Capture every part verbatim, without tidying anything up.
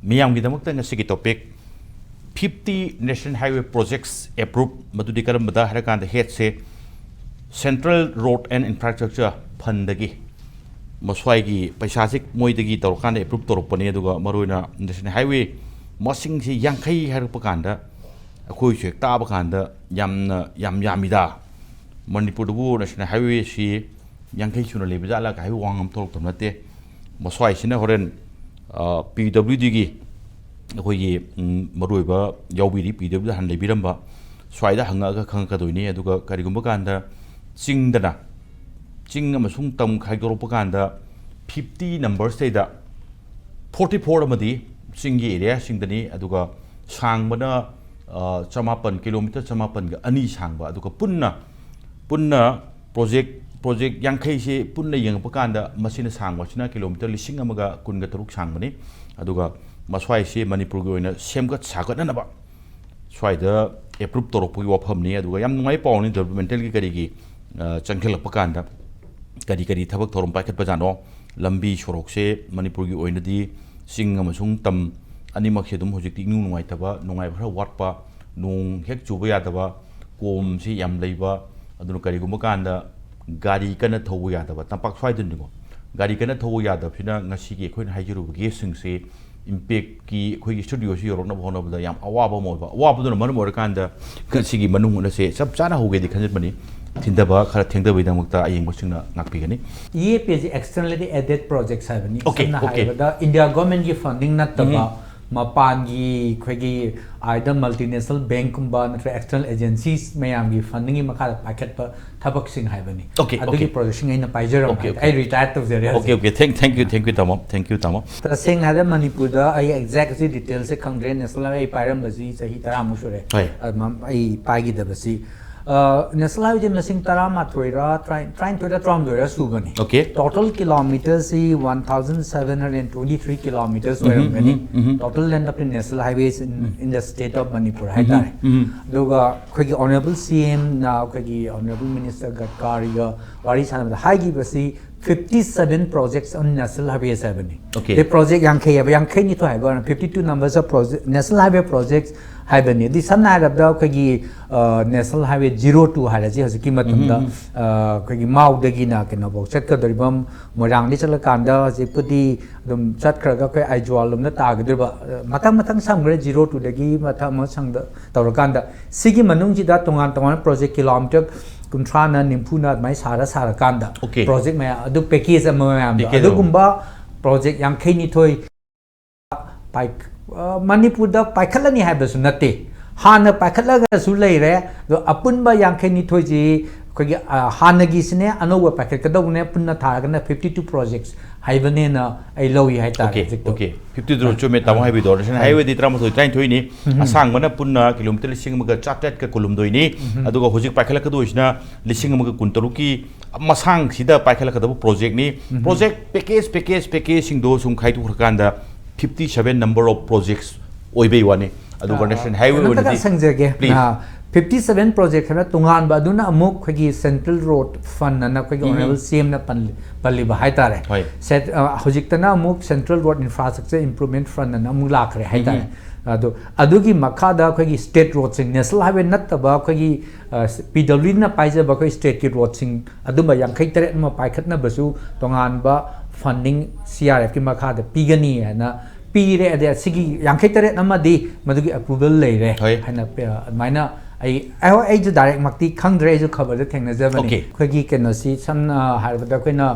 ꯃꯤꯌꯥꯝꯒꯤꯗꯃꯛꯇ ꯉꯁꯤꯒꯤ topic, fifty National Highway Projects approve꯫ ꯃꯗꯨꯗꯤ ꯀꯔꯝꯕꯗ ꯍꯥꯏꯔꯀꯥꯟꯗ, headꯁꯦ Central Road and Infrastructure Fundꯗꯒꯤ ꯃꯁ꯭ꯋꯥꯏꯒꯤ ꯄꯩꯁꯥꯁꯤ ꯃꯣꯏꯗꯒꯤ ꯇꯧꯔꯀꯥꯟꯗ approve ꯇꯧꯔꯛꯄꯅꯤ꯫ ꯑꯗꯨꯒ ꯃꯔꯨꯑꯣꯏꯅ National Highway ꯃꯁꯤꯡꯁꯤ ꯌꯥꯡꯈꯩ ꯍꯥꯏꯔꯛꯄ ꯀꯥꯟꯗ, ꯑꯩꯈꯣꯏꯁꯨ ꯍꯦꯛ ꯇꯥꯕ ꯀꯥꯟꯗ ꯌꯥꯝꯅ, ꯌꯥꯝ ꯌꯥꯝꯃꯤꯗ꯫ ꯃꯅꯤꯄꯨꯔꯗꯕꯨ National Highwayꯁꯤ ꯌꯥꯡꯈꯩ ꯁꯨꯅ ꯂꯩꯕ ꯖꯥꯠꯂꯒ ꯍꯥꯏꯕ ꯋꯥꯍꯪ ꯑꯃ ꯊꯣꯛꯂꯛꯇꯕ ꯅꯠꯇꯦ꯫ ꯃꯁ꯭ꯋꯥꯏꯁꯤꯅ ꯍꯣꯔꯦꯟ, ꯑ, PWDꯒꯤ ꯑꯩꯈꯣꯏꯒꯤ, ꯎꯝ, ꯃꯔꯨꯑꯣꯏꯕ ꯌꯥꯎꯕꯤꯔꯤ, PWD ꯍꯥꯟꯅ ꯂꯩꯕꯤꯔꯝꯕ, ꯁ꯭ꯋꯥꯏꯗ ꯍꯪꯉꯛꯑꯒ ꯈꯪꯉꯛꯀꯗꯣꯏꯅꯤ꯫ ꯑꯗꯨꯒ ꯀꯔꯤꯒꯨꯝꯕ ꯀꯥꯟꯗ ꯆꯤꯡꯗꯅ, ꯆꯤꯡ ꯑꯃꯁꯨꯡ ꯇꯝ ꯈꯥꯏꯗꯣꯔꯛꯄ ꯀꯥꯟꯗ fifty numbersꯇꯩꯗ forty four ꯑꯃꯗꯤ ꯆꯤꯡꯒꯤ areaꯁꯤꯡꯗꯅꯤ, ꯑꯗꯨꯒ ꯁꯥꯡꯕꯅ, ꯑ, ꯆꯃꯥꯄꯟ, kilometre ꯆꯃꯥꯄꯟꯒ ꯑꯅꯤ ꯁꯥꯡꯕ, ꯑꯗꯨꯒ ꯄꯨꯟꯅ, ꯄꯨꯟꯅ project, project ꯌꯥꯡꯈꯩꯁꯦ ꯄꯨꯟꯅ ꯌꯦꯡꯉꯛꯄ ꯀꯥꯟꯗ ꯃꯁꯤꯅ ꯁꯥꯡꯕꯁꯤꯅ kilometre ꯂꯤꯁꯤꯡ ꯑꯃꯒ ꯀꯨꯟꯒ ꯇꯔꯨꯛ ꯁꯥꯡꯕꯅꯤ꯫ ꯑꯗꯨꯒ ꯃꯁ꯭ꯋꯥꯏꯁꯦ ꯃꯅꯤꯄꯨꯔꯒꯤ ꯑꯣꯏꯅ ꯁꯦꯝꯒꯠ ꯁꯥꯒꯠꯅꯅꯕ ꯁ꯭ꯋꯥꯏꯗ approve ꯇꯧꯔꯛꯄꯒꯤ ꯋꯥꯐꯝꯅꯤ꯫ ꯑꯗꯨꯒ ꯌꯥꯝ ꯅꯨꯡꯉꯥꯏ ꯄꯥꯎꯅꯤ, developmentalꯒꯤ ꯀꯔꯤꯒꯤ, ꯑ, ꯆꯪꯁꯤꯜꯂꯛꯄ ꯀꯥꯟꯗ ꯀꯔꯤ ꯀꯔꯤ ꯊꯕꯛ ꯊꯧꯔꯝ ꯄꯥꯏꯈꯠꯄꯖꯥꯠꯅꯣ꯫ ꯂꯝꯕꯤ ꯁꯣꯔꯣꯛꯁꯦ ꯃꯅꯤꯄꯨꯔꯒꯤ ꯑꯣꯏꯅꯗꯤ ꯆꯤꯡ ꯑꯃꯁꯨꯡ ꯇꯝ ꯑꯅꯤꯃꯛꯁꯦ ꯑꯗꯨꯝ ꯍꯧꯖꯤꯛꯇꯤ ꯏꯅꯨꯡ ꯅꯨꯡꯉꯥꯏꯇꯕ, ꯅꯨꯡꯉꯥꯏꯕ ꯈꯔ ꯋꯥꯠꯄ, ꯅꯣꯡ ꯍꯦꯛ ꯆꯨꯕ ꯌꯥꯗꯕ, ꯀꯣꯝꯁꯤ ꯌꯥꯝ ꯂꯩꯕ, ꯑꯗꯨꯅ ꯀꯔꯤꯒꯨꯝꯕ ꯀꯥꯟꯗ ꯒꯥꯔꯤ ꯀꯟꯅ ꯊꯧꯕ ꯌꯥꯗꯕ, ꯇꯝꯄꯥꯛ ꯁ꯭ꯋꯥꯏꯗꯅꯤꯀꯣ, ꯒꯥꯔꯤ ꯀꯟꯅ ꯊꯧꯕ ꯌꯥꯗꯕꯁꯤꯅ ꯉꯁꯤꯒꯤ ꯑꯩꯈꯣꯏꯅ ꯍꯥꯏꯖꯔꯨꯕ ꯒꯦꯁꯁꯤꯡꯁꯤ ꯏꯝꯄꯦꯛꯀꯤ ꯑꯩꯈꯣꯏꯒꯤ ꯁ꯭ꯇꯨꯗꯤꯑꯣꯁꯤ ꯌꯧꯔꯛꯅꯕ ꯍꯣꯠꯅꯕꯗ ꯌꯥꯝ ꯑꯋꯥꯕ ꯑꯃ ꯑꯣꯏꯕ, ꯑꯋꯥꯕꯗꯨꯅ ꯃꯔꯝ ꯑꯣꯏꯔꯀꯥꯟꯗ ꯉꯁꯤꯒꯤ ꯃꯅꯨꯡ ꯍꯨꯠꯅꯁꯦ ꯆꯞ ꯆꯥꯅ ꯍꯧꯒꯦꯗꯤ ꯈꯟꯖꯕꯅꯤ꯫ ꯊꯤꯟꯊꯕ ꯈꯔ ꯊꯦꯡꯊꯕꯒꯤꯗꯃꯛꯇ ꯑꯌꯦꯡꯕꯁꯤꯡꯅ ꯉꯥꯛꯄꯤꯒꯅꯤ꯫ ꯏ ꯑꯦ ꯄꯤ ꯑꯁꯤ externally aided projects ꯍꯥꯏꯕꯅꯤ꯫ Okay, ꯁꯝꯅ okay. ꯍꯥꯏꯔꯕꯗ ꯏꯟꯗꯤꯌꯥ ꯒꯣꯔꯃꯦꯟꯒꯤ ꯐꯟꯗꯤꯡ ꯅꯠꯇꯕ ꯃꯄꯥꯟꯒꯤ ꯑꯩꯈꯣꯏꯒꯤ either multinational bankꯀꯨꯝꯕ ꯅꯠꯇ꯭ꯔꯒ external agencies ꯃꯌꯥꯝꯒꯤ ꯐꯟꯗꯤꯡꯒꯤ ꯃꯈꯥꯗ ꯄꯥꯏꯈꯠꯄ ꯊꯕꯛꯁꯤꯡ ꯍꯥꯏꯕꯅꯤ꯫ Okay, ꯑꯗꯨꯒꯤ okay. projectꯁꯤꯡ ꯑꯩꯅ ꯄꯥꯏꯖꯔꯝꯕ Okay, ꯍꯥꯏꯇꯥꯔꯦ꯫ ꯑꯩ okay. retire ꯇꯧꯖꯔꯦ ꯍꯧꯖꯤꯛ꯫ Okay, okay. Thank, thank you, thank you, ꯇꯥꯃꯣ꯫ Thank you, ꯇꯥꯃꯣ꯫ ꯇꯁꯦꯡꯅ ꯍꯥꯏꯔꯕꯗ ꯃꯅꯤꯄꯨꯔꯗ ꯑꯩ exact ꯑꯁꯤ detailꯁꯦ ꯈꯪꯗ꯭ꯔꯦ, National Highway ꯑꯩ ꯄꯥꯏꯔꯝꯕꯁꯤ ꯆꯍꯤ ꯇꯔꯥꯃꯨꯛ ꯁꯨꯔꯦ꯫ ꯍꯣꯏ꯫ ꯑꯗꯨꯃ-, ꯑꯩ ꯄꯥꯏꯈꯤꯗꯕꯁꯤ꯫ National Highway ꯁꯦ ꯃꯁꯤꯡ ꯇꯔꯥꯃꯥꯊꯣꯏꯔ ꯇꯔꯥꯅꯤꯊꯣꯏꯔ ꯇꯔꯥꯍꯨꯝꯗꯣꯏꯔ ꯁꯨꯕꯅꯤ꯫ Okay. Total kilometers ꯁꯤ one thousand seven hundred and twenty three kilometers ꯑꯣꯏꯔꯝꯒꯅꯤ꯫ ꯎꯝ, ꯎꯝ꯫ Total length of the national highways in, in the state of Manipur ꯍꯥꯏꯇꯥꯔꯦ꯫ ꯎꯝ꯫ ꯑꯗꯨꯒ ꯑꯩꯈꯣꯏꯒꯤ Honorable C M ꯅ ꯑꯩꯈꯣꯏꯒꯤ Honorable Minister ꯒꯗꯀꯥꯔꯤꯒ ꯋꯥꯔꯤ ꯁꯥꯟꯅꯕꯗ ꯍꯥꯏꯈꯤꯕꯁꯤ fifty seven projects on national highways ꯍꯥꯏꯕꯅꯤ꯫ Okay. ꯑꯗꯩ project ꯌꯥꯡꯈꯩ ꯍꯥꯏꯕ, ꯌꯥꯡꯈꯩꯅꯤꯊꯣꯏ ꯍꯥꯏꯕ, fifty two numbers of project, national highway projects ꯍꯥꯏꯕꯅꯤ꯫ ꯑꯗꯨꯗꯤ ꯁꯝꯅ ꯍꯥꯏꯔꯕꯗ ꯑꯩꯈꯣꯏꯒꯤ national highway zero two ꯍꯥꯏꯔꯁꯤ ꯍꯧꯖꯤꯛꯀꯤ ꯃꯇꯝꯗ ꯑꯩꯈꯣꯏꯒꯤ ꯃꯥꯎꯗꯒꯤꯅ ꯀꯩꯅꯣꯐꯥꯎ ꯆꯠꯀꯗꯧꯔꯤꯕ, ꯃꯣꯏꯔꯥꯡꯗꯒꯤ ꯆꯠꯂꯀꯥꯟꯗ ꯍꯧꯖꯤꯛꯄꯨꯗꯤ ꯑꯗꯨꯝ ꯆꯠꯈ꯭ꯔꯒ ꯑꯩꯈꯣꯏ ꯑꯥꯏꯖꯣꯜ ꯂꯣꯝꯗ ꯇꯥꯒꯗꯧꯔꯤꯕ, ꯃꯊꯪ ꯃꯊꯪ ꯁꯝꯈ꯭ꯔꯦ꯫ Zero two ꯗꯒꯤ ꯃꯊꯪ ꯑꯃ ꯁꯪꯗ ꯇꯧꯔꯀꯥꯟꯗ ꯁꯤꯒꯤ ꯃꯅꯨꯡꯁꯤꯗ ꯇꯣꯉꯥꯟ ꯇꯣꯉꯥꯟꯕ project kilometer ꯀꯨꯟꯊ꯭ꯔꯥꯅ ꯅꯤꯐꯨꯅ ꯑꯗꯨꯃꯥꯏꯅ ꯁꯥꯔ ꯁꯥꯔꯀꯥꯟꯗ Okay. Project ꯃꯌꯥꯝ ꯑꯗꯨ package ꯑꯃ ꯃꯌꯥꯝꯗꯣ Package ꯑꯃ꯫ ꯑꯗꯨꯒꯨꯝꯕ project ꯌꯥꯡꯈꯩꯅꯤꯊꯣꯏ ꯄꯥꯏ-, ꯑ, ꯃꯅꯤꯄꯨꯔꯗ ꯄꯥꯏꯈꯠꯂꯅꯤ ꯍꯥꯏꯕꯁꯨ ꯅꯠꯇꯦ꯫ ꯍꯥꯟꯅ ꯄꯥꯏꯈꯠꯂꯒꯁꯨ ꯂꯩꯔꯦ, ꯑꯗꯣ ꯑꯄꯨꯟꯕ ꯌꯥꯡꯈꯩꯅꯤꯊꯣꯏꯁꯤ ꯑꯩꯈꯣꯏꯒꯤ, ꯑ, ꯍꯥꯟꯅꯒꯤꯁꯤꯅꯦ, ꯑꯅꯧꯕ ꯄꯥꯏꯈꯠꯀꯗꯧꯕꯅꯦ, ꯄꯨꯟꯅ ꯊꯥꯔꯒꯅ fifty two projects ꯍꯥꯏꯕꯅꯦꯅ ꯑꯩ ꯂꯧꯏ ꯍꯥꯏꯇꯥꯔꯦ Okay, ꯍꯧꯖꯤꯛꯇꯣ꯫ Okay. Fifty two ꯆꯨꯝꯃꯦ, ꯇꯥꯃꯣ ꯍꯥꯏꯕꯤꯗꯣ꯫ National Highway ꯗꯤ ꯇꯔꯥꯃꯥꯊꯣꯏ, ꯇꯔꯥꯅꯤꯊꯣꯏꯅꯤ꯫ ꯑꯁꯥꯡꯕꯅ ꯄꯨꯟꯅ kilometer ꯂꯤꯁꯤꯡ ꯑꯃꯒ ꯆꯥꯇ꯭ꯔꯦꯠꯀ ꯀꯨꯟꯍꯨꯝꯗꯣꯏꯅꯤ꯫ ꯑꯗꯨꯒ ꯍꯧꯖꯤꯛ ꯄꯥꯏꯈꯠꯂꯛꯀꯗꯣꯏꯁꯤꯅ ꯂꯤꯁꯤꯡ ꯑꯃꯒ ꯀꯨꯟꯇꯔꯨꯛꯀꯤ ꯃꯁꯥꯡꯁꯤꯗ ꯄꯥꯏꯈꯠꯂꯛꯀꯗꯕ project ꯅꯤ꯫ Project package, package, package ꯁꯤꯡꯗꯣ ꯁꯨꯝ ꯈꯥꯏꯗꯣꯛꯈ꯭ꯔꯀꯥꯟꯗ fifty seven number of projects ꯑꯣꯏꯕꯩ ꯋꯥꯅꯤ꯫ ꯑꯗꯨꯒ National Highway ꯀꯩꯅꯣꯝꯇꯒ ꯑꯣꯏꯅꯗꯤ ꯁꯪꯖꯒꯦ꯫ Please. ꯑ, fifty seven project ꯍꯥꯏꯅ ꯇꯣꯉꯥꯟꯕ, ꯑꯗꯨꯅ ꯑꯃꯨꯛ ꯑꯩꯈꯣꯏꯒꯤ Central Road Fund ꯑꯅ ꯑꯩꯈꯣꯏꯒꯤ Honorable C M ꯅ ꯄꯜ-, ꯄꯜꯂꯤꯕ ꯍꯥꯏꯇꯥꯔꯦ꯫ ꯍꯣꯏ꯫ Set-, ꯑ, ꯍꯧꯖꯤꯛꯇꯅ ꯑꯃꯨꯛ Central Road Infrastructure Improvement Fund ꯑꯅ ꯑꯃꯨꯛ ꯂꯥꯛꯈ꯭ꯔꯦ ꯍꯥꯏꯇꯥꯔꯦ꯫ ꯑꯗꯣ ꯑꯗꯨꯒꯤ ꯃꯈꯥꯗ ꯑꯩꯈꯣꯏꯒꯤ state road ꯁꯤꯡ, National Highway ꯅꯠꯇꯕ ꯑꯩꯈꯣꯏꯒꯤ, ꯑ, P W D ꯅ ꯄꯥꯏꯖꯕ ꯑꯩꯈꯣꯏ state ꯀꯤ road ꯁꯤꯡ ꯑꯗꯨꯝꯕ ꯌꯥꯡꯈꯩ ꯇꯔꯦꯠ ꯑꯃ ꯄꯥꯏꯈꯠꯅꯕꯁꯨ ꯇꯣꯉꯥꯟꯕ funding C R F ꯀꯤ ꯃꯈꯥꯗ ꯄꯤꯒꯅꯤ ꯍꯥꯏꯅ ꯄꯤꯔꯦ꯫ ꯑꯗꯩ ꯑꯁꯤꯒꯤ ꯌꯥꯡꯈꯩ ꯇꯔꯦꯠ ꯑꯃꯗꯤ ꯃꯗꯨꯒꯤ approval ꯂꯩꯔꯦ ꯍꯣꯏ꯫ ꯍꯥꯏꯅ ꯄꯤ-, ꯑꯗꯨꯃꯥꯏꯅ ꯑꯩ, ꯑꯩ, ꯑꯩꯁꯨ direct ꯃꯛꯇꯤ ꯈꯪꯗ꯭ꯔꯦ, ꯑꯩꯁꯨ ꯈꯕꯔꯗ ꯊꯦꯡꯅꯖꯕꯅꯤ꯫ Okay. ꯑꯩꯈꯣꯏꯒꯤ ꯀꯩꯅꯣꯁꯤ ꯁꯝꯅ ꯍꯥꯏꯔꯕꯗ ꯑꯩꯈꯣꯏꯅ,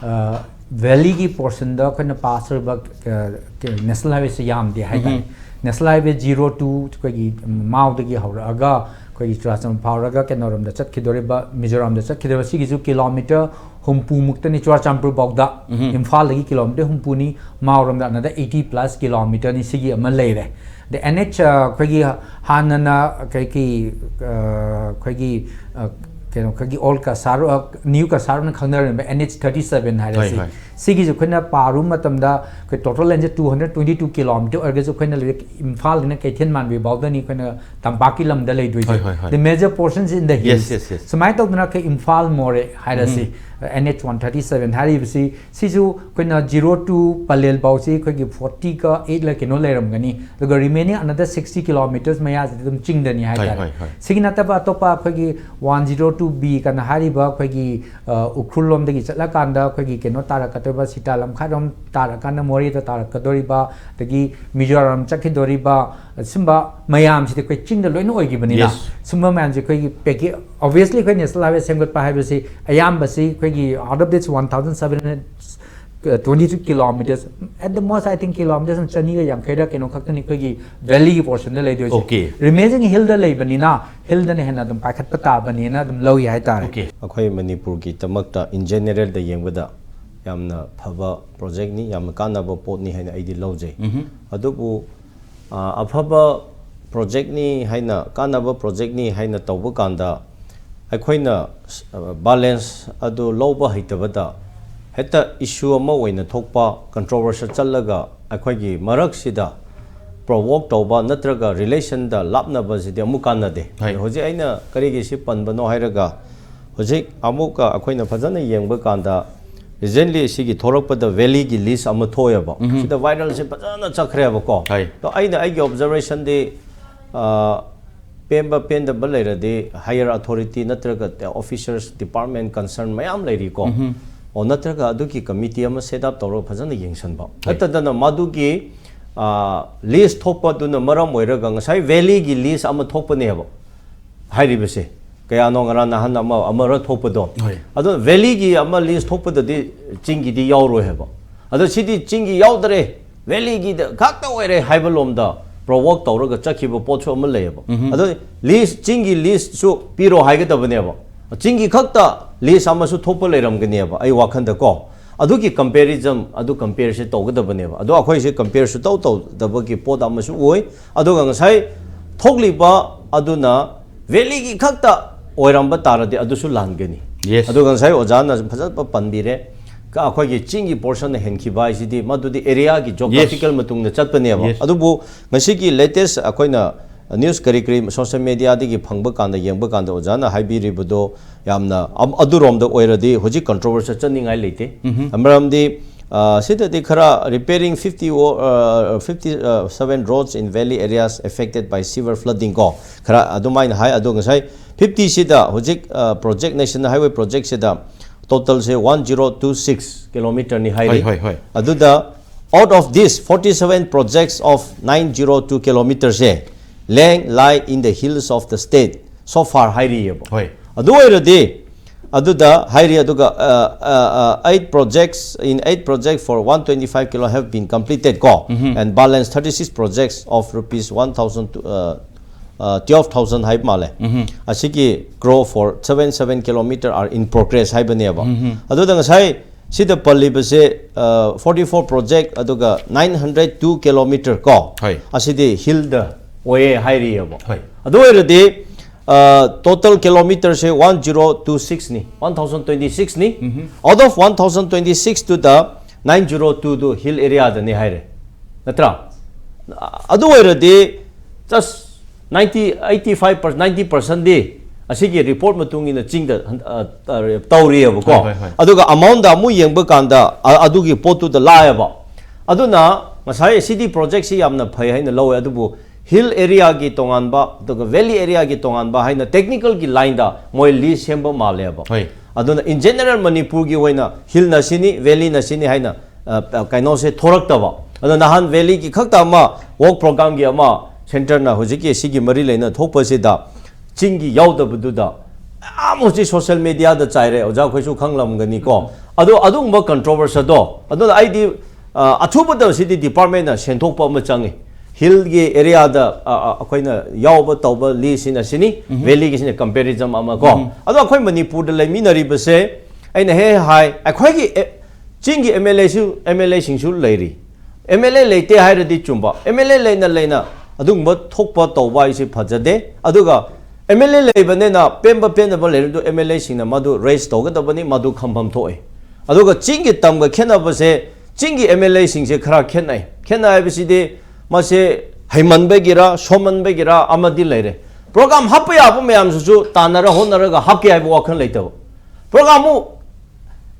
ꯑ, valley ꯒꯤ portion ꯗ ꯑꯩꯈꯣꯏꯅ pass ꯑꯣꯏꯕ, ꯑ, ꯀ-, National Highway ꯁꯤ ꯌꯥꯝꯗꯦ ꯍꯥꯏꯇꯥꯔꯦ꯫ National Highway zero two ꯑꯩꯈꯣꯏꯒꯤ ꯃꯥꯎꯗꯒꯤ ꯍꯧꯔꯛꯑꯒ ꯑꯩꯈꯣꯏꯒꯤ ꯆꯨꯔꯥꯆꯥꯟꯄꯨꯔ ꯐꯥꯎꯔꯒ ꯀꯩꯅꯣꯔꯣꯝꯗ ꯆꯠꯈꯤꯗꯣꯔꯤꯕ, ꯃꯤꯖꯣꯔꯥꯝꯗ ꯆꯠꯈꯤꯗꯣꯔꯤꯕ, ꯁꯤꯒꯤꯁꯨ kilometer ꯍꯨꯝꯐꯨ ꯃꯨꯛꯇꯅꯤ ꯆꯨꯔꯥꯆꯥꯟꯄꯨꯔ ꯐꯥꯎꯗ꯫ ꯏꯝꯐꯥꯜꯗꯒꯤ kilometer ꯍꯨꯝꯐꯨꯅꯤ, ꯃꯥꯎꯔꯣꯝꯗ another eighty plus kilometer ꯅꯤ, ꯁꯤꯒꯤ ꯑꯃ ꯂꯩꯔꯦ꯫ ꯑꯦꯟ ꯑꯩꯆ ꯑꯩꯈꯣꯏꯒꯤ ꯍꯥꯟꯅꯅ ꯀꯩꯒꯤ ꯑꯩꯈꯣꯏꯒꯤ ꯀꯩꯅꯣ ꯑꯩꯈꯣꯏꯒꯤ ꯑꯣꯜ ꯀꯁꯥꯔ, ꯅ꯭ꯌꯨ ꯀꯁꯥꯔꯅ ꯈꯪꯅꯔꯝꯕ ꯑꯦꯟ ꯑꯩꯆ ꯊꯥꯔꯇꯤ ꯁꯕꯦꯟ ꯍꯥꯏꯔꯁꯤ꯫ ꯁꯤꯒꯤꯁꯨ ꯑꯩꯈꯣꯏꯅ ꯄꯥꯔꯨꯕ ꯃꯇꯝꯗ ꯑꯩꯈꯣꯏ total length two hundred twenty two kilometre ꯑꯣꯏꯔꯒꯁꯨ ꯑꯩꯈꯣꯏꯅ ꯂꯩꯔꯤꯕ ꯏꯝꯐꯥꯜꯗꯩꯅ ꯀꯩꯊꯦꯜ ꯃꯥꯟꯕꯤ ꯐꯥꯎꯗꯅꯤ ꯑꯩꯈꯣꯏꯅ ꯇꯝꯄꯥꯛꯀꯤ ꯂꯝꯗ ꯂꯩꯗꯣꯏꯁꯦ꯫ The major portions in the hills. ꯁꯨꯃꯥꯏꯅ ꯇꯧꯗꯅ ꯑꯩꯈꯣꯏ ꯏꯝꯐꯥꯜ ꯃꯣꯔꯦ ꯍꯥꯏꯔꯁꯤ, N H one thirty seven ꯍꯥꯏꯔꯤꯕꯁꯤ, ꯁꯤꯁꯨ ꯑꯩꯈꯣꯏꯅ ꯖꯤꯔꯣ ꯇꯨ ꯄꯂꯦꯜ ꯐꯥꯎꯁꯤ ꯑꯩꯈꯣꯏꯒꯤ ꯐꯣꯔꯇꯤꯒ ꯑꯩꯠꯂ ꯀꯩꯅꯣ ꯂꯩꯔꯝꯒꯅꯤ꯫ ꯑꯗꯨꯒ ꯔꯤꯃꯦꯅꯤꯡ ꯑꯅꯗꯔ ꯁꯤꯛꯁꯇꯤ ꯀꯤꯂꯣꯃꯤꯇꯔꯁ ꯃꯌꯥꯁꯤꯗꯤ ꯑꯗꯨꯝ ꯆꯤꯡꯗꯅꯤ ꯍꯥꯏꯇꯥꯔꯦ꯫ ꯁꯤꯒꯤ ꯅꯠꯇꯕ ꯑꯇꯣꯞꯄ ꯑꯩꯈꯣꯏꯒꯤ ꯋꯥꯟ ꯖꯤꯔꯣ ꯇꯨ ꯕꯤ ꯀꯅ ꯍꯥꯏꯔꯤꯕ ꯑꯩꯈꯣꯏꯒꯤ ꯎꯈ꯭ꯔꯨꯜ ꯂꯣꯝꯗꯒꯤ ꯆꯠꯂꯀꯥꯟꯗ ꯑꯩꯈꯣꯏꯒꯤ ꯀꯩꯅꯣ ꯇꯥꯔꯛꯀꯗꯣꯏꯕ, ꯁꯤꯇꯥ ꯂꯝꯈꯥꯏꯔꯣꯝ ꯇꯥꯔꯀꯥꯟꯗ ꯃꯣꯔꯦꯗ ꯇꯥꯔꯛꯀꯗꯣꯔꯤꯕ, ꯑꯗꯒꯤ ꯃꯤꯖꯣꯔꯥꯝ ꯆꯠꯈꯤꯗꯣꯔꯤꯕ, ꯁꯨꯝꯕ ꯃꯌꯥꯝꯁꯤꯗꯤ ꯑꯩꯈꯣꯏ ꯆꯤꯡꯗ ꯂꯣꯏꯅ ꯑꯣꯏꯈꯤꯕꯅꯤꯅ, ꯁꯨꯝꯕ ꯃꯌꯥꯝꯁꯦ ꯑꯩꯈꯣꯏꯒꯤ ꯄꯦꯀꯦ ꯑꯣꯕꯤꯌꯁꯂꯤ ꯑꯩꯈꯣꯏ ꯅꯦꯁꯅꯦꯜ ꯍꯥꯏꯋꯦ ꯁꯦꯝꯒꯠꯄ ꯍꯥꯏꯕꯁꯤ ꯑꯌꯥꯝꯕꯁꯤ ꯑꯩꯈꯣꯏꯒꯤ out of this one thousand seven hundred twenty two kilometers, at the most I think kilometers ꯆꯅꯤꯒ ꯌꯥꯡꯈꯩꯔ ꯀꯩꯅꯣ ꯈꯛꯇꯅꯤ ꯑꯩꯈꯣꯏꯒꯤ ꯚꯦꯂꯤꯒꯤ ꯄꯣꯔꯁꯟꯗ ꯂꯩꯗꯣꯏꯁꯦ꯫ ꯔꯤꯃꯦꯅꯤꯡ ꯍꯤꯜꯗ ꯂꯩꯕꯅꯤꯅ ꯍꯤꯜꯗꯅ ꯍꯦꯟꯅ ꯑꯗꯨꯝ ꯄꯥꯏꯈꯠꯄ ꯇꯥꯕꯅꯤꯅ ꯑꯗꯨꯝ ꯂꯧꯏ ꯍꯥꯏꯇꯥꯔꯦ꯫ ꯑꯩꯈꯣꯏ ꯃꯅꯤꯄꯨꯔꯒꯤꯗꯃꯛꯇ in generalꯗ ꯌꯦꯡꯕꯗ ꯌꯥꯝꯅ ꯐꯕ ꯄ꯭ꯔꯣꯖꯦꯛꯅꯤ, ꯌꯥꯝꯅ ꯀꯥꯟꯅꯕ ꯄꯣꯠꯅꯤ ꯍꯥꯏꯅ ꯑꯩꯗꯤ ꯂꯧꯖꯩ꯫ ꯑꯗꯨꯕꯨ ꯑꯐꯕ ꯄ꯭ꯔꯣꯖꯦꯛꯅꯤ ꯍꯥꯏꯅ, ꯀꯥꯟꯅꯕ ꯄ꯭ꯔꯣꯖꯦꯛꯅꯤ ꯍꯥꯏꯅ ꯇꯧꯕ ꯀꯥꯟꯗ ꯑꯩꯈꯣꯏꯅ ꯕꯦꯂꯦꯟꯁ ꯑꯗꯨ ꯂꯧꯕ ꯍꯩꯇꯕꯗ ꯍꯦꯛꯇ ꯏꯁꯨ ꯑꯃ ꯑꯣꯏꯅ ꯊꯣꯛꯄ, ꯀꯟꯇ꯭ꯔꯣꯚꯔꯁꯤ ꯆꯠꯂꯒ ꯑꯩꯈꯣꯏꯒꯤ ꯃꯔꯛꯁꯤꯗ ꯄ꯭ꯔꯣꯚꯣꯛ ꯇꯧꯕ ꯅꯠꯇ꯭ꯔꯒ ꯔꯤꯂꯦꯁꯟꯗ ꯂꯥꯞꯅꯕꯁꯤꯗꯤ ꯑꯃꯨꯛ ꯀꯥꯟꯅꯗꯦ꯫ ꯍꯧꯖꯤꯛ ꯑꯩꯅ ꯀꯔꯤꯒꯤ ꯁꯤ ꯄꯟꯕꯅꯣ ꯍꯥꯏꯔꯒ, ꯍꯧꯖꯤꯛ ꯑꯃꯨꯛꯀ ꯑꯩꯈꯣꯏꯅ ꯐꯖꯅ ꯌꯦꯡꯕ ꯀꯥꯟꯗ, ꯔꯤꯁꯦꯟꯂꯤ ꯁꯤꯒꯤ ꯊꯣꯔꯛꯄꯗ ꯚꯦꯂꯤꯒꯤ ꯂꯤꯁ ꯑꯃ ꯊꯣꯛꯑꯦꯕ, ꯁꯤꯗ ꯚꯥꯏꯔꯦꯜꯁꯦ ꯐꯖꯅ ꯆꯠꯈ꯭ꯔꯦꯕꯀꯣ꯫ ꯑꯗꯣ ꯑꯩꯅ ꯑꯩꯒꯤ ꯑꯣꯕꯖꯔꯕꯦꯁꯟꯗꯤ, ꯄꯦꯟꯕ ꯄꯦꯟꯗꯕ ꯂꯩꯔꯗꯤ ꯍꯥꯌꯔ ꯑꯊꯣꯔꯤꯇꯤ ꯅꯠꯇ꯭ꯔꯒ ꯑꯣꯐꯤꯁꯔꯁ, ꯗꯤꯄꯥꯔꯠꯃꯦꯟ ꯀꯟꯁꯔꯟ ꯃꯌꯥꯝ ꯂꯩꯔꯤꯀꯣ꯫ ꯑꯣ, ꯅꯠꯇ꯭ꯔꯒ ꯑꯗꯨꯒꯤ ꯀꯃꯤꯇꯤ ꯑꯃ ꯁꯦꯠ ꯑꯞ ꯇꯧꯔꯒ ꯐꯖꯅ ꯌꯦꯡꯁꯤꯟꯕ ꯅꯠꯇꯗꯅ ꯃꯗꯨꯒꯤ ꯂꯤꯁ ꯊꯣꯛꯄꯗꯨꯅ ꯃꯔꯝ ꯑꯣꯏꯔꯒ ꯉꯁꯥꯏ ꯚꯦꯂꯤꯒꯤ ꯂꯤꯁ ꯑꯃ ꯊꯣꯛꯄꯅꯦꯕ ꯍꯥꯏꯔꯤꯕꯁꯦ꯫ ꯀꯌꯥꯅꯣ ꯉꯔꯥꯡ ꯅꯍꯥꯟ ꯑꯃ ꯑꯃꯔ ꯊꯣꯛꯄꯗꯣ꯫ ꯑꯗꯣ ꯚꯦꯂꯤꯒꯤ ꯑꯃ ꯂꯤꯁ ꯊꯣꯛꯄꯗꯗꯤ ꯆꯤꯡꯒꯤꯗꯤ ꯌꯥꯎꯔꯣꯏ ꯍꯥꯏꯕ꯫ ꯑꯗꯣ ꯁꯤꯗꯤ ꯆꯤꯡꯒꯤ ꯌꯥꯎꯗ꯭ꯔꯦ, ꯚꯦꯂꯤꯒꯤꯗ ꯈꯛꯇ ꯑꯣꯏꯔꯦ ꯍꯥꯏꯕ ꯂꯣꯝꯗ ꯄ꯭ꯔꯣꯚꯣꯛ ꯇꯧꯔꯒ ꯆꯠꯈꯤꯕ ꯄꯣꯠꯁꯨ ꯑꯃ ꯂꯩꯌꯦꯕ꯫ ꯑꯗꯣ ꯂꯤꯁ, ꯆꯤꯡꯒꯤ ꯂꯤꯁꯁꯨ ꯄꯤꯔꯣ ꯍꯥꯏꯒꯗꯕꯅꯦꯕ꯫ ꯆꯤꯡꯒꯤ ꯈꯛꯇ ꯂꯤꯁ ꯑꯃꯁꯨ ꯊꯣꯛꯄ ꯂꯩꯔꯝꯒꯅꯦꯕ ꯑꯩ ꯋꯥꯈꯟꯗ ꯀꯣ꯫ ꯑꯗꯨꯒꯤ comparison ꯑꯗꯨ compare ꯁꯦ ꯇꯧꯒꯗꯕꯅꯦꯕ꯫ ꯑꯗꯣ ꯑꯩꯈꯣꯏꯁꯦ compare ꯁꯨꯇꯧ ꯇꯧꯗꯕꯒꯤ ꯄꯣꯠ ꯑꯃꯁꯨ ꯑꯣꯏ꯫ ꯑꯗꯨꯒ ꯉꯁꯥꯏ ꯊꯣꯛꯂꯤꯕ ꯑꯗꯨꯅ valley ꯒꯤ ꯈꯛꯇ ꯑꯣꯏꯔꯝꯕ ꯇꯥꯔꯗꯤ ꯑꯗꯨꯁꯨ ꯂꯥꯟꯒꯅꯤ꯫ Yes. ꯑꯗꯨꯒ ꯉꯁꯥꯏ ꯑꯣꯖꯥꯅ ꯐꯖꯅ ꯄꯟꯕꯤꯔꯦ꯫ ꯀ-, ꯑꯩꯈꯣꯏꯒꯤ ꯆꯤꯡꯒꯤ portion ꯅ ꯍꯦꯟꯈꯤꯕ ꯍꯥꯏꯁꯤꯗꯤ ꯃꯗꯨꯗꯤ area ꯒꯤ geographical ꯃꯇꯨꯡꯗ ꯆꯠꯄꯅꯦꯕ꯫ Yes. ꯑꯗꯨꯕꯨ ꯉꯁꯤꯒꯤ latest ꯑꯩꯈꯣꯏꯅ news ꯀꯔꯤ ꯀꯔꯤ social media ꯗꯒꯤ ꯐꯪꯕ ꯀꯥꯟꯗ, ꯌꯦꯡꯕ ꯀꯥꯟꯗ ꯑꯣꯖꯥꯅ ꯍꯥꯏꯕꯤꯔꯤꯕꯗꯣ ꯌꯥꯝꯅ ꯑꯝ-, ꯑꯗꯨꯔꯣꯝꯗ ꯑꯣꯏꯔꯗꯤ ꯍꯧꯖꯤꯛ controversy ꯆꯠꯅꯤꯡꯉꯥꯏ ꯂꯩꯇꯦ꯫ ꯃꯔꯝꯗꯤ, ꯑ, ꯁꯤꯗꯗꯤ ꯈꯔ repairing fifty, ꯑ, fifty seven roads in valley areas affected by severe flooding ꯀꯣ, ꯈꯔ ꯑꯗꯨꯃꯥꯏꯅ ꯍꯥꯏ꯫ ꯑꯗꯣ ꯉꯁꯥꯏ fifty ꯁꯤꯗ ꯍꯧꯖꯤꯛ, ꯑ, project, National Highway project ꯁꯤꯗ total ꯁꯦ one zero two six kilometer ꯅꯤ ꯍꯥꯏꯔꯤ꯫ ꯍꯣꯏ, ꯍꯣꯏ, ꯍꯣꯏ꯫ ꯑꯗꯨꯗ out of this forty seven projects of nine zero two kilometer say land lie in the hills of the state so far ꯍꯥꯏꯔꯤꯑꯕ꯫ ꯍꯣꯏ꯫ ꯑꯗꯨ ꯑꯣꯏꯔꯗꯤ ꯑꯗꯨꯗ ꯍꯥꯏꯔꯤ, ꯑꯗꯨꯒ, uh, uh, uh, eight projects, in eight projects for one twenty five kilo have been completed ꯀꯣ, and balance thirty six projects of rupees one thousand, uh, uh, twelve thousand ꯍꯥꯏꯕ ꯃꯥꯜꯂꯦ꯫ ꯑꯁꯤꯒꯤ crore for seven seven kilometer are in progress ꯍꯥꯏꯕꯅꯦꯕ꯫ ꯑꯗꯨꯗ ꯉꯁꯥꯏ ꯁꯤꯗ ꯄꯜꯂꯤꯕꯁꯦ, uh, forty four project ꯑꯗꯨꯒ nine hundred two kilometer ꯀꯣ, ꯍꯣꯏ꯫ ꯑꯁꯤꯗꯤ hill ꯗ ꯑꯣꯏꯌꯦ ꯍꯥꯏꯔꯤꯑꯕ꯫ ꯍꯣꯏ꯫ ꯑꯗꯨ ꯑꯣꯏꯔꯗꯤ, uh, total kilometer ꯁꯦ one zero two six ꯅꯤ, one thousand twenty six ꯅꯤ꯫ Out of one thousand twenty six ꯇꯨꯗ nine zero two ꯗꯨ hill area ꯗꯅꯤ ꯍꯥꯏꯔꯦ, ꯅꯠꯇ꯭ꯔꯥ? ꯑꯗꯨ ꯑꯣꯏꯔꯗꯤ just ninety, eighty five percent, ninety percent ꯗꯤ ꯑꯁꯤꯒꯤ report ꯃꯇꯨꯡ ꯏꯟꯅ ꯆꯤꯡꯗ ꯍꯟ-, ꯑ, ꯑ, ꯇꯧꯔꯤꯑꯕꯀꯣ꯫ ꯍꯣꯏ, ꯍꯣꯏ, ꯍꯣꯏ꯫ ꯑꯗꯨꯒ amount ꯗ ꯑꯃꯨꯛ ꯌꯦꯡꯕ ꯀꯥꯟꯗ, ꯑ-, ꯑꯗꯨꯒꯤ ꯄꯣꯠꯇꯨꯗ ꯂꯥꯛꯑꯦꯕ꯫ ꯑꯗꯨꯅ ꯉꯁꯥꯏ ꯁꯤꯗꯤ project ꯁꯤ ꯌꯥꯝꯅ ꯐꯩ ꯍꯥꯏꯅ ꯂꯧꯋꯦ, ꯑꯗꯨꯕꯨ hill area ꯒꯤ ꯇꯣꯉꯥꯟꯕ, ꯑꯗꯨꯒ valley area ꯒꯤ ꯇꯣꯉꯥꯟꯕ ꯍꯥꯏꯅ technical ꯒꯤ line ꯗ ꯃꯣꯏ list ꯁꯦꯝꯕ ꯃꯥꯜꯂꯦꯕ꯫ ꯍꯣꯏ꯫ ꯑꯗꯨꯅ in general ꯃꯅꯤꯄꯨꯔꯒꯤ ꯑꯣꯏꯅ hill ꯅ ꯁꯤꯅꯤ, valley ꯅ ꯁꯤꯅꯤ ꯍꯥꯏꯅ, ꯑ, ꯑ, ꯀꯩꯅꯣꯁꯦ ꯊꯣꯔꯛꯇꯕ꯫ ꯑꯗꯣ ꯅꯍꯥꯟ valley ꯒꯤ ꯈꯛꯇ ꯑꯃ work program ꯒꯤ ꯑꯃ centre ꯅ ꯍꯧꯖꯤꯛꯀꯤ ꯁꯤꯒꯤ ꯃꯔꯤ ꯂꯩꯅ ꯊꯣꯛꯄꯁꯤꯗ ꯆꯤꯡꯒꯤ ꯌꯥꯎꯗꯕꯗꯨꯗ ꯌꯥꯝ ꯍꯧꯖꯤꯛ social media ꯗ ꯆꯥꯏꯔꯦ, ꯑꯣꯖꯥ ꯑꯩꯈꯣꯏꯁꯨ ꯈꯪꯂꯝꯒꯅꯤꯀꯣ꯫ ꯑꯗꯣ ꯑꯗꯨꯒꯨꯝꯕ controversy ꯗꯣ, ꯑꯗꯨꯅ ꯑꯩꯗꯤ, ꯑ, ꯑꯊꯨꯕꯗ ꯁꯤꯗꯤ department ꯅ ꯁꯦꯡꯗꯣꯛꯄ ꯑꯃ ꯆꯪꯉꯤ꯫ Hill ꯒꯤ area ꯗ, ꯑ, ꯑ, ꯑꯩꯈꯣꯏꯅ ꯌꯥꯎꯕ ꯇꯧꯕ list ꯁꯤꯅ ꯁꯤꯅꯤ, valley ꯒꯤꯁꯤꯅ comparison ꯑꯃ ꯀꯣ꯫ ꯑꯗꯣ ꯑꯩꯈꯣꯏ ꯃꯅꯤꯄꯨꯔꯗ ꯂꯩꯃꯤꯟꯅꯔꯤꯕꯁꯦ, ꯑꯩꯅ ꯍꯦꯛ ꯍꯦꯛ ꯍꯥꯏ, ꯑꯩꯈꯣꯏꯒꯤ, ꯑꯦ, ꯆꯤꯡꯒꯤ ꯑꯦꯝ ꯑꯦꯜ ꯑꯦꯁꯨ ꯑꯦꯝ ꯑꯦꯜ ꯑꯦꯁꯤꯡꯁꯨ ꯂꯩꯔꯤ꯫ ꯑꯦꯝ ꯑꯦꯜ ꯑꯦ ꯂꯩꯇꯦ ꯍꯥꯏꯔꯗꯤ ꯆꯨꯝꯕ, ꯑꯦꯝ ꯑꯦꯜ ꯑꯦ ꯂꯩꯅ ꯂꯩꯅ ꯑꯗꯨꯒꯨꯝꯕ ꯊꯣꯛꯄ ꯇꯧꯕ ꯍꯥꯏꯁꯤ ꯐꯖꯗꯦ꯫ ꯑꯗꯨꯒ ꯑꯦꯝ ꯑꯦꯜ ꯑꯦ ꯂꯩꯕꯅꯤꯅ ꯄꯦꯟꯕ ꯄꯦꯟꯗꯕ ꯂꯩꯔꯁꯨ ꯑꯦꯝ ꯑꯦꯜ ꯑꯦꯁꯤꯡꯅ ꯃꯗꯨ ꯔꯦꯁ ꯇꯧꯒꯗꯕꯅꯤ, ꯃꯗꯨ ꯈꯪꯐꯝ ꯊꯣꯛꯑꯦ꯫ ꯑꯗꯨꯒ ꯆꯤꯡꯒꯤ ꯇꯝꯒ ꯈꯦꯠꯅꯕꯁꯦ, ꯆꯤꯡꯒꯤ ꯑꯦꯝ ꯑꯦꯜ ꯑꯦꯁꯤꯡꯁꯦ ꯈꯔ ꯈꯦꯠꯅꯩ꯫ ꯈꯦꯠꯅꯩ ꯍꯥꯏꯕꯁꯤꯗꯤ ꯃꯁꯦ ꯍꯩꯃꯟꯕꯒꯤꯔ ꯁꯣꯟꯃꯟꯕꯒꯤꯔ ꯑꯃꯗꯤ ꯂꯩꯔꯦ꯫ ꯄ꯭ꯔꯣꯒ꯭ꯔꯥꯝ ꯍꯥꯞꯄ ꯌꯥꯕ ꯃꯌꯥꯝꯁꯤꯁꯨ ꯇꯥꯟꯅꯔ ꯍꯣꯠꯅꯔꯒ ꯍꯥꯞꯀꯦ ꯍꯥꯏꯕ ꯋꯥꯈꯜ ꯂꯩꯇꯕ꯫ ꯄ꯭ꯔꯣꯒ꯭ꯔꯥꯝ ꯑꯃꯨꯛ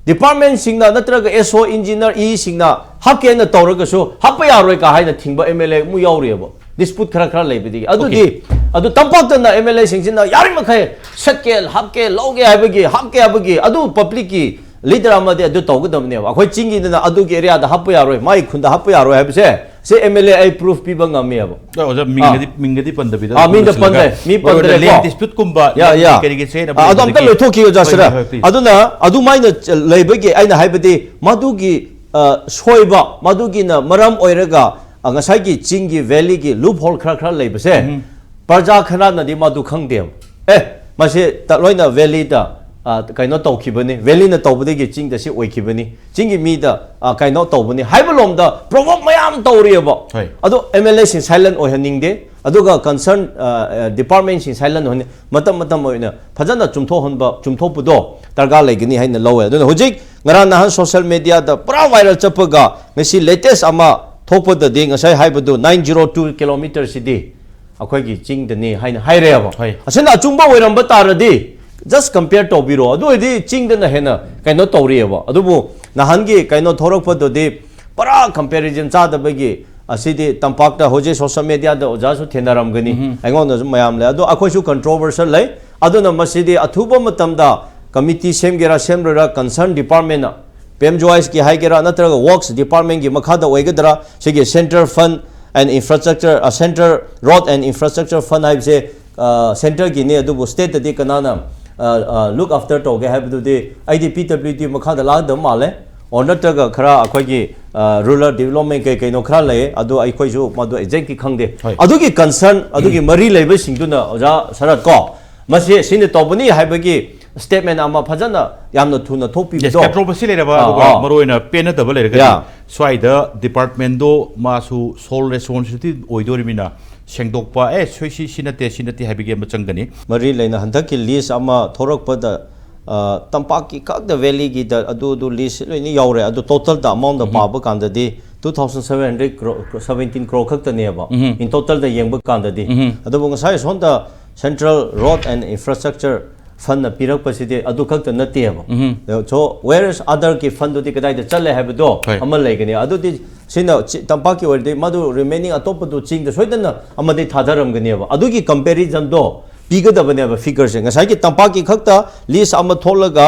ꯗꯤꯄꯥꯔꯠꯃꯦꯟꯁꯤꯡꯅ ꯅꯠꯇ꯭ꯔꯒ ꯑꯦꯁ ꯑꯣ ꯏꯟꯖꯤꯅꯤꯌꯔ ꯏꯁꯤꯡꯅ ꯍꯥꯞꯀꯦꯅ ꯇꯧꯔꯒꯁꯨ ꯍꯥꯞꯄ ꯌꯥꯔꯣꯏ ꯀ ꯍꯥꯏꯅ ꯊꯤꯡꯕ ꯑꯦꯝ ꯑꯦꯜ ꯑꯦ ꯑꯃꯨꯛ ꯌꯥꯎꯔꯤꯑꯕ, ꯗꯤꯁꯄ꯭ꯌꯨꯠ ꯈꯔ ꯈꯔ ꯂꯩꯕꯗꯒꯤ꯫ ꯑꯗꯨꯗꯤ ꯑꯗꯨ ꯇꯝꯄꯥꯛꯇꯅ ꯑꯦꯝ ꯑꯦꯜ ꯑꯦꯁꯤꯡꯁꯤꯅ ꯌꯥꯔꯤꯃꯈꯩ ꯁꯠꯀꯦ, ꯍꯥꯞꯀꯦ, ꯂꯧꯒꯦ ꯍꯥꯏꯕꯒꯤ, ꯍꯥꯞꯀꯦ ꯍꯥꯏꯕꯒꯤ ꯑꯗꯨ ꯄꯕ꯭ꯂꯤꯛꯀꯤ ꯂꯤꯗꯔ ꯑꯃꯗꯤ ꯑꯗꯨ ꯇꯧꯒꯗꯕꯅꯦꯕ꯫ ꯑꯩꯈꯣꯏ ꯆꯤꯡꯒꯤꯗꯅ ꯑꯗꯨꯒꯤ ꯑꯦꯔꯤꯌꯥꯗ ꯍꯥꯞꯄ ꯌꯥꯔꯣꯏ, ꯃꯥꯒꯤ ꯈꯨꯟꯗ ꯍꯥꯞꯄ ꯌꯥꯔꯣꯏ ꯍꯥꯏꯕꯁꯦ ꯁꯤ ꯑꯦꯝ ꯑꯦꯜ ꯑꯦ ꯑꯩ ꯄ꯭ꯔꯨꯐ ꯄꯤꯕ ꯉꯝꯃꯦꯕ꯫ ꯑꯣꯖꯥ, ꯃꯤꯡꯒꯗꯤ, ꯑꯥ꯫ ꯃꯤꯡꯒꯗꯤ ꯄꯟꯗꯕꯤꯗ ꯑꯥ, ꯑꯗꯨꯝ ꯃꯤꯡꯗ ꯂꯣꯏꯁꯤꯜꯂꯒ ꯄꯟꯗꯦ꯫ ꯃꯤ ꯃꯔꯨ ꯑꯣꯏꯅ ꯄꯟꯗ꯭ꯔꯦꯀꯣ꯫ ꯂꯦꯟ ꯗꯤꯁꯄ꯭ꯌꯨꯠꯀꯨꯝꯕ ꯌꯥ, ꯂꯦꯟꯒꯤ ꯌꯥ꯫ ꯀꯔꯤꯒꯤ ꯆꯦꯟꯅꯕ ꯑꯥ, ꯑꯗꯣ ꯑꯝꯇ ꯂꯩꯕꯗꯒꯤ ꯂꯣꯏꯊꯣꯛꯈꯤꯌꯣ, ꯑꯣꯖꯥ ꯍꯣꯏ, ꯁꯤꯗ꯫ ꯍꯣꯏ, ꯍꯣꯏ, please꯫ ꯑꯗꯨꯅ ꯑꯗꯨꯃꯥꯏꯅ ꯆ-, ꯂꯩꯕꯒꯤ ꯑꯩꯅ ꯍꯥꯏꯕꯗꯤ ꯃꯗꯨꯒꯤ, ꯑ, ꯁꯣꯏꯕ, ꯃꯗꯨꯒꯤꯅ ꯃꯔꯝ ꯑꯣꯏꯔꯒ, ꯑ, ꯉꯁꯥꯏꯒꯤ ꯆꯤꯡꯒꯤ ꯚꯦꯂꯤꯒꯤ ꯂꯨꯞ ꯍꯣꯜ ꯈꯔ ꯈꯔ ꯂꯩꯕꯁꯦ, ꯎꯝ꯫ ꯄ꯭ꯔꯖꯥ ꯈꯔꯅꯗꯤ ꯃꯗꯨ ꯈꯪꯗꯦꯕ꯫ ꯑꯦ, ꯃꯁꯤ ꯇ-, ꯂꯣꯏꯅ ꯚꯦꯂꯤꯗ, ꯑ, ꯀꯩꯅꯣ ꯇꯧꯈꯤꯕꯅꯤ, ꯚꯦꯂꯤꯅ ꯇꯧꯕꯗꯒꯤ ꯆꯤꯡꯗ ꯁꯤ ꯑꯣꯏꯈꯤꯕꯅꯤ, ꯆꯤꯡꯒꯤ ꯃꯤꯗ, ꯑ, ꯀꯩꯅꯣ ꯇꯧꯕꯅꯤ ꯍꯥꯏꯕ ꯂꯣꯝꯗ ꯄ꯭ꯔꯣꯚꯣꯛ ꯃꯌꯥꯝ ꯇꯧꯔꯤꯑꯕ꯫ ꯍꯣꯏ꯫ ꯑꯗꯣ ꯑꯦꯝ ꯑꯦꯜ ꯑꯦꯁꯤꯡ ꯁꯥꯏꯂꯦꯟ ꯑꯣꯏꯍꯟꯅꯤꯡꯗꯦ, ꯑꯗꯨꯒ ꯀꯟꯁꯔꯟ, ꯑ, ꯑ, ꯗꯤꯄꯥꯔꯠꯃꯦꯟꯁꯤꯡ ꯁꯥꯏꯂꯦꯟ ꯑꯣꯏꯍꯟꯅꯤꯡ-, ꯃꯇꯝ ꯃꯇꯝ ꯑꯣꯏꯅ ꯐꯖꯅ ꯆꯨꯝꯊꯣꯛꯍꯟꯕ, ꯆꯨꯝꯊꯣꯛꯄꯗꯣ ꯗꯔꯀꯥꯔ ꯂꯩꯒꯅꯤ ꯍꯥꯏꯅ ꯂꯧꯋꯦ꯫ ꯑꯗꯨꯅ ꯍꯧꯖꯤꯛ ꯉꯔꯥꯡ ꯅꯍꯥꯟ ꯁꯣꯁꯤꯌꯦꯜ ꯃꯦꯗꯤꯌꯥꯗ ꯄꯨꯔꯥ ꯚꯥꯏꯔꯦꯜ ꯆꯠꯄꯒ ꯉꯁꯤ ꯂꯦꯇꯦꯁ ꯑꯃ ꯊꯣꯛꯄꯗꯗꯤ ꯉꯁꯥꯏ ꯍꯥꯏꯕꯗꯨ ꯅꯥꯏꯟ ꯖꯤꯔꯣ ꯇꯨ ꯀꯤꯂꯣꯃꯤꯇꯔꯁꯤꯗꯤ ꯑꯩꯈꯣꯏꯒꯤ ꯆꯤꯡꯗꯅꯤ ꯍꯥꯏꯅ ꯍꯥꯏꯔꯦꯕ꯫ ꯍꯣꯏ꯫ ꯑꯁꯤꯅ ꯑꯆꯨꯝꯕ ꯑꯣꯏꯔꯝꯕ ꯇꯥꯔꯗꯤ just compare ꯇꯧꯕꯤꯔꯣ, ꯑꯗꯨ ꯑꯣꯏꯔꯗꯤ ꯆꯤꯡꯗꯅ ꯍꯦꯟꯅ ꯀꯩꯅꯣ ꯇꯧꯔꯤꯑꯕ꯫ ꯑꯗꯨꯕꯨ ꯅꯍꯥꯟꯒꯤ ꯀꯩꯅꯣ ꯊꯣꯔꯛꯄꯗꯨꯗꯤ ꯄꯨꯔꯥ comparison ꯆꯥꯗꯕꯒꯤ, ꯑꯁꯤꯗꯤ ꯇꯝꯄꯥꯛꯇ ꯍꯧꯖꯤꯛ ꯁꯣꯁꯤꯌꯦꯜ ꯃꯦꯗꯤꯌꯥꯗ ꯑꯣꯖꯥꯁꯨ ꯊꯦꯡꯅꯔꯝꯒꯅꯤ, ꯎꯝ꯫ ꯑꯩꯉꯣꯟꯗꯁꯨ ꯃꯌꯥꯝ ꯂꯩ꯫ ꯑꯗꯣ ꯑꯩꯈꯣꯏꯁꯨ ꯀꯟꯇ꯭ꯔꯣꯚꯔꯁꯤꯌꯦꯜ ꯂꯩ꯫ ꯑꯗꯨꯅ ꯃꯁꯤꯗꯤ ꯑꯊꯨꯕ ꯃꯇꯝꯗ ꯀꯃꯤꯇꯤ ꯁꯦꯝꯒꯦꯔꯥ ꯁꯦꯝꯂꯣꯏꯔꯥ, ꯀꯟꯁꯔꯟ ꯗꯤꯄꯥꯔꯠꯃꯦꯟꯅ, ꯄꯤ ꯑꯦꯝ ꯖꯤ ꯋꯥꯏ ꯑꯦꯁꯀꯤ ꯍꯥꯏꯒꯦꯔꯥ ꯅꯠꯇ꯭ꯔꯒ ꯋꯥꯔꯛꯁ ꯗꯤꯄꯥꯔꯠꯃꯦꯟꯒꯤ ꯃꯈꯥꯗ ꯑꯣꯏꯒꯗ꯭ꯔꯥ, ꯁꯤꯒꯤ Centre Fund and Infrastructure, ꯑ, Centre Road and Infrastructure Fund ꯍꯥꯏꯕꯁꯦ, ꯑ, ꯁꯦꯟꯇꯔꯒꯤꯅꯤ, ꯑꯗꯨꯕꯨ ꯁ꯭ꯇꯦꯠꯇꯗꯤ ꯀꯅꯥꯅ, ꯑ, ꯑ, ꯂꯨꯛ ꯑꯥꯐꯇꯔ ꯇꯧꯒꯦ ꯍꯥꯏꯕꯗꯨꯗꯤ ꯑꯩꯗꯤ ꯄꯤ ꯗꯕ꯭ꯂꯤꯌꯨ ꯗꯤ ꯃꯈꯥꯗ ꯂꯥꯛꯀꯗꯕ ꯃꯥꯜꯂꯦ꯫ ꯑꯣꯔ ꯅꯠꯇ꯭ꯔꯒ ꯈꯔ ꯑꯩꯈꯣꯏꯒꯤ, ꯑ, ꯔꯨꯔꯦꯜ ꯗꯤꯕꯂꯞꯃꯦꯟ ꯀꯩ ꯀꯩꯅꯣ ꯈꯔ ꯂꯩꯌꯦ, ꯑꯗꯨ ꯑꯩꯈꯣꯏꯁꯨ ꯃꯗꯨ ꯑꯦꯛꯖꯦꯛꯇꯤ ꯈꯪꯗꯦ꯫ ꯍꯣꯏ꯫ ꯑꯗꯨꯒꯤ ꯀꯟꯁꯔꯟ, ꯑꯗꯨꯒꯤ ꯃꯔꯤ ꯂꯩꯕꯁꯤꯡꯗꯨꯅ, ꯑꯣꯖꯥ ꯁꯔꯠ ꯀꯣ, ꯃꯁꯤ ꯁꯤꯅ ꯇꯧꯕꯅꯤ ꯍꯥꯏꯕꯒꯤ ꯁ꯭ꯇꯦꯠꯃꯦꯟ ꯑꯃ ꯐꯖꯅ ꯌꯥꯝꯅ ꯊꯨꯅ ꯊꯣꯛꯄꯤꯕꯗꯣ꯫ ꯀꯟꯇ꯭ꯔꯣꯚꯔꯁꯤ ꯂꯩꯔꯕ ꯑꯥ, ꯑꯗꯨꯒ ꯑꯥ꯫ ꯃꯔꯨꯑꯣꯏꯅ ꯄꯦꯟꯅꯗꯕ ꯂꯩꯔꯒꯗꯤ ꯌꯥ꯫ ꯁ꯭ꯋꯥꯏꯗ ꯗꯤꯄꯥꯔꯠꯃꯦꯟꯗꯣ ꯃꯥꯁꯨ ꯁꯣꯜ ꯔꯦꯁꯄꯣꯟꯁꯤꯕꯤꯂꯤꯇꯤ ꯑꯣꯏꯗꯣꯔꯤꯕꯅꯤꯅ ꯁꯦꯡꯗꯣꯛꯄ, ꯑꯦ ꯁꯣꯏ ꯁꯤ ꯁꯤ ꯅꯠꯇꯦ ꯁꯤ ꯅꯠꯇꯦ ꯍꯥꯏꯕꯒꯤ ꯑꯃ ꯆꯪꯒꯅꯤ꯫ ꯃꯔꯤ ꯂꯩꯅ ꯍꯟꯗꯛꯀꯤ ꯂꯤꯁ ꯑꯃ ꯊꯣꯔꯛꯄꯗ, ꯑ, ꯇꯝꯄꯥꯛꯀꯤ ꯈꯛꯇ ꯚꯦꯂꯤꯒꯤꯗ ꯑꯗꯨ ꯑꯗꯨ ꯂꯤꯁ ꯂꯣꯏꯅ ꯌꯥꯎꯔꯦ꯫ ꯑꯗꯨ ꯇꯣꯇꯦꯜꯗ ꯑꯃꯥꯎꯟꯗ ꯄꯥꯕ ꯀꯥꯟꯗꯗꯤ two thousand seven hundred crore, seventeen crore ꯈꯛꯇꯅꯦꯕ꯫ ꯎꯝ꯫ In totalꯗ ꯌꯦꯡꯕ ꯀꯥꯟꯗꯗꯤ꯫ ꯎꯝ꯫ ꯑꯗꯨꯕꯨ ꯉꯁꯥꯏ ꯁꯣꯝꯗ Central Road and Infrastructure Fundꯅ ꯄꯤꯔꯛꯄꯁꯤꯗꯤ ꯑꯗꯨ ꯈꯛꯇ ꯅꯠꯇꯦꯕ꯫ ꯎꯝ꯫ So where is otherꯒꯤ fundꯗꯨꯗꯤ ꯀꯗꯥꯏꯗ ꯆꯠꯂꯦ ꯍꯥꯏꯕꯗꯣ ꯍꯣꯏ꯫ ꯑꯃ ꯂꯩꯒꯅꯤ꯫ ꯑꯗꯨꯗꯤ ꯁꯤꯅ ꯆꯤ-, ꯇꯝꯄꯥꯛꯀꯤ ꯑꯣꯏꯔꯗꯤ ꯃꯗꯨ remaining ꯑꯇꯣꯞꯄꯗꯨ ꯆꯤꯡꯗ ꯁꯣꯏꯗꯅ ꯑꯃꯗꯤ ꯊꯥꯗꯔꯝꯒꯅꯦꯕ꯫ ꯑꯗꯨꯒꯤ comparisonꯗꯣ ꯄꯤꯒꯗꯕꯅꯦꯕ figureꯁꯦ꯫ ꯉꯁꯥꯏꯒꯤ ꯇꯝꯄꯥꯛꯀꯤ ꯈꯛꯇ ꯂꯤꯁ ꯑꯃ ꯊꯣꯛꯂꯒ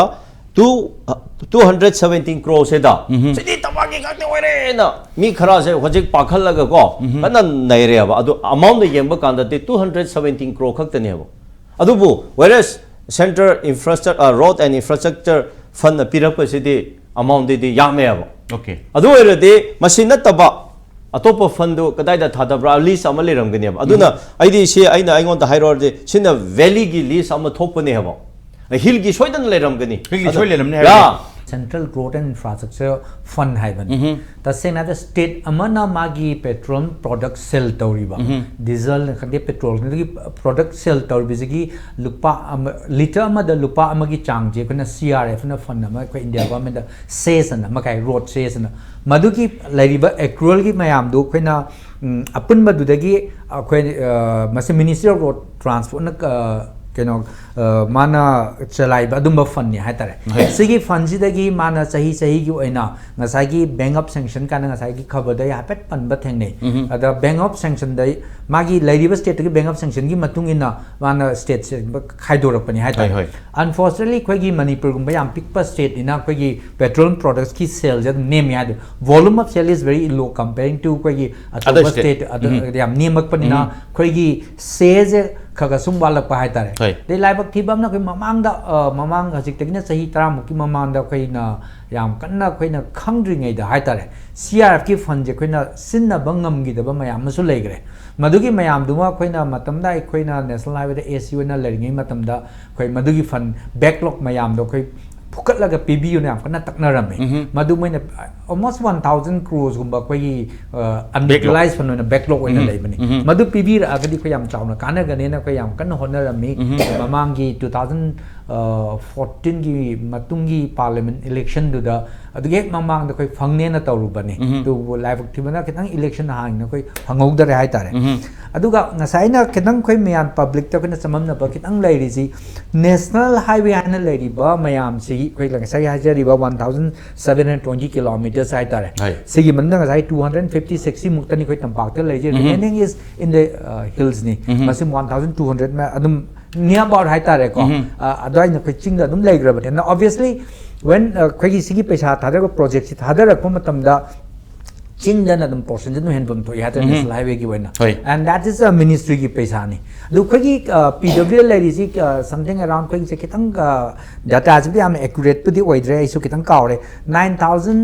two, two hundred seventeen croreꯁꯤꯗ ꯎꯝ꯫ ꯁꯤꯗꯤ ꯇꯝꯄꯥꯛꯀꯤ ꯈꯛꯇ ꯑꯣꯏꯔꯦꯅ ꯃꯤ ꯈꯔꯁꯦ ꯍꯧꯖꯤꯛ ꯄꯥꯈꯠꯂꯒꯀꯣ ꯎꯝ꯫ ꯀꯟꯅ ꯅꯩꯔꯦꯕ꯫ ꯑꯗꯨ amountꯗ ꯌꯦꯡꯕ ꯀꯥꯟꯗꯗꯤ two hundred seventeen crore ꯈꯛꯇꯅꯦꯕ꯫ ꯑꯗꯨꯕꯨ whereas Central Infrastructure, ꯑ, Road and Infrastructure Fundꯅ ꯄꯤꯔꯛꯄꯁꯤꯗꯤ amountꯗꯤ ꯌꯥꯝꯃꯦꯕ꯫ Okay꯫ ꯑꯗꯨ ꯑꯣꯏꯔꯗꯤ ꯃꯁꯤ ꯅꯠꯇꯕ ꯑꯇꯣꯞꯄ fundꯗꯨ ꯀꯗꯥꯏꯗ ꯊꯥꯗꯕ꯭ꯔꯥ? List ꯑꯃ ꯂꯩꯔꯝꯒꯅꯦꯕ꯫ ꯑꯗꯨꯅ ꯑꯩꯗꯤ ꯁꯤ ꯑꯩꯅ ꯑꯩꯉꯣꯟꯗ ꯍꯥꯏꯔꯨꯔꯗꯤ ꯁꯤꯅ valleyꯒꯤ list ꯑꯃ ꯊꯣꯛꯄꯅꯦꯕ꯫ Hillꯒꯤ ꯁꯣꯏꯗꯅ ꯂꯩꯔꯝꯒꯅꯤ꯫ Hillꯒꯤ ꯑꯗ-, ꯁꯣꯏ ꯂꯩꯔꯝꯅꯤ ꯌꯥ꯫ ꯍꯥꯏꯕꯅꯤ꯫ Central Road and Infrastructure Fund ꯍꯥꯏꯕꯅꯤ꯫ ꯎꯝ꯫ ꯇꯁꯦꯡꯅ ꯍꯥꯏꯕꯗ state ꯑꯃꯅ ꯃꯥꯒꯤ petroleum product sell ꯇꯧꯔꯤꯕ, ꯎꯝ꯫ diesel ꯈꯪꯗꯦ, petrol ꯈꯪꯗꯦ, product sell ꯇꯧꯔꯤꯕꯁꯤꯒꯤ ꯂꯨꯄꯥ ꯑꯃ, litre ꯑꯃꯗ ꯂꯨꯄꯥ ꯑꯃꯒꯤ ꯆꯥꯡꯁꯦ ꯑꯩꯈꯣꯏꯅ C R Fꯅ fund ꯑꯃ ꯑꯩꯈꯣꯏ India governmentꯗ cess ꯑꯅ ꯑꯃ ꯀꯥꯏ, road cess ꯑꯅ꯫ ꯃꯗꯨꯒꯤ ꯂꯩꯔꯤꯕ accrualꯒꯤ ꯃꯌꯥꯝꯗꯨ ꯑꯩꯈꯣꯏꯅ, ꯎꯝ, ꯑꯄꯨꯟꯕꯗꯨꯗꯒꯤ ꯑꯩꯈꯣꯏ, ꯑ, ꯃꯁꯤ Ministry of Road Transportꯅ, ꯑ, ꯀꯩꯅꯣ, ꯑ, ꯃꯥꯅ ꯆꯂꯥꯏꯕ ꯑꯗꯨꯝꯕ fundꯅꯤ ꯍꯥꯏꯇꯥꯔꯦ꯫ ꯍꯣꯏ꯫ ꯁꯤꯒꯤ fundꯁꯤꯗꯒꯤ ꯃꯥꯅ ꯆꯍꯤ ꯆꯍꯤꯒꯤ ꯑꯣꯏꯅ ꯉꯁꯥꯏꯒꯤ bank of sanction ꯀꯥꯏꯅ ꯉꯁꯥꯏꯒꯤ ꯈꯕꯔꯗ ꯑꯩ ꯍꯥꯏꯐꯦꯠ ꯄꯟꯕ ꯊꯦꯡꯅꯩ꯫ ꯎꯝ꯫ ꯑꯗ bank of sanctionꯗ ꯃꯥꯒꯤ ꯂꯩꯔꯤꯕ stateꯇꯨꯒꯤ bank of sanctionꯒꯤ ꯃꯇꯨꯡ ꯏꯟꯅ ꯃꯥꯅ stateꯁꯦ ꯈꯥꯏꯗꯣꯔꯛꯄꯅꯤ ꯍꯥꯏꯇꯥꯔꯦ꯫ ꯍꯣꯏ, ꯍꯣꯏ꯫ Unfortunately ꯑꯩꯈꯣꯏꯒꯤ ꯃꯅꯤꯄꯨꯔꯒꯨꯝꯕ ꯌꯥꯝ ꯄꯤꯛꯄ stateꯅꯤꯅ ꯑꯩꯈꯣꯏꯒꯤ petroleum productsꯀꯤ saleꯁꯦ ꯑꯗꯨꯝ ꯅꯦꯝꯃꯤ ꯍꯥꯏꯗꯣ, volume of sale is very low comparing to ꯑꯩꯈꯣꯏꯒꯤ ꯑꯇꯣꯞꯄ Other state. state ꯑꯗ ꯎꯝ꯫ ꯌꯥꯝ ꯅꯦꯝꯃꯛꯄꯅꯤꯅ ꯎꯝ꯫ ꯑꯩꯈꯣꯏꯒꯤ saleꯁꯦ ꯈꯔ ꯈꯔ ꯁꯨꯝ ꯋꯥꯠꯂꯛꯄ ꯍꯥꯏꯇꯥꯔꯦ꯫ ꯍꯣꯏ꯫ ꯑꯗꯩ ꯂꯥꯏꯕꯛ ꯊꯤꯕ ꯑꯃꯅ ꯑꯩꯈꯣꯏ ꯃꯃꯥꯡꯗ, ꯑ, ꯃꯃꯥꯡ ꯍꯧꯖꯤꯛꯇꯒꯤꯅ ꯆꯍꯤ ꯇꯔꯥꯃꯨꯛꯀꯤ ꯃꯃꯥꯡꯗ ꯑꯩꯈꯣꯏꯅ ꯌꯥꯝ ꯀꯟꯅ ꯑꯩꯈꯣꯏꯅ ꯈꯪꯗ꯭ꯔꯤꯉꯩꯗ ꯍꯥꯏꯇꯥꯔꯦ, C R Fꯀꯤ fundꯁꯦ ꯑꯩꯈꯣꯏꯅ ꯁꯤꯖꯤꯟꯅꯕ ꯉꯝꯈꯤꯗꯕ ꯃꯌꯥꯝ ꯑꯃꯁꯨ ꯂꯩꯈ꯭ꯔꯦ꯫ ꯃꯗꯨꯒꯤ ꯃꯌꯥꯝꯗꯨꯃ ꯑꯩꯈꯣꯏꯅ ꯃꯇꯝꯗ ꯑꯩꯈꯣꯏꯅ National Highwayꯗ AC ꯑꯣꯏꯅ ꯂꯩꯔꯤꯉꯩ ꯃꯇꯝꯗ ꯑꯩꯈꯣꯏ ꯃꯗꯨꯒꯤ fund backlog ꯃꯌꯥꯝꯗꯣ ꯑꯩꯈꯣꯏ ꯐꯨꯀꯠꯂꯒ ꯄꯤꯕꯤꯌꯨꯅ ꯌꯥꯝ ꯀꯟꯅ ꯇꯛꯅꯔꯝꯃꯤ꯫ ꯃꯗꯨ ꯃꯣꯏꯅ almost one thousand crores ꯒꯨꯝꯕ ꯑꯩꯈꯣꯏꯒꯤ unutilize fund ꯑꯣꯏꯅ backlog ꯑꯣꯏꯅ ꯂꯩꯕꯅꯤ꯫ ꯃꯗꯨ ꯄꯤꯕꯤꯔꯛꯑꯒꯗꯤ ꯑꯩꯈꯣꯏ ꯌꯥꯝ ꯆꯥꯎꯅ ꯀꯥꯟꯅꯒꯅꯦꯅ ꯑꯩꯈꯣꯏ ꯌꯥꯝ ꯀꯟꯅ ꯍꯣꯠꯅꯔꯝꯃꯤ꯫ ꯃꯃꯥꯡꯒꯤ two thousand fourteenꯒꯤ ꯃꯇꯨꯡꯒꯤ parliament electionꯗꯨꯗ ꯑꯗꯨꯒꯤ ꯍꯦꯛ ꯃꯃꯥꯡꯗ ꯑꯩꯈꯣꯏ ꯐꯪꯅꯦꯅ ꯇꯧꯔꯨꯕꯅꯤ꯫ ꯑꯗꯨꯕꯨ ꯂꯥꯏꯕꯛ ꯊꯤꯕꯅ ꯈꯤꯇꯪ election ꯍꯥꯡꯉꯤꯅ ꯑꯩꯈꯣꯏ ꯐꯪꯍꯧꯗꯔꯦ ꯍꯥꯏꯇꯥꯔꯦ꯫ ꯑꯗꯨꯒ ꯉꯁꯥꯏ ꯑꯩꯅ ꯈꯤꯇꯪ ꯑꯩꯈꯣꯏ ꯃꯌꯥꯝ publicꯇ ꯑꯩꯈꯣꯏꯅ ꯆꯃꯝꯅꯕ ꯈꯤꯇꯪ ꯂꯩꯔꯤꯁꯤ, National Highway ꯍꯥꯏꯅ ꯂꯩꯔꯤꯕ ꯃꯌꯥꯝꯁꯤ, ꯑꯩꯈꯣꯏ ꯉꯁꯥꯏ ꯍꯥꯏꯖꯔꯤꯕ one thousand seven hundred twenty kilometers ꯍꯥꯏꯇꯥꯔꯦ꯫ ꯁꯤꯒꯤ ꯃꯅꯨꯡꯗ ꯉꯁꯥꯏ two hundred fifty sixꯁꯤ ꯃꯨꯛꯇꯅꯤ ꯑꯩꯈꯣꯏ ꯇꯝꯄꯥꯛꯇ ꯂꯩꯖꯩ꯫ Remaining is in the hillsꯅꯤ꯫ ꯃꯁꯤ one thousand two hundred ꯑꯗꯨꯝ near about ꯍꯥꯏꯇꯥꯔꯦꯀꯣ꯫ ꯑꯗꯨꯋꯥꯏꯅ ꯑꯩꯈꯣꯏ ꯆꯤꯡꯗ ꯑꯗꯨꯝ ꯂꯩꯈ꯭ꯔꯕꯅꯤ꯫ ꯑꯗꯨꯅ obviously when ꯑꯩꯈꯣꯏꯒꯤ ꯁꯤꯒꯤ ꯄꯩꯁꯥ ꯊꯥꯗꯔꯛꯄ projectꯁꯤ ꯊꯥꯗꯔꯛꯄ ꯃꯇꯝꯗ ꯆꯤꯡꯗꯅ ꯑꯗꯨꯝ portionꯁꯦ ꯑꯗꯨꯝ ꯍꯦꯟꯐꯝ ꯊꯣꯛꯏ ꯍꯥꯏꯇꯥꯔꯦ꯫ National Highwayꯒꯤ ꯑꯣꯏꯅ꯫ And that is a ministryꯒꯤ ꯄꯩꯁꯥꯅꯤ꯫ ꯑꯗꯨ ꯑꯩꯈꯣꯏꯒꯤ PWꯗ ꯂꯩꯔꯤꯁꯤ something around, ꯑꯩꯈꯣꯏꯒꯤꯁꯦ ꯈꯤꯇꯪ dataꯁꯤꯕꯨꯗꯤ ꯌꯥꯝꯅ accurateꯄꯨꯗꯤ ꯑꯣꯏꯗ꯭ꯔꯦ, ꯑꯩꯁꯨ ꯈꯤꯇꯪ ꯀꯥꯎꯔꯦ, nine thousand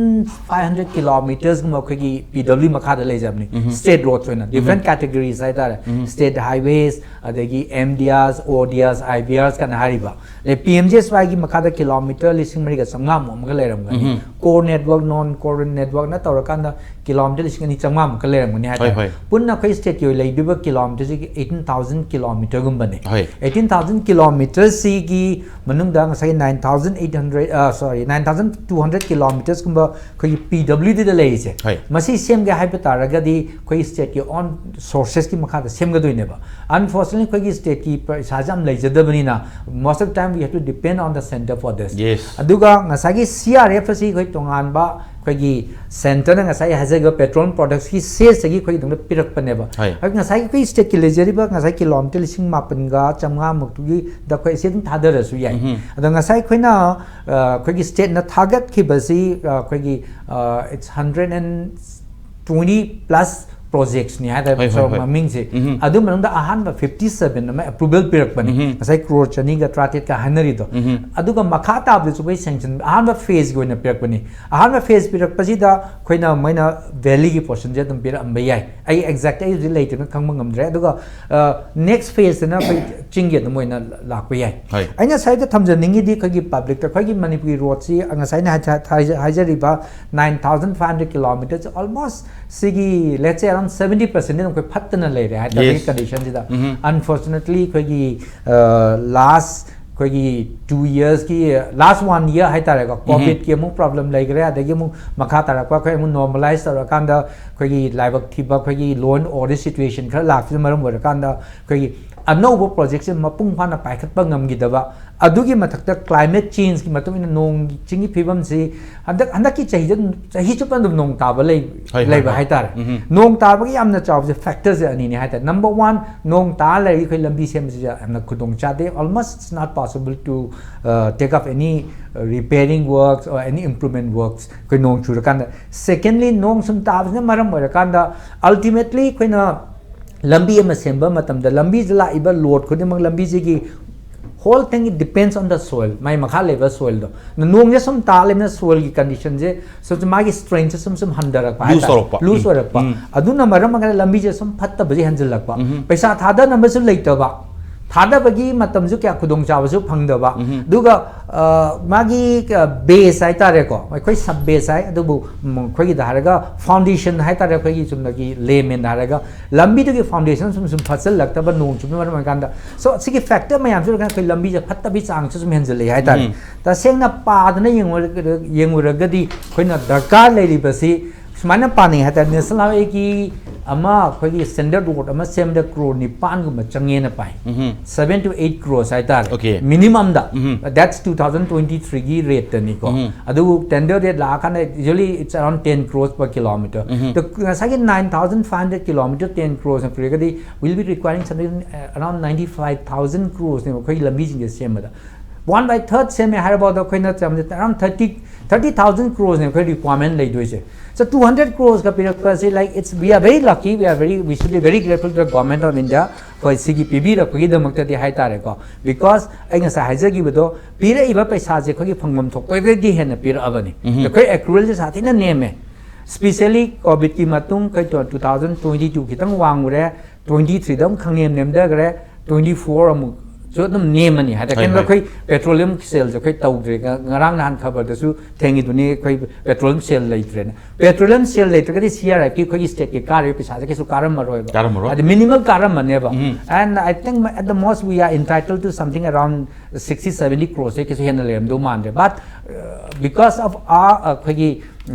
five hundred kilometersꯀꯨꯝꯕ ꯑꯩꯈꯣꯏꯒꯤ PW ꯃꯈꯥꯗ ꯂꯩꯖꯕꯅꯤ꯫ State roads ꯑꯣꯏꯅ different categories ꯍꯥꯏꯇꯥꯔꯦ꯫ State highways, ꯑꯗꯒꯤ MDRs, ODRs, IVRs ꯀꯥꯏꯅ ꯍꯥꯏꯔꯤꯕ꯫ ꯑꯗꯩ PMGSYꯒꯤ ꯃꯈꯥꯗ kilometer ꯂꯤꯁꯤꯡ ꯃꯔꯤꯒ ꯆꯥꯝꯃꯉꯥꯃꯨꯛ ꯑꯃꯒ ꯂꯩꯔꯝꯒꯅꯤ꯫ Core network, non core networkꯅ ꯇꯧꯔꯀꯥꯟꯗ kilometer ꯂꯤꯁꯤꯡ ꯑꯅꯤ ꯆꯥꯝꯃꯉꯥꯃꯨꯛꯀ ꯂꯩꯔꯝꯒꯅꯤ ꯍꯥꯏꯇꯥꯔꯦ꯫ ꯄꯨꯟꯅ ꯑꯩꯈꯣꯏ stateꯀꯤ ꯑꯣꯏꯅ ꯂꯩꯗꯣꯏꯕ kilometerꯁꯤꯒꯤ eighteen thousand kilometerꯒꯨꯝꯕꯅꯤ꯫ Eighteen thousand kilometerꯁꯤꯒꯤ ꯃꯅꯨꯡꯗ ꯉꯁꯥꯏꯒꯤ nine thousand eight hundred, sorry, nine thousand two hundred kilometersꯀꯨꯝꯕ ꯑꯩꯈꯣꯏꯒꯤ PWDꯗ ꯂꯩꯔꯤꯁꯦ, ꯃꯁꯤ ꯁꯦꯝꯒꯦ ꯍꯥꯏꯕ ꯇꯥꯔꯒꯗꯤ ꯑꯩꯈꯣꯏꯒꯤ stateꯀꯤ own sourcesꯀꯤ ꯃꯈꯥꯗ ꯁꯦꯝꯒꯗꯣꯏꯅꯦꯕ꯫ Unfortunately ꯑꯩꯈꯣꯏꯒꯤ stateꯀꯤ ꯄꯩꯁꯥꯁꯦ ꯌꯥꯝ ꯂꯩꯖꯗꯕꯅꯤꯅ, most of the time we have to depend on the centre for this꯫ ꯑꯗꯨꯒ ꯉꯁꯥꯏꯒꯤ CRF ꯑꯁꯤ ꯑꯩꯈꯣꯏ ꯇꯣꯉꯥꯟꯕ ꯑꯩꯈꯣꯏꯒꯤ centreꯅ ꯉꯁꯥꯏ ꯍꯥꯏꯖꯈꯤꯕ petroleum productsꯀꯤ cessꯇꯒꯤ ꯑꯩꯈꯣꯏꯒꯤꯗꯃꯛꯇ ꯄꯤꯔꯛꯄꯅꯦꯕ꯫ ꯑꯗꯨ ꯉꯁꯥꯏꯒꯤ ꯑꯩꯈꯣꯏ stateꯀꯤ ꯂꯩꯖꯔꯤꯕ ꯉꯁꯥꯏ kilometer ꯂꯤꯁꯤꯡ ꯃꯥꯄꯟꯒ ꯆꯥꯝꯃꯉꯥꯃꯨꯛꯇꯨꯒꯤꯗ ꯑꯩꯈꯣꯏ ꯑꯁꯤ ꯑꯗꯨꯝ ꯊꯥꯗꯔꯁꯨ ꯌꯥꯏ꯫ ꯑꯗꯣ ꯉꯁꯥꯏ ꯑꯩꯈꯣꯏꯅ ꯑꯩꯈꯣꯏꯒꯤ stateꯅ ꯊꯥꯒꯠꯈꯤꯕꯁꯤ ꯑꯩꯈꯣꯏꯒꯤ it's hundred and twenty plus ꯄ꯭ꯔꯣꯖꯦꯛꯁꯅꯤ ꯍꯥꯏꯇꯥꯔꯦ ꯍꯣꯏ, ꯍꯣꯏ, ꯁꯣꯔꯣꯛ ꯍꯣꯏ꯫ ꯃꯃꯤꯡꯁꯦ꯫ ꯎꯝ꯫ ꯑꯗꯨ ꯃꯅꯨꯡꯗ ꯑꯍꯥꯟꯕ ꯐꯤꯐꯇꯤ ꯁꯕꯦꯟ ꯑꯃ ꯑꯦꯄ꯭ꯔꯨꯕꯦꯜ ꯄꯤꯔꯛꯄꯅꯤ, ꯎꯝ꯫ ꯉꯁꯥꯏ ꯀ꯭ꯔꯣꯔ ꯆꯅꯤꯒ ꯇꯔꯥꯇꯔꯦꯠꯀ ꯍꯥꯏꯅꯔꯤꯗꯣ꯫ ꯎꯝ꯫ ꯑꯗꯨꯒ ꯃꯈꯥ ꯇꯥꯕꯗꯁꯨ ꯑꯩꯈꯣꯏ ꯁꯦꯡꯁꯟ ꯑꯍꯥꯟꯕ ꯐꯦꯖꯀꯤ ꯑꯣꯏꯅ ꯄꯤꯔꯛꯄꯅꯤ꯫ ꯑꯍꯥꯟꯕ ꯐꯦꯖ ꯄꯤꯔꯛꯄꯁꯤꯗ ꯑꯩꯈꯣꯏꯅ ꯃꯣꯏꯅ ꯚꯦꯂꯤꯒꯤ ꯄꯣꯔꯁꯟꯁꯦ ꯑꯗꯨꯝ ꯄꯤꯔꯛꯑꯝꯕ ꯌꯥꯏ꯫ ꯑꯩ ꯑꯦꯛꯖꯦꯛ ꯑꯩ ꯍꯧꯖꯤꯛ ꯂꯩꯇꯦꯅ ꯈꯪꯕ ꯉꯝꯗ꯭ꯔꯦ꯫ ꯑꯗꯨꯒ ꯅꯦꯛꯁ ꯐꯦꯖꯇꯅ ꯑꯩꯈꯣꯏ ꯆꯤꯡꯒꯤ ꯑꯗꯨꯝ ꯑꯣꯏꯅ ꯂꯥꯛꯄ ꯌꯥꯏ꯫ ꯍꯣꯏ꯫ ꯑꯩꯅ ꯁ꯭ꯋꯥꯏꯗ ꯊꯝꯖꯅꯤꯡꯉꯤꯗꯤ ꯑꯩꯈꯣꯏꯒꯤ ꯄꯕ꯭ꯂꯤꯛꯇ ꯑꯩꯈꯣꯏꯒꯤ ꯃꯅꯤꯄꯨꯔꯒꯤ ꯔꯣꯗꯁꯤ ꯉꯁꯥꯏ ꯑꯩꯅ ꯍꯥꯏꯖ- ꯍꯥꯏꯖ- ꯍꯥꯏꯖꯔꯤꯕ ꯅꯥꯏꯟ ꯊꯥꯎꯖꯟ ꯐꯥꯏꯚ ꯍꯟꯗ꯭ꯔꯦꯠ ꯀꯤꯂꯣꯃꯤꯇꯔꯁꯦ ꯑꯣꯜꯃꯣꯁ ꯁꯤꯒꯤ ꯂꯦꯠꯁ ꯑꯦ ꯑꯔꯥꯎꯟ ꯁꯕꯦꯟꯇꯤ ꯄꯔꯁꯦꯟꯗꯤ ꯑꯩꯈꯣꯏ ꯐꯠꯇꯅ ꯂꯩꯔꯦ ꯍꯥꯏꯇꯥꯔꯦ Yes. ꯀꯟꯗꯤꯁꯟꯁꯤꯗ꯫ ꯎꯝ꯫ ꯑꯟꯐꯣꯔꯆꯨꯅꯦꯠꯂꯤ ꯑꯩꯈꯣꯏꯒꯤ ꯂꯥꯁ ꯑꯩꯈꯣꯏꯒꯤ ꯇꯨ ꯌꯔꯁꯀꯤ ꯂꯥꯁ ꯋꯥꯟ ꯌꯔ ꯍꯥꯏꯇꯥꯔꯦꯀꯣ, ꯀꯣꯚꯤꯗꯀꯤ ꯑꯃꯨꯛ ꯄ꯭ꯔꯣꯕ꯭ꯂꯦꯝ ꯂꯩꯈ꯭ꯔꯦ, ꯑꯗꯒꯤ ꯑꯃꯨꯛ ꯃꯈꯥ ꯇꯥꯔꯛꯄ ꯑꯩꯈꯣꯏ ꯑꯃꯨꯛ ꯅꯣꯔꯃꯦꯂꯥꯏꯁ ꯇꯧꯔꯀꯥꯟꯗ ꯑꯩꯈꯣꯏꯒꯤ ꯂꯥꯏꯕꯛ ꯊꯤꯕ ꯑꯩꯈꯣꯏꯒꯤ ꯂꯣ ꯑꯦꯟ ꯑꯣꯔꯗꯔ ꯁꯤꯆꯨꯋꯦꯁꯟ ꯈꯔ ꯂꯥꯛꯄꯁꯤꯅ ꯃꯔꯝ ꯑꯣꯏꯔꯀꯥꯟꯗ ꯑꯩꯈꯣꯏꯒꯤ ꯑꯅꯧꯕ ꯄ꯭ꯔꯣꯖꯦꯛꯁꯦ ꯃꯄꯨꯡ ꯐꯥꯅ ꯄꯥꯏꯈꯠꯄ ꯉꯝꯈꯤꯗꯕ, ꯑꯗꯨꯒꯤ ꯃꯊꯛꯇ ꯀ꯭ꯂꯥꯏꯃꯦꯠ ꯆꯦꯟꯖꯀꯤ ꯃꯇꯨꯡ ꯏꯟꯅ ꯅꯣꯡ ꯆꯤꯡꯒꯤ ꯐꯤꯕꯝꯁꯤ ꯍꯟꯗꯛ ꯍꯟꯗꯛꯀꯤ ꯆꯍꯤꯗ ꯆꯍꯤ ꯆꯨꯞꯄ ꯑꯗꯨꯝ ꯅꯣꯡ ꯇꯥꯕ ꯂꯩ ꯍꯣꯏ, ꯍꯣꯏ, ꯂꯩꯕ ꯍꯣꯏ꯫ ꯍꯥꯏꯇꯥꯔꯦ꯫ ꯎꯝ꯫ ꯅꯣꯡ ꯇꯥꯕꯒꯤ ꯌꯥꯝꯅ ꯆꯥꯎꯕꯁꯦ ꯐꯦꯛꯇꯔꯁꯦ ꯑꯅꯤꯅꯤ ꯍꯥꯏꯇꯥꯔꯦ꯫ ꯅꯝꯕꯔ ꯋꯥꯟ, ꯅꯣꯡ ꯇꯥ ꯂꯩꯔꯗꯤ ꯑꯩꯈꯣꯏ ꯂꯝꯕꯤ ꯁꯦꯝꯕꯁꯤꯗ ꯌꯥꯝꯅ ꯈꯨꯗꯣꯡ ꯆꯥꯗꯦ꯫ Almost it's not possible to take up any repairing works or any improvement works ꯑꯩꯈꯣꯏ ꯅꯣꯡ ꯆꯨꯔꯀꯥꯟꯗ꯫ ꯁꯦꯀꯦꯟꯂꯤ, ꯅꯣꯡ ꯁꯨꯝ ꯇꯥꯕꯁꯤꯅ ꯃꯔꯝ ꯑꯣꯏꯔꯀꯥꯟꯗ ꯑꯜꯇꯤꯃꯦꯠꯂꯤ ꯑꯩꯈꯣꯏꯅ ꯂꯝꯕꯤ ꯑꯃ ꯁꯦꯝꯕ ꯃꯇꯝꯗ ꯂꯝꯕꯤꯁꯤꯗ ꯂꯥꯛꯏꯕ ꯂꯣꯗ ꯈꯨꯗꯤꯡꯃꯛ ꯂꯝꯕꯤꯁꯤꯒꯤ whole thing it depends on the soil, ꯃꯥꯏ ꯃꯈꯥ ꯂꯩꯕ ꯁꯣꯏꯜꯗꯣ꯫ ꯅꯣꯡꯁꯦ ꯁꯨꯝ ꯇꯥ ꯂꯩꯕꯅ ꯁꯣꯏꯜꯒꯤ ꯀꯟꯗꯤꯁꯟꯁꯦ ꯁꯨꯝ ꯁꯨꯝ ꯃꯥꯒꯤ ꯁ꯭ꯇꯔꯦꯡꯁꯦ ꯁꯨꯝ ꯁꯨꯝ ꯍꯟꯊꯔꯛꯄ Loose ꯇꯧꯔꯛꯄ꯫ ꯂꯨꯖ ꯎꯝ꯫ ꯑꯣꯏꯔꯛꯄ꯫ ꯎꯝ꯫ ꯑꯗꯨꯅ ꯃꯔꯝ ꯑꯣꯏꯔꯒ ꯂꯝꯕꯤꯁꯦ ꯁꯨꯝ ꯐꯠꯇꯕꯁꯦ ꯍꯦꯟꯖꯜꯂꯛꯄ꯫ ꯎꯝ꯫ ꯄꯩꯁꯥ ꯊꯥꯗꯅꯕꯁꯨ ꯂꯩꯇꯕ, ꯊꯥꯗꯕꯒꯤ ꯃꯇꯝꯁꯨ ꯀꯌꯥ ꯈꯨꯗꯣꯡꯆꯥꯕꯁꯨ ꯐꯪꯗꯕ꯫ ꯎꯝ꯫ ꯑꯗꯨꯒ ꯑ, ꯃꯥꯒꯤ ꯕꯦꯁ ꯍꯥꯏꯇꯥꯔꯦꯀꯣ, ꯑꯩꯈꯣꯏ ꯁꯕ ꯕꯦꯁ ꯍꯥꯏ, ꯑꯗꯨꯕꯨ ꯎꯝ, ꯑꯩꯈꯣꯏꯒꯤꯗ ꯍꯥꯏꯔꯒ ꯐꯥꯎꯟꯗꯦꯁꯟ ꯍꯥꯏꯇꯥꯔꯦ, ꯑꯩꯈꯣꯏꯒꯤ ꯆꯨꯝꯅꯒꯤ ꯂꯦꯃꯦꯟꯗ ꯍꯥꯏꯔꯒ ꯂꯝꯕꯤꯗꯨꯒꯤ ꯐꯥꯎꯟꯗꯦꯁꯟ ꯁꯨꯝ ꯁꯨꯝ ꯐꯠꯆꯜꯂꯛꯇꯕ ꯅꯣꯡ ꯆꯨꯕꯅ ꯃꯔꯝ ꯑꯣꯏꯔꯀꯥꯟꯗ꯫ ꯁꯣ ꯁꯤꯒꯤ ꯐꯦꯛꯇꯔ ꯃꯌꯥꯝꯁꯤ ꯑꯣꯏꯔꯀꯥꯟꯗ ꯑꯩꯈꯣꯏ ꯂꯝꯕꯤꯁꯦ ꯐꯠꯇꯕꯒꯤ ꯆꯥꯡꯁꯨ ꯁꯨꯝ ꯍꯦꯟꯖꯜꯂꯛꯑꯦ ꯍꯥꯏꯇꯥꯔꯦ꯫ ꯎꯝ꯫ ꯇꯁꯦꯡꯅ ꯄꯥꯗꯅ ꯌꯦꯡꯉꯨꯔꯒ- ꯌꯦꯡꯉꯨꯔꯒꯗꯤ ꯑꯩꯈꯣꯏꯅ ꯗꯔꯀꯥꯔ ꯂꯩꯔꯤꯕꯁꯤ ꯁꯨꯃꯥꯏꯅ ꯄꯥꯅꯩ ꯍꯥꯏꯇꯥꯔꯦ꯫ ꯅꯦꯁꯅꯦꯜ ꯍꯥꯏꯋꯦꯒꯤ ꯑꯃ ꯑꯩꯈꯣꯏꯒꯤ ꯁ꯭ꯇꯦꯟꯗꯔꯗ ꯔꯣꯗ ꯑꯃ ꯁꯦꯝꯕꯗ ꯀ꯭ꯔꯣꯔ ꯅꯤꯄꯥꯟꯒꯨꯝꯕ ꯆꯪꯉꯦꯅ ꯄꯥꯏ꯫ ꯎꯝ꯫ Seven to eight crores ꯍꯥꯏꯇꯥꯔꯦ꯫ Okay. ꯃꯤꯅꯤꯃꯝꯗ꯫ Um. That's two thousand twenty-threeꯒꯤ ꯔꯦꯠꯇꯅꯤꯀꯣ꯫ ꯎꯝ꯫ ꯑꯗꯨꯕꯨ ꯇꯦꯟꯗꯔ ꯔꯦꯠ ꯂꯥꯛꯑꯀꯥꯟꯗ usually it's around ten crores per kilometer꯫ ꯎꯝ꯫ ꯑꯗꯣ ꯉꯁꯥꯏꯒꯤ nine thousand five hundred kilometer ten crores ꯄꯤꯔꯒꯗꯤ we'll be requiring something, uh, around ninety-five thousand crores ꯅꯦꯕ ꯑꯩꯈꯣꯏꯒꯤ ꯂꯝꯕꯤꯁꯤꯡꯁꯦ ꯁꯦꯝꯕꯗ꯫ One by third ꯁꯦꯝꯃꯦ ꯍꯥꯏꯔꯕꯗ ꯑꯩꯈꯣꯏꯅ ꯆꯝꯅ around thirty thirty thousand crores ꯅꯦ ꯑꯩꯈꯣꯏ requirement ꯂꯩꯗꯣꯏꯁꯦ꯫ So two hundred crores ꯀ ꯄꯤꯔꯛꯄꯁꯦ, like, it's, we are very lucky, we are very, we should be very grateful to the Government of India for ꯁꯤꯒꯤ ꯄꯤꯕꯤꯔꯛꯄꯒꯤꯗꯃꯛꯇꯗꯤ ꯍꯥꯏꯇꯥꯔꯦꯀꯣ꯫ Because ꯑꯩ ꯉꯁꯥꯏ ꯍꯥꯏꯖꯈꯤꯕꯗꯣ, ꯄꯤꯔꯛꯏꯕ ꯄꯩꯁꯥꯁꯦ ꯑꯩꯈꯣꯏꯒꯤ ꯐꯪꯐꯝ ꯊꯣꯛꯄꯗꯒꯤ ꯍꯦꯟꯅ ꯄꯤꯔꯛꯑꯕꯅꯤ꯫ ꯑꯩꯈꯣꯏ accrual ꯁꯦ ꯁꯥꯊꯤꯅ ꯅꯦꯝꯃꯦ꯫ Specially COVID ꯀꯤ ꯃꯇꯨꯡ ꯑꯩꯈꯣꯏ two thousand twenty two ꯈꯤꯇꯪ ꯋꯥꯡꯉꯨꯔꯦ, twenty three ꯗ ꯑꯃꯨꯛ ꯈꯪꯅꯦꯝ ꯅꯦꯝꯊꯈ꯭ꯔꯦ, twenty four ꯑꯃꯨꯛꯁꯨ ꯑꯗꯨꯝ ꯅꯦꯝꯃꯅꯤ ꯍꯥꯏ ꯇꯥꯔꯦ꯫ ꯍꯣꯏ, ꯀꯩꯒꯤꯅꯣꯗ ꯍꯣꯏ꯫ ꯑꯩꯈꯣꯏ petroleum sale ꯁꯦ ꯑꯩꯈꯣꯏ ꯇꯧꯗ꯭ꯔꯦ꯫ ꯉ- ꯉꯔꯥꯡ ꯅꯍꯥꯟ ꯈꯕꯔꯗꯁꯨ ꯊꯦꯡꯉꯤꯗꯨꯅꯤ, ꯑꯩꯈꯣꯏ petroleum sale ꯂꯩꯇ꯭ꯔꯦꯅ꯫ Petroleum sale ꯂꯩꯇ꯭ꯔꯒꯗꯤ C R F ꯀꯤ ꯑꯩꯈꯣꯏꯒꯤ state ꯀꯤ ꯀꯥꯔꯤꯕ ꯄꯩꯁꯥꯁꯦ ꯀꯩꯁꯨ ꯀꯥꯔꯝꯃꯔꯣꯏꯕ꯫ ꯀꯥꯔꯝꯃꯔꯣꯏ꯫ ꯍꯥꯏꯗꯤ minimum ꯀꯥꯔꯝꯃꯅꯦꯕ꯫ And I think at the most we are entitled to something around sixty seventy crores ꯁꯦ ꯀꯩꯁꯨ ꯍꯦꯟꯅ ꯂꯩꯔꯝꯗꯧ ꯃꯥꯟꯗ꯭ꯔꯦ꯫ But uh, because of our ꯑꯩꯈꯣꯏꯒꯤ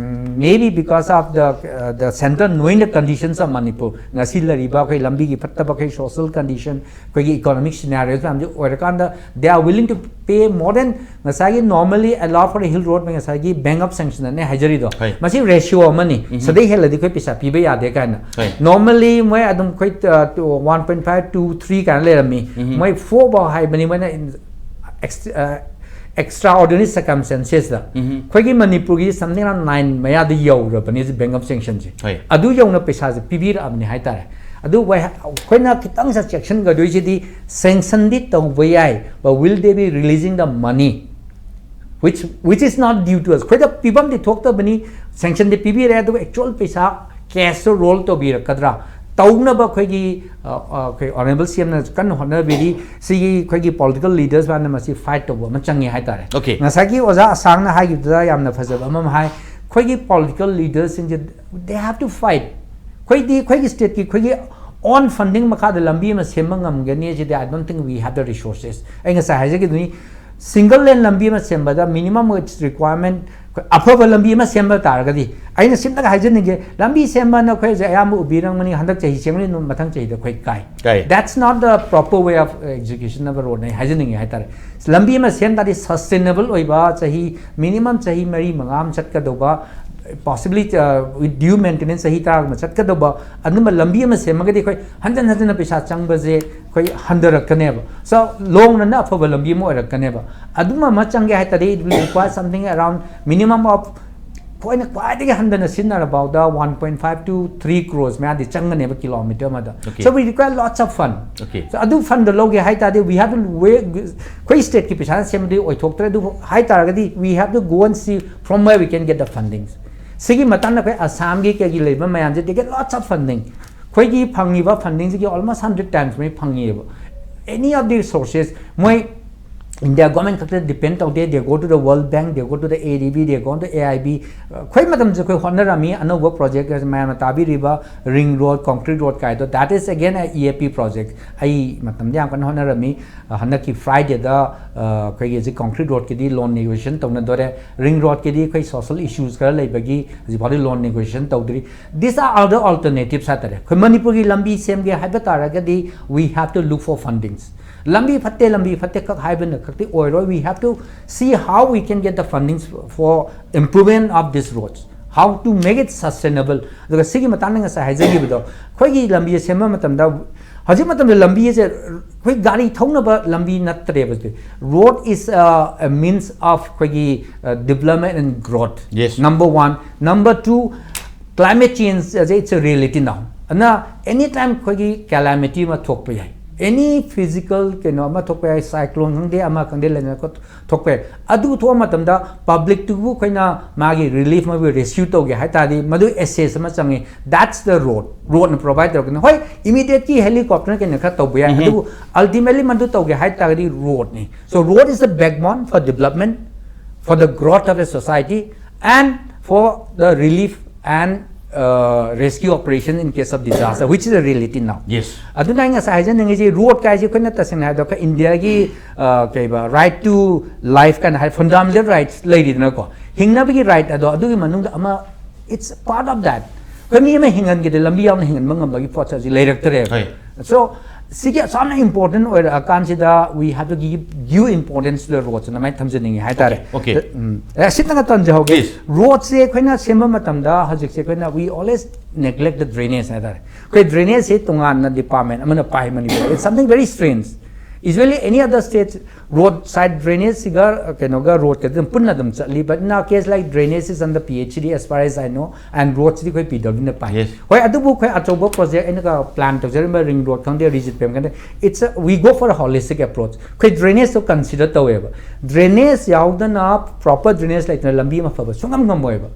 maybe because of the uh, the centre knowing the conditions of Manipur, ꯉꯁꯤ ꯂꯩꯔꯤꯕ ꯑꯩꯈꯣꯏ ꯂꯝꯕꯤꯒꯤ ꯐꯠꯇꯕ, ꯑꯩꯈꯣꯏ social condition, ꯑꯩꯈꯣꯏꯒꯤ economic scenarios ꯃꯌꯥꯝꯁꯦ ꯑꯣꯏꯔꯀꯥꯟꯗ, they are willing to pay more than ꯉꯁꯥꯏꯒꯤ normally allowed for a hill road, ꯉꯁꯥꯏꯒꯤ bank of sanction ꯅꯦ ꯍꯥꯏꯖꯔꯤꯗꯣ꯫ ꯍꯣꯏ꯫ ꯃꯁꯤ ratio ꯑꯃꯅꯤ꯫ ꯁꯤꯗꯩ ꯍꯦꯜꯂꯗꯤ ꯑꯩꯈꯣꯏ ꯄꯩꯁꯥ ꯄꯤꯕ ꯌꯥꯗꯦ ꯀꯥꯏꯅ꯫ ꯍꯣꯏ꯫ Normally ꯃꯣꯏ ꯑꯗꯨꯝ ꯑꯩꯈꯣꯏ one point five, two, three ꯀꯥꯏꯅ ꯂꯩꯔꯝꯃꯤ꯫ ꯃꯣꯏ four ꯐꯥꯎ ꯍꯥꯏꯕꯅꯤ ꯃꯣꯏꯅ꯫ Extra ordinary circumstances ꯇ ꯑꯩꯈꯣꯏꯒꯤ ꯃꯅꯤꯄꯨꯔꯒꯤ something around nine ꯃꯌꯥꯗ ꯌꯧꯔꯕꯅꯤ ꯍꯧꯖꯤꯛ bank of sanction ꯁꯦ꯫ ꯍꯣꯏ꯫ ꯑꯗꯨ ꯌꯧꯅ ꯄꯩꯁꯥꯁꯦ ꯄꯤꯕꯤꯔꯛꯑꯕꯅꯤ ꯍꯥꯏꯇꯥꯔꯦ꯫ ꯑꯗꯨ ꯋꯥꯏ-, ꯑꯩꯈꯣꯏꯅ ꯈꯤꯇꯪ ꯆꯦꯛꯁꯤꯟꯒꯗꯣꯏꯁꯤꯗꯤ, sanction ꯗꯤ ꯇꯧꯕ ꯌꯥꯏ, but will they be releasing the money which which is not due to us? ꯑꯩꯈꯣꯏꯗ ꯄꯤꯐꯝꯗꯤ ꯊꯣꯛꯇꯕꯅꯤ꯫ Sanction ꯗꯤ ꯄꯤꯕꯤꯔꯦ, ꯑꯗꯨꯒ actual ꯄꯩꯁꯥ cash ꯇ roll ꯇꯧꯕꯤꯔꯛꯀꯗ꯭ꯔꯥ? ꯇꯧꯅꯕ ꯑꯩꯈꯣꯏꯒꯤ ꯑ, ꯑ, ꯑꯩꯈꯣꯏ honourable C M ꯅ ꯀꯟꯅ ꯍꯣꯠꯅꯕꯤꯔꯤ꯫ ꯁꯤꯒꯤ ꯑꯩꯈꯣꯏꯒꯤ political leaders ꯃꯌꯥꯝꯅ ꯃꯁꯤ fight ꯇꯧꯕ ꯑꯃ ꯆꯪꯉꯦ ꯍꯥꯏꯇꯥꯔꯦ꯫ Okay. ꯉꯁꯥꯏꯒꯤ ꯑꯣꯖꯥ ꯑꯁꯥꯡꯅ ꯍꯥꯏꯈꯤꯕꯗꯨꯗ ꯌꯥꯝꯅ ꯐꯖꯕ ꯑꯃ ꯑꯃ ꯍꯥꯏ, ꯑꯩꯈꯣꯏꯒꯤ political leaders ꯁꯤꯡꯁꯦ, they have to fight꯫ ꯑꯩꯈꯣꯏꯗꯤ ꯑꯩꯈꯣꯏꯒꯤ state ꯀꯤ ꯑꯩꯈꯣꯏꯒꯤ own funding ꯃꯈꯥꯗ ꯂꯝꯕꯤ ꯑꯃ ꯁꯦꯝꯕ ꯉꯝꯒꯅꯤ ꯁꯤꯗꯤ, I don't think we have the resources꯫ ꯑꯩ ꯉꯁꯥꯏ ꯍꯥꯏꯖꯈꯤꯗꯨꯅꯤ, single lane ꯂꯝꯕꯤ ꯑꯃ ꯁꯦꯝꯕꯗ minimum wage requirement, ꯑꯩꯈꯣꯏ ꯑꯐꯕ ꯂꯝꯕꯤ ꯑꯃ ꯁꯦꯝꯕ ꯇꯥꯔꯒꯗꯤ, ꯑꯩꯅ ꯁꯤꯝꯇꯒ ꯍꯥꯏꯖꯅꯤꯡꯒꯦ, ꯂꯝꯕꯤ ꯁꯦꯝꯕꯅ ꯑꯩꯈꯣꯏꯁꯦ ꯑꯌꯥꯝꯕ ꯎꯕꯤꯔꯝꯒꯅꯤ, ꯍꯟꯗꯛ ꯆꯍꯤ ꯁꯦꯝꯒꯅꯤ, ꯃꯊꯪ ꯆꯍꯤꯗ ꯑꯩꯈꯣꯏ ꯀꯥꯏ꯫ ꯀꯥꯏ꯫ That's not the proper way of execution of a road ꯅ ꯑꯩ ꯍꯥꯏꯖꯅꯤꯡꯉꯦ ꯍꯥꯏꯇꯥꯔꯦ꯫ ꯂꯝꯕꯤ ꯑꯃ ꯁꯦꯝ ꯇꯥꯔꯗꯤ sustainable ꯑꯣꯏꯕ, ꯆꯍꯤ minimum ꯆꯍꯤ ꯃꯔꯤ ꯃꯉꯥ ꯑꯃ ꯆꯠꯀꯗꯧꯕ, possibly with due maintenance ꯆꯍꯤ ꯇꯔꯥꯒꯨꯝꯕ ꯆꯠꯀꯗꯧꯕ ꯑꯗꯨꯝꯕ ꯂꯝꯕꯤ ꯑꯃ ꯁꯦꯝꯃꯒꯗꯤ ꯑꯩꯈꯣꯏ ꯍꯟꯖꯟ ꯍꯟꯖꯟꯅ ꯄꯩꯁꯥ ꯆꯪꯕꯁꯦ ꯑꯩꯈꯣꯏ ꯍꯟꯊꯔꯛꯀꯅꯦꯕ꯫ So long runꯗ ꯑꯐꯕ ꯂꯝꯕꯤ ꯑꯃ ꯑꯣꯏꯔꯛꯀꯅꯦꯕ꯫ ꯑꯗꯨꯝꯕ ꯑꯃ ꯆꯪꯒꯦ ꯍꯥꯏ ꯇꯥꯔꯗꯤ it will require something around minimum of ꯑꯩꯈꯣꯏꯅ ꯈ꯭ꯋꯥꯏꯗꯒꯤ ꯍꯟꯊꯅ ꯁꯤꯖꯤꯟꯅꯔꯕꯗ one point five to three crores ꯃꯌꯥꯗꯤ ꯆꯪꯒꯅꯦꯕ ꯀꯤꯂꯣꯃꯤꯇꯔ ꯑꯃꯗ꯫ Okay. So we require lots of fund. Okay. So ꯑꯗꯨ fundꯗ ꯂꯧꯒꯦ ꯍꯥꯏ ꯇꯥꯔꯗꯤ we have to wait, ꯑꯩꯈꯣꯏ stateꯀꯤ ꯄꯩꯁꯥꯅ ꯁꯦꯝꯕꯗꯤ ꯑꯣꯏꯊꯣꯛꯇ꯭ꯔꯦ꯫ ꯑꯗꯨꯕꯨ ꯍꯥꯏ ꯇꯥꯔꯒꯗꯤ we have to go and see from where we can get the fundings. ꯁꯤꯒꯤ ꯃꯇꯥꯡꯗ ꯑꯩꯈꯣꯏ ꯑꯁꯥꯝꯒꯤ ꯀꯩꯒꯤ ꯂꯩꯕ ꯃꯌꯥꯝꯁꯦ they get lots of funding. ꯑꯩꯈꯣꯏꯒꯤ ꯐꯪꯉꯤꯕ fundingꯁꯤꯒꯤ almost hundred times ꯃꯣꯏ ꯐꯪꯉꯤꯑꯕ꯫ Any of the sources ꯃꯣꯏ India government ꯈꯛꯇ depend ꯇꯧꯗꯦ꯫ They go to the World Bank, they go to the ADB, they go to AIB. ꯑꯩꯈꯣꯏ ꯃꯇꯝꯁꯦ ꯑꯩꯈꯣꯏ ꯍꯣꯠꯅꯔꯝꯃꯤ ꯑꯅꯧꯕ project ꯃꯌꯥꯝꯅ ꯇꯥꯕꯤꯔꯤꯕ ring road, concrete road ꯀꯥꯏꯗꯣ, that is again a EAP project. ꯑꯩ ꯃꯇꯝꯗ ꯌꯥꯝ ꯀꯟꯅ ꯍꯣꯠꯅꯔꯝꯃꯤ꯫ ꯍꯟꯗꯛꯀꯤ Fridayꯗ ꯑꯩꯈꯣꯏꯒꯤ ꯍꯧꯖꯤꯛ concrete roadꯀꯤꯗꯤ loan negotiation ꯇꯧꯅꯗꯣꯔꯦ꯫ Ring roadꯀꯤꯗꯤ ꯑꯩꯈꯣꯏ social issues ꯈꯔ ꯂꯩꯕꯒꯤ ꯍꯧꯖꯤꯛꯐꯥꯎꯗꯤ loan negotiation ꯇꯧꯗ꯭ꯔꯤ꯫ These are other alternatives ꯍꯥꯏꯇꯥꯔꯦ꯫ ꯑꯩꯈꯣꯏ ꯃꯅꯤꯄꯨꯔꯒꯤ ꯂꯝꯕꯤ ꯁꯦꯝꯒꯦ ꯍꯥꯏꯕ ꯇꯥꯔꯒꯗꯤ we have to look for fundings. ꯂꯝꯕꯤ ꯐꯠꯇꯦ, ꯂꯝꯕꯤ ꯐꯠꯇꯦ ꯈꯛ ꯍꯥꯏꯕꯅ ꯈꯛꯇꯤ ꯑꯣꯏꯔꯣꯏ꯫ We have to see how we can get the fundings for improvement of these roads, how to make it sustainable. ꯑꯗꯨꯒ ꯁꯤꯒꯤ ꯃꯇꯥꯡꯗ ꯉꯁꯥꯏ ꯍꯥꯏꯖꯈꯤꯕꯗꯣ, ꯑꯩꯈꯣꯏꯒꯤ ꯂꯝꯕꯤ ꯁꯦꯝꯕ ꯃꯇꯝꯗ ꯍꯧꯖꯤꯛ ꯃꯇꯝꯗ ꯂꯝꯕꯤ ꯑꯁꯦ ꯑꯩꯈꯣꯏ ꯒꯥꯔꯤ ꯊꯧꯅꯕ ꯂꯝꯕꯤ ꯅꯠꯇ꯭ꯔꯦꯕ꯫ Road is a means of ꯑꯩꯈꯣꯏꯒꯤ development and growth. Yes. Number one. Number two, climate change ꯑꯁꯦ it's a reality now. ꯑꯗꯨꯅ any time ꯑꯩꯈꯣꯏꯒꯤ calamity ꯑꯃ ꯊꯣꯛꯄ ꯌꯥꯏ꯫ Any physical ꯀꯩꯅꯣ ꯑꯃ ꯊꯣꯛꯄ ꯌꯥꯏ, cyclone ꯈꯪꯗꯦ, ꯑꯃ ꯈꯪꯗꯦ, ꯂꯩꯅ ꯊꯣꯛꯄ ꯌꯥꯏ꯫ ꯑꯗꯨ ꯊꯣꯛꯄ ꯃꯇꯝꯗ publicꯇꯨꯕꯨ ꯑꯩꯈꯣꯏꯅ ꯃꯥꯒꯤ relief, ꯃꯥꯒꯤ rescue ꯇꯧꯒꯦ ꯍꯥꯏ ꯇꯥꯔꯗꯤ ꯃꯗꯨ assets ꯑꯃ ꯆꯪꯉꯤ꯫ That's the road. Roadꯅ provide ꯇꯧꯔꯛꯀꯅꯤ꯫ ꯍꯣꯏ, immediateꯀꯤ helicopterꯅ ꯀꯩꯅꯣ ꯈꯔ ꯇꯧꯕ ꯌꯥꯏ꯫ ꯑꯗꯨꯕꯨ ultimately ꯃꯗꯨ ꯇꯧꯒꯦ ꯍꯥꯏ ꯇꯥꯔꯒꯗꯤ roadꯅꯤ꯫ So road is the backbone for development, for the growth of a society and for the relief and uh, rescue operation in case of disaster, which is a reality now. Yes. ꯑꯗꯨꯅ ꯑꯩ ꯉꯁꯥꯏ ꯍꯥꯏꯖꯅꯤꯡꯉꯤꯁꯤ, road ꯀꯥꯏꯁꯦ ꯑꯩꯈꯣꯏꯅ ꯇꯁꯦꯡꯅ ꯍꯥꯏꯕꯗ ꯑꯩꯈꯣꯏ Indiaꯒꯤ ꯀꯩꯕ right to life ꯀꯥꯏꯅ ꯍꯥꯏ, fundamental rights ꯂꯩꯔꯤꯗꯅꯀꯣ, ꯍꯤꯡꯅꯕꯒꯤ right ꯑꯗꯣ ꯑꯗꯨꯒꯤ ꯃꯅꯨꯡꯗ ꯑꯃ it's part of that. ꯑꯩꯈꯣꯏ ꯃꯤ ꯑꯃ ꯍꯤꯡꯍꯟꯒꯦꯗꯤ ꯂꯝꯕꯤ ꯌꯥꯎꯅ ꯍꯤꯡꯍꯟꯕ ꯉꯝꯕꯒꯤ ꯄꯣꯠꯁꯦ ꯍꯧꯖꯤꯛ ꯂꯩꯔꯛꯇ꯭ꯔꯦꯕ꯫ ꯍꯣꯏ. So ꯁꯤꯒꯤ ꯑꯁꯨꯛ ꯌꯥꯝꯅ important ꯑꯣꯏꯔꯛꯑꯀꯥꯟꯁꯤꯗ we have to give due importance to the roads ꯑꯗꯨꯃꯥꯏꯅ ꯊꯝꯖꯅꯤꯡꯉꯤ ꯍꯥꯏꯇꯥꯔꯦ꯫ Okay, okay. Um, A, ꯁꯤꯇꯪꯒ ꯇꯝꯖꯍꯧꯒꯦ꯫ Please. Roadꯁꯦ ꯑꯩꯈꯣꯏꯅ ꯁꯦꯝꯕ ꯃꯇꯝꯗ ꯍꯧꯖꯤꯛꯁꯦ ꯑꯩꯈꯣꯏꯅ we always neglect the drainage ꯍꯥꯏꯇꯥꯔꯦ꯫ ꯑꯩꯈꯣꯏ drainageꯁꯦ ꯇꯣꯉꯥꯟꯅ department ꯑꯃꯅ ꯄꯥꯏ Manipur, it's something very strange. Usually any other state road side drainageꯁꯤꯒ ꯀꯩꯅꯣꯒ roadꯀ ꯑꯗꯨꯝ ꯄꯨꯟꯅ ꯑꯗꯨꯝ ꯆꯠꯂꯤ, but in our case like drainage is under P H E D as far as I know, and roadsꯁꯤꯗꯤ ꯑꯩꯈꯣꯏ P W Dꯅ ꯄꯥꯏ꯫ Yes. ꯍꯣꯏ, ꯑꯗꯨꯕꯨ ꯑꯩꯈꯣꯏ ꯑꯆꯧꯕ project ꯑꯩꯅꯒ plan ꯇꯧꯖꯔꯤꯕ ring road ꯈꯪꯗꯦ, ꯔꯤꯖꯤꯠ ꯄꯦꯝ ꯈꯪꯗꯦ, it's a, we go for a holistic approach. ꯑꯩꯈꯣꯏ drainageꯇꯣ consider ꯇꯧꯋꯦꯕ꯫ Drainage ꯌꯥꯎꯗꯅ, proper drainage ꯂꯩꯇꯅ ꯂꯝꯕꯤ ꯑꯃ ꯐꯕ ꯁꯨꯡꯉꯝ ꯉꯝꯃꯣꯏꯕ꯫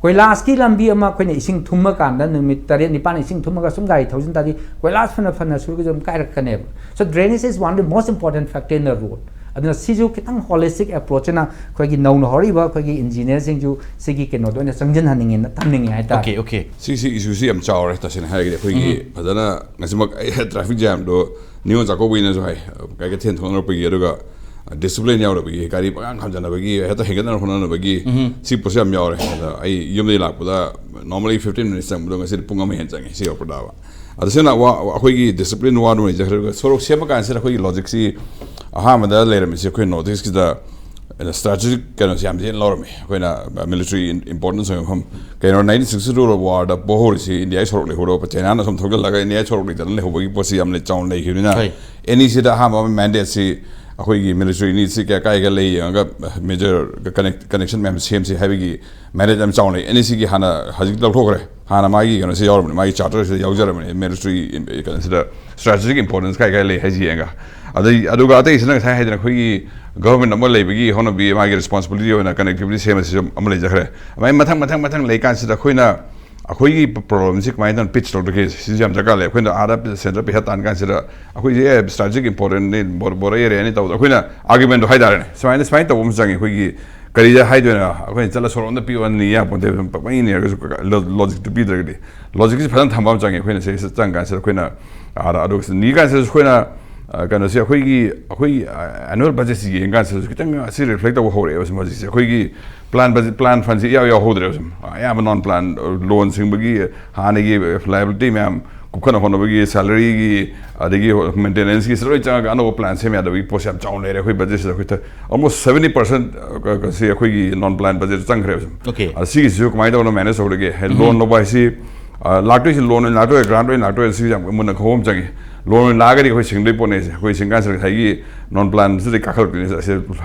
ꯀꯣꯏꯂꯥꯁꯀꯤ ꯂꯝꯕꯤ ꯑꯃ ꯑꯩꯈꯣꯏꯅ ꯏꯁꯤꯡ ꯊꯨꯝꯃꯀꯥꯟꯗ ꯅꯨꯃꯤꯠ ꯇꯔꯦꯠ ꯅꯤꯄꯥꯟ ꯏꯁꯤꯡ ꯊꯨꯝꯃꯒ ꯁꯨꯝ ꯒꯥꯔꯤ ꯊꯧꯖꯤꯟ ꯇꯥꯔꯗꯤ ꯀꯣꯏꯂꯥꯁ ꯐꯅ ꯐꯅ ꯁꯨꯔꯒꯁꯨ ꯑꯗꯨꯝ ꯀꯥꯏꯔꯛꯀꯅꯦꯕ꯫ So drainage is one of the most important factor in the road. ꯑꯗꯨꯅ ꯁꯤꯁꯨ ꯈꯤꯇꯪ holistic approach ꯑꯣꯏꯅ ꯑꯩꯈꯣꯏꯒꯤ ꯅꯧꯅ ꯍꯧꯔꯛꯏꯕ ꯑꯩꯈꯣꯏꯒꯤ engineerꯁꯤꯡꯁꯨ ꯁꯤꯒꯤ ꯀꯩꯅꯣꯗ ꯑꯣꯏꯅ ꯆꯪꯁꯤꯟꯍꯟꯅꯤꯡꯉꯦꯅ, ꯊꯝꯅꯤꯡꯉꯦ ꯍꯥꯏꯇꯥꯔꯦ꯫ Okay, okay. ꯁꯤꯁꯤ issueꯁꯤ ꯌꯥꯝ ꯆꯥꯎꯔꯦ, ꯇꯁꯦꯡꯅ ꯍꯥꯏꯔꯒꯗꯤ ꯑꯩꯈꯣꯏꯒꯤ ꯐꯖꯅ ꯉꯁꯤꯃꯛ ꯑꯩ traffic jamꯗꯣ ꯅꯤꯉꯣꯜ ꯆꯥꯛꯀꯧꯕꯒꯤꯅꯁꯨ ꯍꯥꯏ, ꯒꯥꯔꯤ ꯀꯩꯊꯦꯜ ꯊꯣꯛꯅꯔꯛꯄꯒꯤ, ꯑꯗꯨꯒ discipline ꯌꯥꯎꯗꯕꯒꯤ, ꯒꯥꯔꯤ ꯄꯪꯈꯥꯝ ꯈꯥꯝꯖꯟꯅꯕꯒꯤ, ꯍꯦꯛꯇ ꯍꯦꯟꯒꯠꯅꯕ ꯍꯣꯠꯅꯕꯒꯤ, ꯁꯤ ꯄꯣꯠꯁꯦ ꯌꯥꯝ ꯌꯥꯎꯔꯦ꯫ ꯑꯗ ꯑꯩ ꯌꯨꯝꯗꯒꯤ ꯂꯥꯛꯄꯗ normally fifteen minutes ꯆꯪꯕꯗꯣ ꯉꯁꯤꯗꯤ ꯄꯨꯡ ꯑꯃ ꯍꯦꯟꯅ ꯆꯪꯉꯦ ꯁꯤ ꯌꯧꯔꯛꯄꯗ꯫ ꯑꯗ ꯁꯤꯅ ꯋꯥ-, ꯑꯩꯈꯣꯏꯒꯤ discipline ꯋꯥꯗꯨꯅ ꯂꯩꯖꯈ꯭ꯔꯒ, ꯁꯣꯔꯣꯛ ꯁꯦꯝꯕ ꯀꯥꯟꯁꯤꯗ ꯑꯩꯈꯣꯏꯒꯤ logicꯁꯤ ꯑꯍꯥꯟꯕꯗ ꯂꯩꯔꯝꯃꯤꯁꯦ ꯑꯩꯈꯣꯏ North Eastꯀꯤꯗ strategic ꯀꯩꯅꯣꯁꯦ ꯌꯥꯝ ꯊꯤꯅ ꯂꯧꯔꯝꯃꯤ꯫ ꯑꯩꯈꯣꯏꯅ military importance ꯑꯣꯏꯕ ꯃꯐꯝ, ꯀꯩꯅꯣ, nineteen sixty two warꯗ ꯄꯣꯍꯧꯔꯤꯁꯤ ꯏꯟꯗꯤꯌꯥꯒꯤ ꯁꯣꯔꯣꯛ ꯂꯩꯍꯧꯔꯕ, ꯆꯩꯅꯥꯅ ꯁꯨꯝ ꯊꯧꯖꯤꯜꯂꯒ ꯏꯟꯗꯤꯌꯥꯒꯤ ꯁꯣꯔꯣꯛ ꯂꯩꯇꯗꯅ ꯂꯩꯍꯧꯕꯒꯤ ꯄꯣꯠꯁꯤ ꯌꯥꯝ ꯂꯩ-, ꯆꯥꯎꯅ ꯂꯩꯈꯤꯕꯅꯤꯅ, ꯍꯣꯏ꯫ NECꯗ ꯑꯍꯥꯟꯕ ꯑꯃ mandateꯁꯤ ꯑꯩꯈꯣꯏꯒꯤ military unitꯁꯤ ꯀꯌꯥ ꯀꯥꯏꯒ ꯂꯩ ꯌꯦꯡꯉꯒ major connect-, connection ꯃꯌꯥꯝ ꯁꯦꯝꯁꯤ ꯍꯥꯏꯕꯒꯤ mandate ꯌꯥꯝ ꯆꯥꯎꯅ ꯂꯩ꯫ NECꯒꯤ ꯍꯥꯟꯅ ꯍꯧꯖꯤꯛ ꯂꯧꯊꯣꯛꯈ꯭ꯔꯦ, ꯍꯥꯟꯅ ꯃꯥꯒꯤ ꯀꯩꯅꯣꯁꯤ ꯌꯥꯎꯔꯕꯅꯤ, ꯃꯥꯒꯤ charterꯁꯤꯗ ꯌꯥꯎꯖꯔꯕꯅꯤ, military ꯀꯩꯅꯣꯁꯤꯗ strategic importance ꯀꯥꯏ ꯀꯥꯏ ꯂꯩ ꯍꯥꯏꯁꯤ ꯌꯦꯡꯉꯒ꯫ ꯑꯗꯩ ꯑꯗꯨꯒ ꯑꯇꯩꯁꯤꯅ ꯉꯁꯥꯏ ꯍꯥꯏꯗꯅ ꯑꯩꯈꯣꯏꯒꯤ government ꯑꯃ ꯂꯩꯕꯒꯤ ꯍꯧꯅꯕꯤ, ꯃꯥꯒꯤ responsibility ꯑꯣꯏꯅ connectivity ꯁꯦꯝꯕꯁꯤꯁꯨ ꯑꯃ ꯂꯩꯖꯈ꯭ꯔꯦ꯫ ꯑꯗꯨꯃꯥꯏꯅ ꯃꯊꯪ ꯃꯊꯪ ꯃꯊꯪ ꯂꯩꯀꯥꯟꯁꯤꯗ ꯑꯩꯈꯣꯏꯅ ꯑꯩꯈꯣꯏꯒꯤ problemꯁꯤ ꯀꯃꯥꯏꯅ ꯇꯧꯅ pitch ꯇꯧꯗꯒꯦ, ꯁꯤꯁꯨ ꯌꯥꯝ ꯗꯔꯀꯥꯔ ꯂꯩ꯫ ꯑꯩꯈꯣꯏꯅ ꯑꯥꯗ centre ꯄꯩꯁꯥ ꯇꯥꯟ ꯀꯥꯟꯁꯤꯗ ꯑꯩꯈꯣꯏꯁꯦ ꯑꯦ strategic importantꯅꯤ, border areaꯅꯤ ꯇꯧꯕꯗ ꯑꯩꯈꯣꯏꯅ argumentꯗꯣ ꯍꯥꯏꯇꯥꯔꯦꯅꯦ, ꯁꯨꯃꯥꯏꯅ ꯁꯨꯃꯥꯏꯅ ꯇꯧꯕ ꯑꯃ ꯆꯪꯉꯦ꯫ ꯑꯩꯈꯣꯏꯒꯤ ꯀꯔꯤꯗ ꯍꯥꯏꯗꯣꯏꯅꯣ, ꯑꯩꯈꯣꯏꯅ ꯆꯠꯂ ꯁꯣꯔꯣꯛ ꯑꯝꯗ ꯄꯤꯌꯣꯅ ꯅꯤ ꯌꯥꯄꯣꯟꯇꯦ, ꯄꯪꯅꯤ ꯅꯤꯔꯒꯁꯨ logicꯇꯨ ꯄꯤꯗ꯭ꯔꯒꯗꯤ꯫ Logicꯁꯤ ꯐꯖꯅ ꯊꯝꯕ ꯑꯃ ꯆꯪꯉꯦ꯫ ꯑꯩꯈꯣꯏꯅ ꯁꯤꯗ ꯆꯪ ꯀꯥꯟꯁꯤꯗ ꯑꯩꯈꯣꯏꯅ ꯑꯥꯗ ꯑꯗꯨꯒ ꯅꯤ ꯀꯥꯟꯁꯤꯗꯁꯨ ꯑꯩꯈꯣꯏꯅ ꯑ, ꯀꯩꯅꯣꯁꯤ ꯑꯩꯈꯣꯏꯒꯤ, ꯑꯩꯈꯣꯏ annual budgetꯁꯤ ꯌꯦꯡ ꯀꯥꯟꯁꯤꯗꯁꯨ ꯈꯤꯇꯪ ꯑꯁꯤ reflect ꯇꯧꯕ ꯍꯧꯔꯛꯑꯦꯕ ꯁꯨꯝ ꯍꯧꯖꯤꯛꯁꯦ꯫ ꯑꯩꯈꯣꯏꯒꯤ plan budget, plan fundꯁꯤ ꯏꯌꯥꯎ ꯌꯥꯎꯍꯧꯗ꯭ꯔꯦꯕ ꯁꯨꯝ꯫ ꯑꯌꯥꯝꯕ non plan loan ꯁꯤꯡꯕꯒꯤ ꯍꯥꯟꯅꯒꯤ liability ꯃꯌꯥꯝ ꯀꯨꯞꯈꯠꯅ ꯍꯣꯠꯅꯕꯒꯤ, ꯁꯦꯂꯔꯤꯒꯤ, ꯑꯗꯒꯤ ꯃꯦꯟꯇꯦꯅꯦꯟꯁꯀꯤ, ꯁꯤꯗ ꯂꯣꯏ ꯆꯪꯉꯒ ꯑꯅꯧꯕ ꯄ꯭ꯂꯥꯟ ꯁꯦꯝ ꯌꯥꯗꯕꯒꯤ ꯄꯣꯠꯁꯦ ꯌꯥꯝ ꯆꯥꯎꯅ ꯂꯩꯔꯦ ꯑꯩꯈꯣꯏ ꯕꯖꯦꯠꯁꯤꯗ꯫ ꯑꯩꯈꯣꯏ almost seventy percent ꯁꯤ ꯑꯩꯈꯣꯏꯒꯤ ꯅꯣꯟ ꯄ꯭ꯂꯥꯟ ꯕꯖꯦꯠ ꯆꯪꯈ꯭ꯔꯦꯕ ꯁꯨꯝ꯫ Okay. ꯑꯗ ꯁꯤꯒꯤꯁꯤꯁꯨ ꯀꯃꯥꯏꯅ ꯇꯧꯕꯅꯣ ꯃꯦꯅꯦꯖ ꯇꯧꯒꯗꯒꯦ? ꯍꯥꯏ, ꯂꯣꯟ ꯂꯧꯕ ꯍꯥꯏꯁꯤ, ꯑ, ꯂꯥꯛꯇꯣꯏꯁꯤ ꯂꯣꯟ ꯑꯣꯏꯅ ꯂꯥꯛꯇꯣꯏꯔꯥ, ꯒ꯭ꯔꯥꯟꯠ ꯑꯣꯏꯅ ꯂꯥꯛꯇꯣꯏꯔꯥ, ꯁꯤꯁꯦ ꯌꯥꯝ ꯃꯨꯟꯅ ꯈꯪꯕ ꯑꯃ ꯆꯪꯉꯤ꯫ ꯂꯣꯟ ꯑꯣꯏꯅ ꯂꯥꯛꯑꯒꯗꯤ ꯑꯩꯈꯣꯏ ꯁꯤꯡꯗꯣꯏ ꯄꯣꯠꯅꯦ ꯁꯦ꯫ ꯑꯩꯈꯣꯏ ꯁꯤꯡ ꯀꯥꯟꯁꯤꯗ ꯉꯁꯥꯏꯒꯤ ꯅꯣꯟ ꯄ꯭ꯂꯥꯟꯁꯤꯗ ꯀꯥꯈꯠꯂꯛꯇꯣꯏꯅꯤ꯫ ꯑꯁꯤ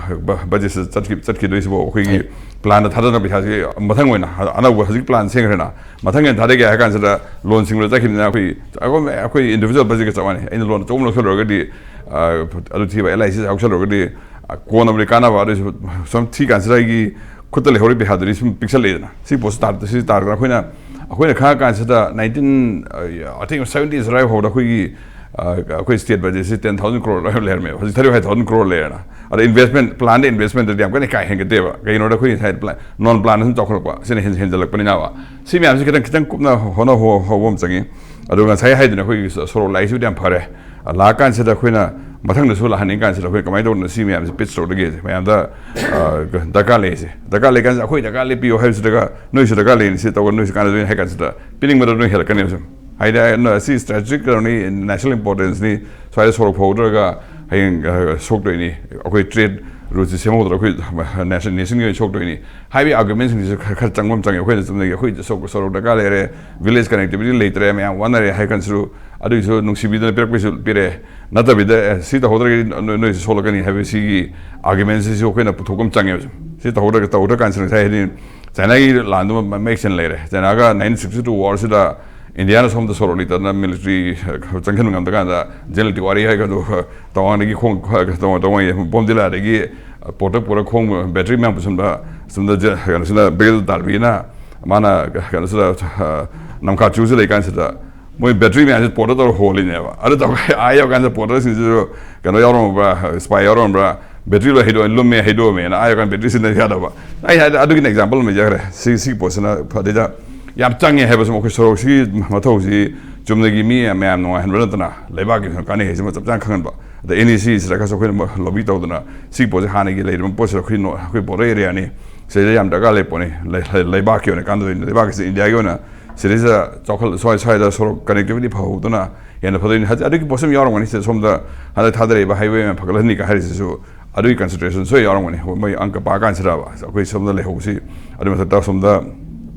ꯕ-, ꯕꯖꯦꯠꯁꯤꯗ ꯆꯠꯈꯤ-, ꯆꯠꯈꯤꯗꯣꯏꯁꯤꯕꯨ ꯑꯩꯈꯣꯏꯒꯤ ꯄ꯭ꯂꯥꯟꯗ ꯊꯥꯗꯅꯕ ꯄꯩꯁꯥꯁꯤ ꯃꯊꯪ ꯑꯣꯏꯅ ꯑꯅꯧꯕ ꯍꯧꯖꯤꯛ ꯄ꯭ꯂꯥꯟ ꯁꯦꯝꯈ꯭ꯔꯦꯅ, ꯃꯊꯪ ꯑꯣꯏꯅ ꯊꯥꯗꯒꯦ ꯍꯥꯏ ꯀꯥꯟꯁꯤꯗ ꯂꯣꯟ ꯁꯤꯡꯕꯗ ꯆꯠꯈꯤꯕꯅꯤꯅ ꯑꯩꯈꯣꯏ, ꯑꯩꯈꯣꯏ, ꯑꯩꯈꯣꯏ ꯏꯟꯗꯤꯕꯤꯖꯨꯋꯦꯜ ꯕꯖꯦꯠꯀ ꯆꯞ ꯃꯥꯟꯅꯩ꯫ ꯑꯩꯅ ꯂꯣꯟ ꯑꯆꯧꯕ ꯑꯃ ꯂꯧꯁꯜꯂꯨꯔꯒꯗꯤ, ꯑ, ꯑꯗꯨ ꯊꯤꯕ, LIC ꯁꯤ ꯌꯥꯎꯁꯜꯂꯨꯔꯒꯗꯤ, ꯑ, ꯀꯣꯟꯅꯕꯗꯤ ꯀꯥꯟꯅꯕ, ꯑꯗꯨꯏꯁꯨ ꯁꯨꯝ ꯊꯤ ꯀꯥꯟꯁꯤꯗ ꯑꯩꯒꯤ ꯈꯨꯠꯇ ꯂꯩꯍꯧꯔꯤꯕ ꯄꯩꯁꯥꯗꯨꯗꯤ ꯁꯨꯝ ꯄꯤꯛꯁꯜꯂꯛꯏꯗꯅ꯫ ꯁꯤ ꯄꯣꯠꯁꯤ ꯇꯥꯔ-, ꯁꯤ ꯇꯥꯔꯒ ꯑꯩꯈꯣꯏꯅ, ꯑꯩꯈꯣꯏꯅ ꯈꯪꯉ ꯀꯥꯟꯁꯤꯗ nineteen, ꯑ, I think seventies ꯑꯗꯨꯋꯥꯏ ꯐꯥꯎꯗ ꯑꯩꯈꯣꯏꯒꯤ, ꯑ, ꯑꯩꯈꯣꯏ ꯁ꯭ꯇꯦꯠ ꯕꯖꯦꯠꯁꯤ ten thousand crore ꯑꯗꯨꯋꯥꯏ ꯂꯩꯔꯝꯃꯦꯕ꯫ ꯍꯧꯖꯤꯛ thirty five thousand crore ꯂꯩꯔꯦꯅ꯫ ꯑꯗ ꯏꯟꯚꯦꯁꯃꯦꯟ, ꯄ꯭ꯂꯥꯟꯗ ꯏꯟꯚꯦꯁꯃꯦꯟꯗꯗꯤ ꯌꯥꯝ ꯀꯟꯅ ꯀꯥ ꯍꯦꯟꯒꯠꯇꯦꯕ꯫ ꯀꯩꯒꯤꯅꯣꯗ ꯑꯩꯈꯣꯏ ꯉꯁꯥꯏ ꯄ꯭ꯂꯥꯟ, ꯅꯣꯟ ꯄ꯭ꯂꯥꯟꯗ ꯁꯨꯝ ꯆꯥꯎꯈꯠꯂꯛꯄ, ꯁꯤꯅ ꯍꯦꯟ-, ꯍꯦꯟꯖꯜꯂꯛꯄꯅꯤꯅꯕ꯫ ꯁꯤ ꯃꯌꯥꯝꯁꯤ ꯈꯤꯇꯪ, ꯈꯤꯇꯪ ꯀꯨꯞꯅ ꯍꯣꯠꯅ ꯍꯣ-, ꯍꯧꯕ ꯑꯃ ꯆꯪꯉꯤ꯫ ꯑꯗꯨꯒ ꯉꯁꯥꯏ ꯍꯥꯏꯗꯨꯅ ꯑꯩꯈꯣꯏꯒꯤ ꯁꯣ-, ꯁꯣꯔꯣꯛ ꯂꯥꯛꯏꯁꯤꯕꯨꯗꯤ ꯌꯥꯝ ꯐꯔꯦ꯫ ꯂꯥꯛꯑꯀꯥꯟꯁꯤꯗ ꯑꯩꯈꯣꯏꯅ ꯃꯊꯪꯗꯁꯨ ꯂꯥꯛꯍꯟꯅꯤꯡ ꯀꯥꯟꯁꯤꯗ ꯑꯩꯈꯣꯏ ꯀꯃꯥꯏꯅ ꯇꯧꯗꯅ ꯁꯤ ꯃꯌꯥꯝꯁꯦ ꯄꯤꯆ ꯇꯧꯔꯒꯦꯁꯦ ꯃꯌꯥꯝꯗ, ꯑ, ꯗꯔꯀꯥꯔ ꯂꯩꯔꯤꯁꯦ꯫ ꯗꯔꯀꯥꯔ ꯂꯩꯀꯥꯟꯁꯤꯗ ꯑꯩꯈꯣꯏ ꯗꯔꯀꯥꯔ ꯂꯩ, ꯄꯤꯌꯣ ꯍꯥꯏꯕꯁꯤꯗꯒ ꯅꯣꯏꯁꯨ ꯗꯔꯀꯥꯔ ꯂꯩꯔꯤꯁꯦ, ꯇꯧꯔꯒ ꯅꯣꯏꯁꯨ ꯀꯥꯟꯅꯗꯣꯏꯅꯤ ꯍꯥꯏ ꯀꯥꯟꯁꯤꯗ ꯄꯤꯅꯤꯡꯕꯗ ꯅꯣꯏ ꯍꯦꯜꯂꯛꯀꯅꯦꯕ ꯁꯨꯝ꯫ ꯍꯥꯏꯗꯤ, ꯑ, ꯁꯤ ꯁ꯭ꯇ꯭ꯔꯦꯇꯦꯖꯤꯛ ꯀꯩꯅꯣꯅꯤ, ꯅꯦꯁꯅꯦꯜ ꯏꯝꯄꯣꯔꯇꯦꯟꯁꯅꯤ, ꯁ꯭ꯋꯥꯏꯗ ꯁꯣꯔꯣꯛ ꯐꯍꯧꯗ꯭ꯔꯒ ꯍꯌꯦꯡ, ꯑ, ꯁꯣꯛꯇꯣꯏꯅꯤ꯫ ꯑꯩꯈꯣꯏ ꯇ꯭ꯔꯦꯗ ꯔꯨꯠꯁꯤ ꯁꯦꯝꯍꯧꯗ꯭ꯔꯒ ꯑꯩꯈꯣꯏ ꯅꯦꯁꯟ, ꯅꯦꯁꯟꯒꯤ ꯑꯣꯏꯅ ꯁꯣꯛꯇꯣꯏꯅꯤ ꯍꯥꯏꯕꯒꯤ ꯑꯥꯔꯒꯨꯃꯦꯟꯁꯤꯡꯁꯤꯁꯨ ꯈꯔ, ꯈꯔ ꯆꯪꯕ ꯑꯃ ꯆꯪꯉꯦ꯫ ꯑꯩꯈꯣꯏꯅ ꯆꯨꯝꯅꯒꯤ ꯑꯩꯈꯣꯏ ꯁꯣꯔꯣꯛ, ꯁꯣꯔꯣꯛ ꯗꯔꯀꯥꯔ ꯂꯩꯔꯦ, ꯚꯤꯂꯦꯖ ꯀꯅꯦꯛꯇꯤꯚꯤꯇꯤ ꯂꯩꯇ꯭ꯔꯦ, ꯃꯌꯥꯝ ꯋꯥꯅꯔꯦ ꯍꯥꯏ ꯀꯥꯟꯁꯤꯁꯨ, ꯑꯗꯨꯒꯤꯁꯨ ꯅꯨꯡꯁꯤꯕꯤꯗꯅ ꯄꯤꯔꯛꯄꯁꯨ ꯄꯤꯔꯛꯑꯦ꯫ ꯅꯠꯇꯕꯤꯗ, "ꯑꯦ, ꯁꯤ ꯇꯧꯍꯧꯗ꯭ꯔꯒꯗꯤ ꯅꯣꯏ, ꯅꯣꯏꯁꯨ ꯁꯣꯛꯂꯛꯀꯅꯤ" ꯍꯥꯏꯕ ꯁꯤꯒꯤ ꯑꯥꯔꯒꯨꯃꯦꯟꯁꯤꯁꯨ ꯑꯩꯈꯣꯏꯅ ꯄꯨꯊꯣꯛꯄ ꯑꯃ ꯆꯪꯉꯦꯕ꯫ ꯁꯤ ꯇꯧꯍꯧꯗ꯭ꯔꯒ, ꯇꯧꯍꯧꯗ꯭ꯔꯀꯥꯟꯁꯤꯗ ꯉꯁꯥꯏ ꯍꯥꯏꯗꯤ ꯆꯥꯏꯅꯥꯒꯤ ꯂꯥꯟꯗꯨꯃ ꯃ-, ꯃꯌꯦꯛ ꯁꯦꯡꯅ ꯂꯩꯔꯦ꯫ ꯆꯥꯏꯅꯥꯒ nineteen sixty two ꯋꯥꯔꯁꯤꯗ ꯏꯟꯗꯤꯌꯥꯅ ꯁꯣꯝꯗ ꯁꯣꯔꯣꯛ ꯂꯩꯇꯗꯅ ꯃꯤꯂꯤꯇꯔꯤ ꯆꯪꯁꯤꯟꯕ ꯉꯝꯗ꯭ꯔꯀꯥꯟꯗ ꯖꯦꯟ ꯂꯤꯇꯤ ꯋꯥꯔꯤ ꯍꯥꯏꯒꯗꯣ ꯇꯋꯥꯡꯗꯒꯤ ꯈꯣꯡ, ꯇꯋꯥꯡ, ꯇꯋꯥꯡ ꯕꯣꯝꯗꯤꯂꯥꯗꯒꯤ ꯄꯣꯔꯇ ꯄꯨꯔ ꯈꯣꯡ ꯕꯦꯇ꯭ꯔꯤ ꯃꯌꯥꯝ ꯄꯨꯁꯟꯕ ꯁꯣꯝꯗ ꯖꯦ-, ꯀꯩꯅꯣꯁꯤꯅ ꯕ꯭ꯔꯤꯒꯦꯗ ꯇꯥꯔꯕꯤꯅ ꯃꯥꯅ ꯀꯩꯅꯣꯁꯤꯗ, ꯑ, ꯅꯝꯈꯥ ꯆꯨꯁꯤ ꯂꯩꯀꯥꯟꯁꯤꯗ ꯃꯣꯏ ꯕꯦꯇ꯭ꯔꯤ ꯃꯌꯥꯝꯁꯤ ꯄꯣꯔꯇ ꯇꯧꯔ ꯍꯣꯜꯂꯤꯅꯦꯕ꯫ ꯑꯗꯨ ꯇꯧꯔꯒ ꯑꯥ ꯌꯧꯀꯥꯟꯗ ꯄꯣꯔꯇꯔꯁꯤꯡꯁꯤꯁꯨ ꯀꯩꯅꯣ ꯌꯥꯎꯔꯝꯕ꯭ꯔꯥ, ꯁ꯭ꯄꯥꯏ ꯌꯥꯎꯔꯝꯕ꯭ꯔꯥ, ꯕꯦꯇ꯭ꯔꯤ ꯂꯣꯏ ꯍꯩꯗꯣꯛꯑꯦ, ꯂꯨꯝꯃꯦ, ꯍꯩꯗꯣꯛꯑꯝꯃꯦꯅ ꯑꯥ ꯌꯧꯀꯥꯟꯗ ꯕꯦꯇ꯭ꯔꯤ ꯁꯤꯖꯤꯟꯅ ꯌꯥꯗꯕ꯫ ꯑꯩ ꯍꯥꯏꯗꯤ ꯑꯗꯨꯒꯤꯅ ꯑꯦꯛꯖꯥꯝꯄꯜ ꯑꯃ ꯂꯩꯖꯈ꯭ꯔꯦ꯫ ꯁꯤ, ꯁꯤꯒꯤ ꯄꯣꯠꯁꯤꯅ ꯐꯗꯩꯗ ꯌꯥꯝ ꯆꯪꯉꯦ ꯍꯥꯏꯕꯁꯨ ꯑꯩꯈꯣꯏ ꯁꯣꯔꯣꯛꯁꯤꯒꯤ ꯃꯊꯧꯁꯤ ꯆꯨꯝꯅꯒꯤ ꯃꯤ ꯃꯌꯥꯝ ꯅꯨꯡꯉꯥꯏꯍꯟꯕ ꯅꯠꯇꯅ ꯂꯩꯕꯥꯛꯀꯤꯁꯨ ꯀꯥꯟꯅꯩ ꯍꯥꯏꯁꯤꯃ ꯆꯞ ꯆꯥꯅ ꯈꯪꯍꯟꯕ꯫ ꯑꯗ NEC ꯁꯤꯗꯒꯁꯨ ꯑꯩꯈꯣꯏꯅ ꯂꯣꯕꯤ ꯇꯧꯗꯅ ꯁꯤꯒꯤ ꯄꯣꯠꯁꯤ ꯍꯥꯟꯅꯒꯤ ꯂꯩꯔꯤꯕ ꯄꯣꯠꯁꯤꯗ ꯑꯩꯈꯣꯏ ꯅꯣ-, ꯑꯩꯈꯣꯏ ꯕꯣꯔꯗꯔ ꯑꯦꯔꯤꯌꯥꯅꯤ, ꯁꯤꯗ ꯌꯥꯝ ꯗꯔꯀꯥꯔ ꯂꯩ ꯄꯣꯠꯅꯤ꯫ ꯂꯩ-, ꯂꯩ-, ꯂꯩꯕꯥꯛꯀꯤ ꯑꯣꯏꯅ ꯀꯥꯟꯅꯗꯣꯏꯅꯤ꯫ ꯂꯩꯕꯥꯛꯀꯤꯁꯤ ꯏꯟꯗꯤꯌꯥꯒꯤ ꯑꯣꯏꯅ ꯁꯤꯗꯩꯁꯤꯗ ꯆꯥꯎꯈꯠ ꯁ꯭ꯋꯥꯏ ꯁ꯭ꯋꯥꯏꯗ ꯁꯣꯔꯣꯛ connectivity ꯐꯍꯧꯗꯅ ꯍꯦꯟꯅ ꯐꯗꯣꯏꯅꯤ꯫ ꯍꯧꯖꯤꯛ ꯑꯗꯨꯒꯤ ꯄꯣꯠꯁꯨ ꯑꯗꯨꯝ ꯌꯥꯎꯔꯝꯒꯅꯤ꯫ ꯁꯤꯗ ꯁꯣꯝꯗ ꯍꯟꯗꯛ ꯊꯥꯗꯔꯛꯏꯕ highway ꯃꯌꯥꯝ ꯐꯒꯠꯍꯟꯅꯤ ꯀ ꯍꯥꯏꯔꯤꯁꯤꯁꯨ ꯑꯗꯨꯒꯤ consideration ꯁꯣꯏ ꯌꯥꯎꯔꯝꯒꯅꯤ꯫ ꯃꯣꯏ ꯑꯪꯀ ꯄꯥ ꯀꯥꯟꯁꯤꯗ ꯑꯩꯈꯣꯏ ꯁꯣꯝꯗ ꯂꯩꯍꯧꯕꯁꯤ, ꯑꯗꯨꯒꯤ ꯃꯊꯛꯇ ꯁꯣꯝꯗ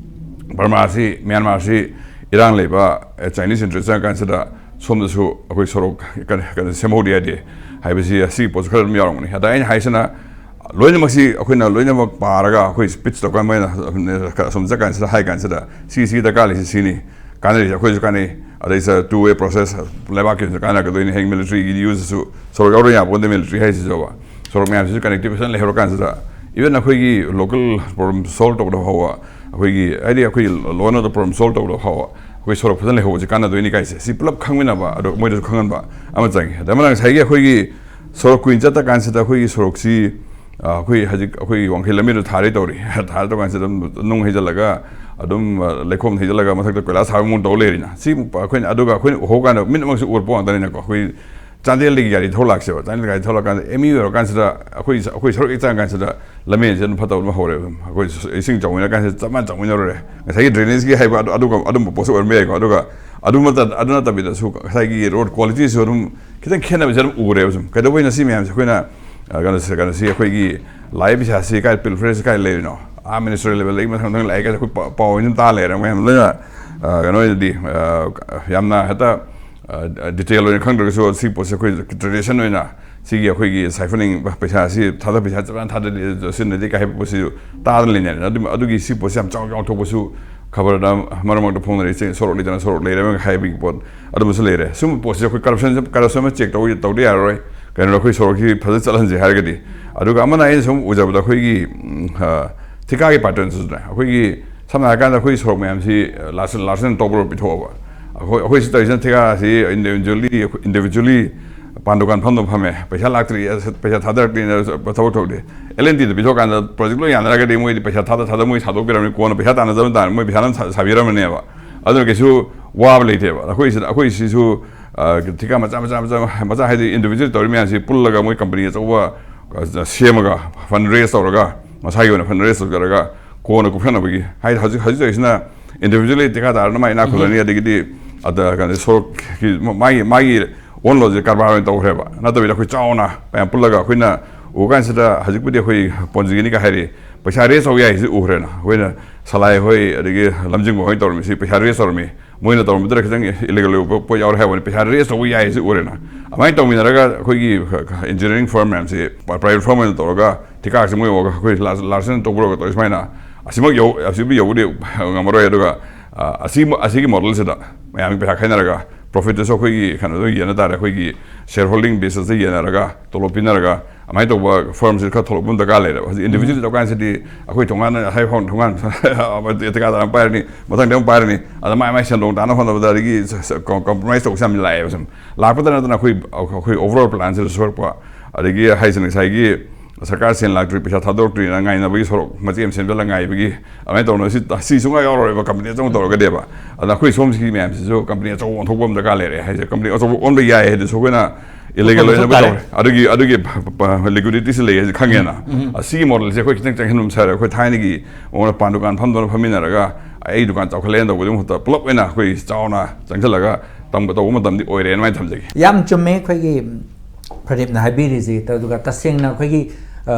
ꯕꯔꯃꯥꯁꯤ, ꯃ꯭ꯌꯥꯟꯃꯥꯔꯁꯤ ꯏꯔꯥꯡ ꯂꯩꯕ, Chinese interest ꯆꯪꯉ ꯀꯥꯟꯁꯤꯗ ꯁꯣꯝꯗꯁꯨ ꯑꯩꯈꯣꯏ ꯁꯣꯔꯣꯛ ꯀꯟ-, ꯀꯟ-, ꯁꯦꯝꯍꯧꯗ ꯌꯥꯗꯦ ꯍꯥꯏꯕꯁꯤ, ꯑꯁꯤꯒꯤ ꯄꯣꯠꯁꯨ ꯈꯔ ꯑꯗꯨꯝ ꯌꯥꯎꯔꯝꯒꯅꯤ꯫ ꯑꯗ ꯑꯩꯅ ꯍꯥꯏꯁꯤꯅ, ꯂꯣꯏꯅꯃꯛꯁꯤ ꯑꯩꯈꯣꯏꯅ ꯂꯣꯏꯅꯃꯛ ꯄꯥꯔꯒ ꯑꯩꯈꯣꯏ speech ꯇꯧꯀꯥꯟ ꯃꯣꯏꯅ ꯑꯁꯨꯝ ꯆꯠꯀꯥꯟꯁꯤꯗ ꯍꯥꯏ ꯀꯥꯟꯁꯤꯗ ꯁꯤ, ꯁꯤ ꯗꯔꯀꯥꯔ ꯂꯩꯁꯤ ꯁꯤꯅꯤ, ꯀꯥꯟꯅꯔꯤꯁꯦ ꯑꯩꯈꯣꯏꯁꯨ ꯀꯥꯟꯅꯩ꯫ ꯑꯗꯩꯁꯤꯗ two way process, ꯂꯩꯕꯥꯛꯀꯤꯁꯨ ꯀꯥꯟꯅꯔꯛꯀꯗꯣꯏꯅꯤ꯫ ꯍꯌꯦꯡ military ꯒꯤ use ꯁꯨ ꯁꯣꯔꯣꯛ ꯌꯥꯎꯗꯅ ꯌꯥꯄꯣꯟꯇꯦ꯫ Military ꯍꯥꯏꯁꯤꯁꯨꯕ ꯁꯣꯔꯣꯛ ꯃꯌꯥꯝꯁꯤꯁꯨ connectivity ꯐꯖꯅ ꯂꯩꯍꯧꯔ ꯀꯥꯟꯁꯤꯗ, even ꯑꯩꯈꯣꯏꯒꯤ local problem solve ꯇꯧꯕꯗ ꯐꯥꯎꯕ, ꯑꯩꯈꯣꯏꯒꯤ, ꯍꯥꯏꯗꯤ ꯑꯩꯈꯣꯏꯒꯤ law and order problem solve ꯇꯧꯕꯗ ꯐꯥꯎꯕ ꯑꯩꯈꯣꯏ ꯁꯣꯔꯣꯛ ꯐꯖꯅ ꯂꯩꯍꯧꯕꯁꯤ ꯀꯥꯟꯅꯗꯣꯏꯅꯤ ꯀꯥꯏꯁꯦ, ꯁꯤ ꯄꯨꯂꯞ ꯈꯪꯃꯤꯟꯅꯕ, ꯑꯗꯣ ꯃꯣꯏꯗꯁꯨ ꯈꯪꯍꯟꯕ ꯑꯃ ꯆꯪꯉꯤ꯫ ꯑꯗ ꯑꯃꯅ ꯉꯁꯥꯏꯒꯤ ꯑꯩꯈꯣꯏꯒꯤ ꯁꯣꯔꯣꯛ ꯀꯨꯏꯅ ꯆꯠꯇ ꯀꯥꯟꯁꯤꯗ ꯑꯩꯈꯣꯏꯒꯤ ꯁꯣꯔꯣꯛꯁꯤ, ꯑ, ꯑꯩꯈꯣꯏ ꯍꯧꯖꯤꯛ ꯑꯩꯈꯣꯏ ꯋꯥꯡꯈꯩ ꯂꯝꯕꯤꯗ ꯊꯥꯔꯦ ꯇꯧꯔꯤ꯫ ꯊꯥꯔꯦ ꯇꯧ ꯀꯥꯟꯁꯤꯗ ꯑꯗꯨꯝ ꯅꯨꯡ ꯍꯩꯖꯤꯜꯂꯒ, ꯑꯗꯨꯝ, ꯑ, ꯂꯩꯈꯣꯝ ꯍꯩꯖꯤꯜꯂꯒ ꯃꯊꯛꯇ ꯀꯣꯏꯂꯥꯁ ꯊꯥꯕ ꯃꯑꯣꯡ ꯇꯧ ꯂꯩꯔꯤꯅ꯫ ꯁꯤ ꯑꯩꯈꯣꯏꯅ, ꯑꯗꯨꯒ ꯑꯩꯈꯣꯏꯅ ꯎꯍꯧ ꯀꯥꯟꯗ ꯃꯤꯠꯃꯛꯁꯨ ꯎꯔꯛꯄ ꯉꯥꯛꯇꯅꯤꯅꯀꯣ꯫ ꯑꯩꯈꯣꯏ ꯆꯥꯟꯗꯦꯜꯗꯒꯤ ꯒꯥꯔꯤ ꯊꯧ ꯂꯥꯛꯁꯦꯕ꯫ ꯆꯥꯟꯗꯦꯜ ꯒꯥꯔꯤ ꯊꯧ ꯂꯥꯛꯀꯥꯟꯗ M U ꯌꯧꯔꯀꯥꯟꯁꯤꯗ ꯑꯩꯈꯣꯏ, ꯑꯩꯈꯣꯏ ꯁꯔꯨꯛ ꯍꯦꯛ ꯆꯪꯉꯀꯥꯟꯁꯤꯗ ꯂꯝꯕꯦꯟꯁꯦ ꯑꯗꯨꯝ ꯐꯠꯇꯕ ꯑꯗꯨꯝ ꯍꯧꯔꯦꯕ꯫ ꯑꯗꯨꯝ ꯑꯩꯈꯣꯏ ꯏꯁꯤꯡ ꯆꯥꯎꯃꯤꯟꯅ ꯀꯥꯟꯁꯤꯗ ꯆꯞ ꯃꯥꯟꯅ ꯆꯥꯎꯃꯤꯟꯅꯔꯨꯔꯦ꯫ ꯉꯁꯥꯏꯒꯤ drainage ꯀꯤ ꯍꯥꯏꯕ ꯑꯗꯨ, ꯑꯗꯨꯒ ꯑꯗꯨꯝꯕ ꯄꯣꯠꯁꯨ ꯑꯣꯏꯔꯝꯕ ꯌꯥꯏꯀꯣ꯫ ꯑꯗꯨꯒ ꯑꯗꯨ ꯅꯠꯇ-, ꯑꯗꯨ ꯅꯠꯇꯕꯤꯗꯁꯨ ꯉꯁꯥꯏꯒꯤ road quality ꯁꯨ ꯑꯗꯨꯝ ꯈꯤꯇꯪ ꯈꯦꯠꯅꯕꯁꯦ ꯑꯗꯨꯝ ꯎꯔꯦꯕ꯫ ꯁꯨꯝ ꯀꯩꯗꯧꯕꯩꯅꯣ ꯁꯤ ꯃꯌꯥꯝꯁꯦ ꯑꯩꯈꯣꯏꯅ, ꯑ, ꯀꯩꯅꯣꯁꯦ, ꯀꯩꯅꯣꯁꯤ ꯑꯩꯈꯣꯏꯒꯤ ꯂꯥꯛꯏ ꯄꯩꯁꯥꯁꯤ ꯀꯥꯏ, pilferage ꯁꯤ ꯀꯥꯏ ꯂꯩꯔꯤꯅꯣ? ꯑꯥ, ministerial level ꯗꯒꯤ ꯃꯊꯪ ꯃꯊꯪ ꯂꯥꯛꯑꯦ ꯀꯥꯏꯅ ꯑꯩꯈꯣꯏ ꯄꯥ-, ꯄꯥꯎ ꯑꯣꯏꯅ ꯇꯥ ꯂꯩꯔꯦ꯫ ꯃꯌꯥꯝ ꯂꯣꯏꯅ, ꯑ, ꯀꯩꯅꯣ ꯑꯣꯏꯅꯗꯤ, ꯑ, ꯌꯥꯝꯅ ꯍꯦꯛꯇ, ꯑ, detail ꯑꯣꯏꯅ ꯈꯪꯗ꯭ꯔꯒꯁꯨ ꯁꯤ ꯄꯣꯠꯁꯦ ꯑꯩꯈꯣꯏ tradition ꯑꯣꯏꯅ ꯁꯤꯒꯤ ꯑꯩꯈꯣꯏꯒꯤ siphoning ꯄꯩꯁꯥꯁꯤ ꯊꯥꯗ-, ꯄꯩꯁꯥ ꯆꯞ ꯆꯥꯅ ꯊꯥꯗꯗꯦ, ꯁꯤꯖꯤꯟꯅꯗꯦ ꯀꯥꯏ ꯍꯥꯏꯕ ꯄꯣꯠꯁꯤ ꯇꯥꯗꯅ ꯂꯩꯅꯔꯦ꯫ ꯑꯗꯨꯝ, ꯑꯗꯨꯒꯤ ꯁꯤ ꯄꯣꯠꯁꯤ ꯌꯥꯝ ꯆꯥꯎ ꯆꯥꯎ ꯊꯣꯛꯄꯁꯨ ꯈꯕꯔꯗ ꯃꯔꯛ ꯃꯔꯛꯇ ꯐꯣꯡꯅꯔꯤ, ꯁꯤ ꯁꯣꯔꯣꯛ ꯂꯩꯇꯅ ꯁꯣꯔꯣꯛ ꯂꯩꯔꯦ ꯍꯥꯏꯕꯒꯤ ꯄꯣꯠ ꯑꯗꯨꯝꯕꯁꯨ ꯂꯩꯔꯦ꯫ ꯁꯨꯝꯕ ꯄꯣꯠꯁꯤꯗ ꯑꯩꯈꯣꯏ corruption, corruption ꯑꯃ check ꯇꯧ-, ꯇꯧꯗ ꯌꯥꯔꯔꯣꯏ꯫ ꯀꯩꯅꯣꯗ ꯑꯩꯈꯣꯏ ꯁꯣꯔꯣꯛꯁꯤ ꯐꯖꯅ ꯆꯠꯍꯟꯁꯦ ꯍꯥꯏꯔꯒꯗꯤ꯫ ꯑꯗꯨꯒ ꯑꯃꯅ ꯑꯩꯅ ꯁꯨꯝ ꯎꯖꯕꯗ ꯑꯩꯈꯣꯏꯒꯤ, ꯎꯝ, ꯑ, ꯊꯤꯀꯥꯒꯤ pattern ꯁꯤꯁꯨꯅꯦ꯫ ꯑꯩꯈꯣꯏꯒꯤ ꯁꯝꯅ ꯍꯥꯏꯔꯀꯥꯟꯗ ꯑꯩꯈꯣꯏ ꯁꯣꯔꯣꯛ ꯃꯌꯥꯝꯁꯤ, ꯑ, large, large and top ꯄꯤꯊꯣꯛꯑꯕ꯫ ꯑꯩꯈꯣꯏ, ꯑꯩꯈꯣꯏ ꯁꯤ ꯇꯧꯔꯤꯁꯤꯅ ꯊꯤꯀꯥꯁꯤ individually, individually ꯄꯥꯟ ꯗꯨꯀꯥꯟ ꯐꯝꯗ ꯐꯝꯃꯦ꯫ ꯄꯩꯁꯥ ꯂꯥꯛꯇ꯭ꯔꯤ, ꯑꯁ, ꯄꯩꯁꯥ ꯊꯥꯗꯔꯛꯇ꯭ꯔꯤꯅ ꯊꯕꯛ ꯇꯧꯗꯦ꯫ L and T the ꯄꯤꯊꯣꯛꯀꯥꯟꯗ project ꯂꯣꯏ ꯌꯥꯅꯔꯒꯗꯤ ꯃꯣꯏꯗꯤ ꯄꯩꯁꯥ ꯊꯥꯗ ꯊꯥꯗ ꯃꯣꯏ ꯁꯥꯗꯣꯛꯄꯤꯔꯝꯅꯤ, ꯀꯣꯟꯅ ꯄꯩꯁꯥ ꯇꯥꯟꯅꯖꯕ ꯇꯥꯔꯦ, ꯃꯣꯏ ꯄꯩꯁꯥꯅ ꯁꯥ-, ꯁꯥꯕꯤꯔꯝꯃꯅꯦꯕ꯫ ꯑꯗꯨꯅ ꯀꯩꯁꯨ ꯋꯥꯕ ꯂꯩꯇꯦꯕ꯫ ꯑꯩꯈꯣꯏꯁꯤꯗ, ꯑꯩꯈꯣꯏ ꯁꯤꯁꯨ, ꯑ, ꯊꯤꯀꯥ ꯃꯆꯥ, ꯃꯆꯥ, ꯃꯆꯥ, ꯃꯆꯥ ꯍꯥꯏꯗꯤ individual ꯇꯧꯔꯤ ꯃꯌꯥꯝꯁꯤ ꯄꯨꯜꯂꯒ ꯃꯣꯏ company ꯑꯆꯧꯕ, ꯑ, ꯁꯦꯝꯃꯒ fund raise ꯇꯧꯔꯒ ꯃꯁꯥꯒꯤ ꯑꯣꯏꯅ fund raise ꯇꯧꯖꯔꯒ ꯀꯣꯟꯅ ꯀꯨꯞꯁꯟꯅꯕꯒꯤ ꯍꯥꯏꯗꯤ ꯍꯧꯖꯤꯛ, ꯍꯧꯖꯤꯛ ꯇꯧꯔꯤꯁꯤꯅ Individually ꯊꯤꯀꯥꯗꯥꯔꯅ ꯃꯥꯏ ꯏꯅꯥꯛ ꯈꯨꯜꯂꯅꯤ, ꯑꯗꯒꯤꯗꯤ ꯑꯗ ꯀꯩꯅꯣ ꯁꯣꯔꯣꯛꯀꯤ ꯃꯥꯒꯤ ꯃꯥꯒꯤ ꯑꯣꯟꯂꯣꯁꯦ ꯀꯔꯕꯥꯔ ꯑꯣꯏꯅ ꯇꯧꯈ꯭ꯔꯦꯕ꯫ ꯅꯠꯇꯕꯤꯗ ꯑꯩꯈꯣꯏ ꯆꯥꯎꯅ ꯃꯌꯥꯝ ꯄꯨꯜꯂꯒ ꯑꯩꯈꯣꯏꯅ ꯎꯕ ꯀꯥꯟꯁꯤꯗ ꯍꯧꯖꯤꯛꯄꯨꯗꯤ ꯑꯩꯈꯣꯏ ꯄꯣꯟꯖꯤꯒꯅꯤꯒ ꯍꯥꯏꯔꯤ, ꯄꯩꯁꯥ ꯔꯦꯁ ꯇꯧ ꯌꯥꯏꯁꯤ ꯎꯈ꯭ꯔꯦꯅ꯫ ꯑꯩꯈꯣꯏꯅ ꯁꯂꯥꯏ ꯍꯣꯏ ꯑꯗꯒꯤ ꯂꯝꯖꯤꯡꯕ ꯍꯣꯏ ꯇꯧꯔꯝꯃꯤꯁꯤ ꯄꯩꯁꯥ ꯔꯦꯁ ꯇꯧꯔꯝꯃꯤ꯫ ꯃꯣꯏꯅ ꯇꯧꯔꯝꯕꯗꯨꯗ ꯈꯤꯇꯪ ꯏꯂꯤꯒꯦꯜ ꯑꯣꯏꯕ ꯄꯣꯠ ꯌꯥꯎꯔꯦ ꯍꯥꯏꯕꯅꯤ, ꯄꯩꯁꯥ ꯔꯦꯁ ꯇꯧꯕ ꯌꯥꯏꯁꯤ ꯎꯔꯦꯅ꯫ ꯑꯗꯨꯃꯥꯏꯅ ꯇꯧꯃꯤꯟꯅꯔꯒ ꯑꯩꯈꯣꯏꯒꯤ ꯏꯟꯖꯤꯅꯤꯌꯥꯔꯤꯡ ꯐꯔꯝ ꯃꯌꯥꯝꯁꯤ ꯄ꯭ꯔꯥꯏꯚꯦꯠ ꯐꯔꯝ ꯑꯣꯏꯅ ꯇꯧꯔꯒ ꯊꯤꯀꯥꯁꯤ ꯃꯣꯏ ꯑꯣꯏꯔꯒ ꯑꯩꯈꯣꯏ ꯂꯥꯔꯁꯟ ꯇꯧꯕ ꯑꯣꯏꯔꯒ ꯇꯧꯔꯤ ꯁꯨꯃꯥꯏꯅ꯫ ꯑꯁꯤꯃꯛ ꯌꯧ ꯑꯁꯤꯕꯨ ꯌꯧꯕꯗꯤ ꯉꯝꯃꯔꯣꯏ꯫ ꯑꯗꯨꯒ ꯑ, ꯑꯁꯤ ꯑꯁꯤꯒꯤ ꯃꯣꯗꯦꯜꯁꯤꯗ ꯃꯌꯥꯝꯒꯤ ꯄꯩꯁꯥ ꯈꯥꯏꯅꯔꯒ ꯄ꯭ꯔꯣꯐꯤꯠꯇꯨꯁꯨ ꯑꯩꯈꯣꯏꯒꯤ ꯀꯩꯅꯣꯗꯣ ꯌꯦꯟꯅ ꯇꯥꯔꯦ, ꯑꯩꯈꯣꯏꯒꯤ ꯁꯦꯌꯔ ꯍꯣꯜꯗꯤꯡ ꯕꯦꯁꯤꯁꯇ ꯌꯦꯟꯅꯔꯒ ꯇꯣꯂꯣꯞ ꯄꯤꯅꯔꯒ ꯑꯗꯨꯃꯥꯏꯅ ꯇꯧꯕ ꯐꯔꯝꯁꯤ ꯈꯔ ꯊꯣꯛꯂꯛꯄ ꯑꯃ ꯗꯔꯀꯥꯔ ꯂꯩꯔꯦꯕ꯫ ꯍꯧꯖꯤꯛ ꯏꯟꯗꯤꯕꯤꯖꯨꯋꯦꯜ ꯇꯧꯀꯥꯟꯁꯤꯗꯤ ꯑꯩꯈꯣꯏ ꯊꯣꯡꯒꯥꯟ ꯍꯥꯏ ꯐꯥꯎ ꯊꯣꯡꯒꯥꯟ ꯊꯤꯀꯥꯗꯥꯔ ꯑꯃ ꯄꯥꯏꯔꯅꯤ, ꯃꯊꯪꯗ ꯑꯃꯨꯛ ꯄꯥꯏꯔꯅꯤ, ꯑꯗ ꯃꯥꯏ ꯃꯥꯏ ꯁꯦꯟꯗꯣꯡ ꯇꯥꯅ ꯍꯣꯠꯅꯕꯗ ꯑꯗꯒꯤ ꯀꯝꯄ꯭ꯔꯣꯃꯥꯏꯁ ꯇꯧꯕꯁꯦ ꯌꯥꯝ ꯂꯥꯛꯑꯦꯕ꯫ ꯁꯨꯝ ꯂꯥꯛꯄꯗ ꯅꯠꯇꯅ ꯑꯩꯈꯣꯏ ꯑꯩꯈꯣꯏ ꯑꯣꯚꯔꯑꯣꯜ ꯄ꯭ꯂꯥꯟꯁꯤꯗ ꯁꯣꯏꯔꯛꯄ, ꯑꯗꯒꯤ ꯍꯥꯏꯁꯤꯅ ꯉꯁꯥꯏꯒꯤ ꯁꯔꯀꯥꯔ ꯁꯦꯟ ꯂꯥꯛꯇ꯭ꯔꯤ, ꯄꯩꯁꯥ ꯊꯥꯗꯣꯔꯛꯇ꯭ꯔꯤꯅ ꯉꯥꯏꯅꯕꯒꯤ ꯁꯣꯔꯣꯛ ꯃꯆꯦꯠ ꯑꯃ ꯁꯦꯝꯖꯤꯜꯂ ꯉꯥꯏꯕꯒꯤ ꯑꯗꯨꯃꯥꯏꯅ ꯇꯧꯅ ꯁꯤ, ꯁꯤ ꯁꯨꯡꯌꯥ ꯌꯥꯎꯔꯔꯣꯏꯕ ꯀꯝꯄꯅꯤ ꯑꯆꯧꯕ ꯇꯧꯔꯒꯗꯤꯕ꯫ ꯑꯗ ꯑꯩꯈꯣꯏ ꯁꯣꯝꯁꯤꯒꯤ ꯃꯌꯥꯝꯁꯤꯁꯨ ꯀꯝꯄꯅꯤ ꯑꯆꯧꯕ ꯑꯣꯟꯊꯣꯛꯄ ꯑꯃ ꯗꯔꯀꯥꯔ ꯂꯩꯔꯦ ꯍꯥꯏꯁꯦ꯫ ꯀꯝꯄꯅꯤ ꯑꯆꯧꯕ ꯑꯣꯟꯕ ꯌꯥꯏ ꯍꯥꯏꯗꯨꯁꯨ ꯑꯩꯈꯣꯏꯅ ꯏꯂꯤꯒꯦꯜ ꯑꯣꯏꯅ ꯇꯧꯔꯦ꯫ ꯑꯗꯨꯒꯤ ꯑꯗꯨꯒꯤ ꯂꯤꯀ꯭ꯋꯤꯗꯤꯇꯤꯁꯤ ꯂꯩ ꯍꯥꯏꯁꯦ ꯈꯪꯉꯦꯅ꯫ ꯑꯁꯤꯒꯤ ꯃꯣꯗꯦꯜꯁꯦ ꯑꯩꯈꯣꯏ ꯈꯤꯇꯪ ꯆꯪꯍꯟꯕ ꯁꯥꯔꯦ꯫ ꯑꯩꯈꯣꯏ ꯊꯥꯏꯅꯒꯤ ꯃꯑꯣꯡꯗ ꯄꯥꯟ ꯗꯨꯀꯥꯟ ꯐꯝꯗꯧꯅ ꯐꯝꯃꯤꯟꯅꯔꯒ ꯑꯩ ꯗꯨꯀꯥꯟ ꯆꯥꯎꯈꯠꯂꯦꯅ ꯇꯧꯕꯒꯤ ꯃꯍꯨꯠꯇ ꯄꯨꯂꯞ ꯑꯣꯏꯅ ꯑꯩꯈꯣꯏ ꯆꯥꯎꯅ ꯆꯪꯁꯤꯜꯂꯒ ꯇꯝꯒꯗꯧꯕ ꯃꯇꯝꯗꯤ ꯑꯣꯏꯔꯦꯅ ꯑꯗꯨꯃꯥꯏꯅ ꯊꯝꯖꯒꯦ꯫ ꯌꯥꯝ ꯆꯨꯝꯃꯦ ꯑꯩꯈꯣꯏꯒꯤ ꯄ꯭ꯔꯗꯤꯞꯅ ꯍꯥꯏꯕꯤꯔꯤꯁꯤ꯫ ꯑꯗꯨꯒ ꯇꯁꯦꯡꯅ ꯑꯩꯈꯣꯏꯒꯤ, ꯑ,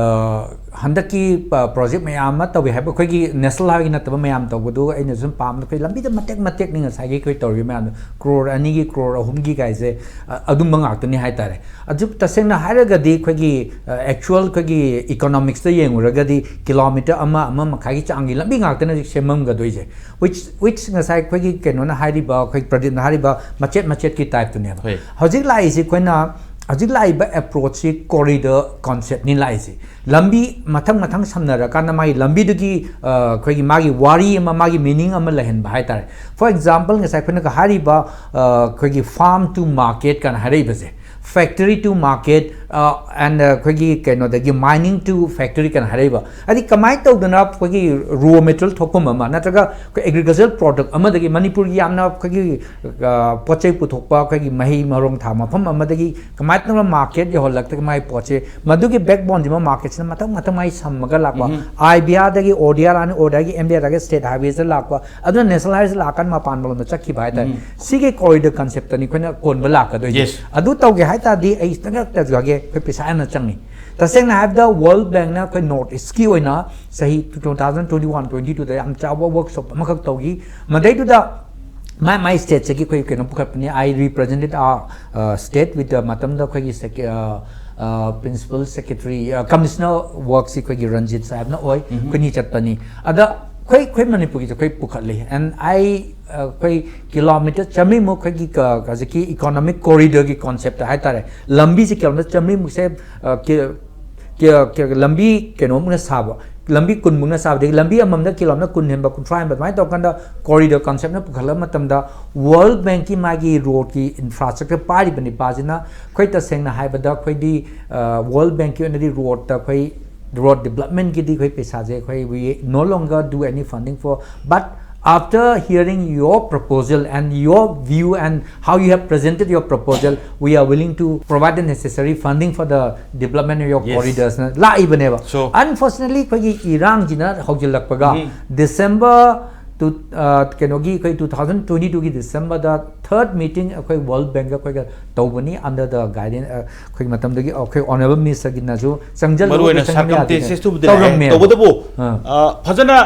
ꯍꯟꯗꯛꯀꯤ ꯄ-, ꯄ꯭ꯔꯣꯖꯦꯛ ꯃꯌꯥꯝ ꯑꯃ ꯇꯧꯏ ꯍꯥꯏꯕ, ꯑꯩꯈꯣꯏꯒꯤ ꯅꯦꯁꯅꯦꯜ ꯍꯥꯏꯋꯦꯒꯤ ꯅꯠꯇꯕ ꯃꯌꯥꯝ ꯇꯧꯕꯗꯨ ꯑꯩꯅ ꯁꯨꯝ ꯄꯥꯝꯕꯗ ꯑꯩꯈꯣꯏ ꯂꯝꯕꯤꯗ ꯃꯇꯦꯛ ꯃꯇꯦꯛꯅꯤ ꯉꯁꯥꯏꯒꯤ ꯑꯩꯈꯣꯏ ꯇꯧꯔꯤꯕ ꯃꯌꯥꯝꯗꯣ, ꯀ꯭ꯔꯣꯔ ꯑꯅꯤꯒꯤ, ꯀ꯭ꯔꯣꯔ ꯑꯍꯨꯝꯒꯤ ꯀꯥꯏꯁꯦ, ꯑ, ꯑꯗꯨꯝꯕ ꯉꯥꯛꯇꯅꯤ ꯍꯥꯏꯇꯥꯔꯦ꯫ ꯑꯗꯨ ꯇꯁꯦꯡꯅ ꯍꯥꯏꯔꯒꯗꯤ ꯑꯩꯈꯣꯏꯒꯤ, ꯑ, ꯑꯦꯛꯆꯨꯋꯦꯜ ꯑꯩꯈꯣꯏꯒꯤ ꯏꯀꯣꯅꯣꯃꯤꯛꯁꯇ ꯌꯦꯡꯉꯨꯔꯒꯗꯤ ꯀꯤꯂꯣꯃꯤꯇꯔ ꯑꯃ, ꯑꯃ ꯃꯈꯥꯏꯒꯤ ꯆꯥꯡꯒꯤ ꯂꯝꯕꯤ ꯉꯥꯛꯇꯅꯦ ꯍꯧꯖꯤꯛ ꯁꯦꯝꯃꯝꯒꯗꯣꯏꯁꯦ꯫ Which, which ꯉꯁꯥꯏ ꯑꯩꯈꯣꯏꯒꯤ ꯀꯩꯅꯣꯅ ꯍꯥꯏꯔꯤꯕ, ꯑꯩꯈꯣꯏ ꯄ꯭ꯔꯗꯤꯞꯅ ꯍꯥꯏꯔꯤꯕ ꯃꯆꯦꯠ ꯃꯆꯦꯠꯀꯤ ꯇꯥꯏꯞꯇꯨꯅꯦꯕ꯫ ꯍꯣꯏ꯫ ꯍꯧꯖꯤꯛ ꯂꯥꯛꯏꯁꯤ ꯑꯩꯈꯣꯏꯅ, ꯍꯧꯖꯤꯛ ꯂꯥꯛꯏꯕ ꯑꯦꯄ꯭ꯔꯣꯆꯁꯤ ꯀꯣꯔꯤꯗꯣꯔ ꯀꯣꯟꯁꯦꯞꯅꯤ ꯂꯥꯛꯏꯁꯤ꯫ ꯂꯝꯕꯤ ꯃꯊꯪ ꯃꯊꯪ ꯁꯝꯅꯔꯀꯥꯟꯗ ꯃꯥꯒꯤ ꯂꯝꯕꯤꯗꯨꯒꯤ, ꯑ, ꯑꯩꯈꯣꯏꯒꯤ ꯃꯥꯒꯤ ꯋꯥꯔꯤ ꯑꯃ, ꯃꯥꯒꯤ ꯃꯤꯅꯤꯡ ꯑꯃ ꯂꯩꯍꯟꯕ ꯍꯥꯏꯇꯥꯔꯦ꯫ For example, ꯉꯁꯥꯏ ꯑꯩꯈꯣꯏꯅꯒ ꯍꯥꯏꯔꯤꯕ, ꯑ, ꯑꯩꯈꯣꯏꯒꯤ farm to market ꯀꯥꯏꯅ ꯍꯥꯏꯔꯛꯏꯕꯁꯦ, factory to market, ꯑꯦꯟ ꯑꯩꯈꯣꯏꯒꯤ ꯀꯩꯅꯣꯗꯒꯤ mining to factory ꯀꯩꯅꯣ ꯍꯥꯏꯔꯛꯏꯕ, ꯍꯥꯏꯗꯤ ꯀꯃꯥꯏꯅ ꯇꯧꯗꯅ ꯑꯩꯈꯣꯏꯒꯤ raw material ꯊꯣꯛꯐꯝ ꯑꯃ ꯅꯠꯇ꯭ꯔꯒ ꯑꯩꯈꯣꯏ agricultural product ꯑꯃꯗꯒꯤ ꯃꯅꯤꯄꯨꯔꯒꯤ ꯌꯥꯝꯅ ꯑꯩꯈꯣꯏꯒꯤ ꯄꯣꯠ ꯆꯩ ꯄꯨꯊꯣꯛꯄ ꯑꯩꯈꯣꯏꯒꯤ ꯃꯍꯩ ꯃꯔꯣꯡ ꯊꯥ ꯃꯐꯝ ꯑꯃꯗꯒꯤ ꯀꯃꯥꯏꯅ ꯇꯧꯅ market ꯌꯧꯍꯜꯂꯛꯇꯒ ꯃꯥꯒꯤ ꯄꯣꯠꯁꯦ, ꯃꯗꯨꯒꯤ backboneꯁꯤꯃ marketꯁꯤꯅ ꯃꯊꯪ ꯃꯊꯪ ꯃꯥꯒꯤ ꯁꯝꯃꯒ ꯂꯥꯛꯄ, IBRꯗꯒꯤ ODR ꯑꯅꯤ, ODRꯒꯤ MDRꯒꯤ state highwaysꯇ ꯂꯥꯛꯄ, ꯑꯗꯨꯅ national highways ꯂꯥꯛꯀꯥꯟꯗ ꯃꯄꯥꯟ ꯂꯣꯝꯗ ꯆꯠꯈꯤꯕ ꯍꯥꯏꯇꯥꯔꯦ꯫ ꯁꯤꯒꯤ corridor conceptꯅꯤ ꯑꯩꯈꯣꯏꯅ ꯀꯣꯟꯕ ꯂꯥꯛꯀꯗꯣꯏꯁꯦ꯫ Yes. ꯑꯗꯨ ꯇꯧꯒꯦ ꯍꯥꯏ ꯇꯥꯔꯗꯤ ꯑꯩ ꯈꯤꯇꯪ ꯇꯧꯖꯒꯦ, ꯑꯩꯈꯣꯏ ꯄꯩꯁꯥ ꯌꯥꯝꯅ ꯆꯪꯉꯤ꯫ ꯇꯁꯦꯡꯅ ꯍꯥꯏꯕꯗ World Bankꯅ ꯑꯩꯈꯣꯏ North Eastꯀꯤ ꯑꯣꯏꯅ ꯆꯍꯤ two thousand twenty one twenty twoꯗ ꯌꯥꯝ ꯆꯥꯎꯕ workshop ꯑꯃꯈꯛ ꯇꯧꯈꯤ꯫ ꯃꯗꯩꯗꯨꯗ ꯃꯥꯏ ꯃꯥꯏ stateꯁꯤꯒꯤ ꯑꯩꯈꯣꯏ ꯀꯩꯅꯣ ꯄꯨꯈꯠꯄꯅꯤ꯫ I represented our state with the ꯃꯇꯝꯗ ꯑꯩꯈꯣꯏꯒꯤ principal secretary, commissioner worksꯁꯤ ꯑꯩꯈꯣꯏꯒꯤ ꯔꯟꯖꯤꯠ ꯁꯥꯍꯦꯕꯅ ꯑꯣꯏ꯫ ꯑꯩꯈꯣꯏꯅꯤ ꯆꯠꯄꯅꯤ꯫ ꯑꯗ ꯑꯩꯈꯣꯏ ꯑꯩꯈꯣꯏ ꯃꯅꯤꯄꯨꯔꯒꯤꯁꯨ ꯑꯩꯈꯣꯏ ꯄꯨꯈꯠꯂꯤ꯫ And I ꯑꯩꯈꯣꯏ kilometre ꯆꯥꯃꯔꯤꯃꯨꯛ ꯑꯩꯈꯣꯏꯒꯤ ꯍꯧꯖꯤꯛꯀꯤ economic corridorꯒꯤ conceptꯇ ꯍꯥꯏꯇꯥꯔꯦ, ꯂꯝꯕꯤꯁꯤ kilometre ꯆꯥꯃꯔꯤꯃꯨꯛꯁꯦ ꯂꯝꯕꯤ ꯀꯩꯅꯣꯃꯨꯛꯅ ꯁꯥꯕ, ꯂꯝꯕꯤ ꯀꯨꯟꯃꯨꯛꯅ ꯁꯥꯕꯗꯒꯤ ꯂꯝꯕꯤ ꯑꯃꯃꯝꯗ kilometre ꯀꯨꯟ ꯍꯦꯟꯕ, ꯀꯨꯟꯊ꯭ꯔꯥ ꯍꯦꯟꯕ ꯑꯗꯨꯃꯥꯏꯅ ꯇꯧꯔꯀꯥꯟꯗ corridor conceptꯅ ꯄꯨꯈꯠꯂꯕ ꯃꯇꯝꯗ World Bankꯀꯤ ꯃꯥꯒꯤ roadꯀꯤ infrastructure ꯄꯥꯏꯔꯤꯕ ꯅꯤꯄꯥꯁꯤꯅ ꯑꯩꯈꯣꯏ ꯇꯁꯦꯡꯅ ꯍꯥꯏꯕꯗ ꯑꯩꯈꯣꯏꯗꯤ World Bankꯀꯤ ꯑꯣꯏꯅꯗꯤ roadꯇ ꯑꯩꯈꯣꯏ road developmentꯀꯤꯗꯤ ꯑꯩꯈꯣꯏ ꯄꯩꯁꯥꯁꯦ ꯑꯩꯈꯣꯏ we no longer do any funding for, but after hearing your proposal and your view and how you have presented your proposal, we are willing to provide the necessary funding for the development of your Yes. corridors ꯅ ꯂꯥꯛꯏꯕꯅꯦꯕ꯫ So Unfortunately ꯑꯩꯈꯣꯏꯒꯤ ꯏꯔꯥꯡꯁꯤꯅ ꯍꯧꯖꯤꯜꯂꯛꯄꯒ December ꯀꯩꯅꯣꯒꯤ ꯑꯩꯈꯣꯏ two thousand twenty twoꯒꯤ Decemberꯗ third meeting ꯑꯩꯈꯣꯏ World Bankꯀ ꯑꯩꯈꯣꯏꯒ ꯇꯧꯕꯅꯤ under the guidance ꯑꯩꯈꯣꯏꯒꯤ ꯃꯇꯝꯗꯒꯤ ꯑꯩꯈꯣꯏ Honourable Ministerꯒꯤꯅꯁꯨ ꯆꯪꯖꯜꯂꯨ, ꯃꯔꯨꯑꯣꯏꯅ ꯆꯪꯕ ꯌꯥꯗꯦ꯫ Circumstances ꯇꯨꯕꯨꯗꯤ ꯇꯧꯔꯝꯃꯦ꯫ ꯂꯥꯛꯑꯦ꯫ ꯇꯧꯕꯇꯕꯨ ꯑꯥ꯫ ꯑ, ꯐꯖꯅ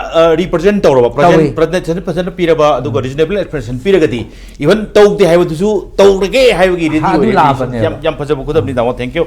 represent ꯇꯧꯔꯕ, ꯇꯧꯏ꯫ Presentation ꯐꯖꯅ ꯄꯤꯔꯕ, ꯑꯗꯨꯒ reasonable explanation ꯄꯤꯔꯒꯗꯤ even ꯇꯧꯗꯦ ꯍꯥꯏꯕꯗꯨꯁꯨ ꯇꯧꯔꯒꯦ ꯍꯥꯏꯕꯒꯤ ready ꯑꯗꯨ ꯑꯣꯏꯔꯗꯤ ꯂꯥꯛꯑꯕꯅꯦꯕ꯫ ꯌꯥꯝ ꯌꯥꯝ ꯐꯖꯕ ꯈꯨꯗꯝꯅꯤ ꯇꯥꯃꯣ꯫ Thank you꯫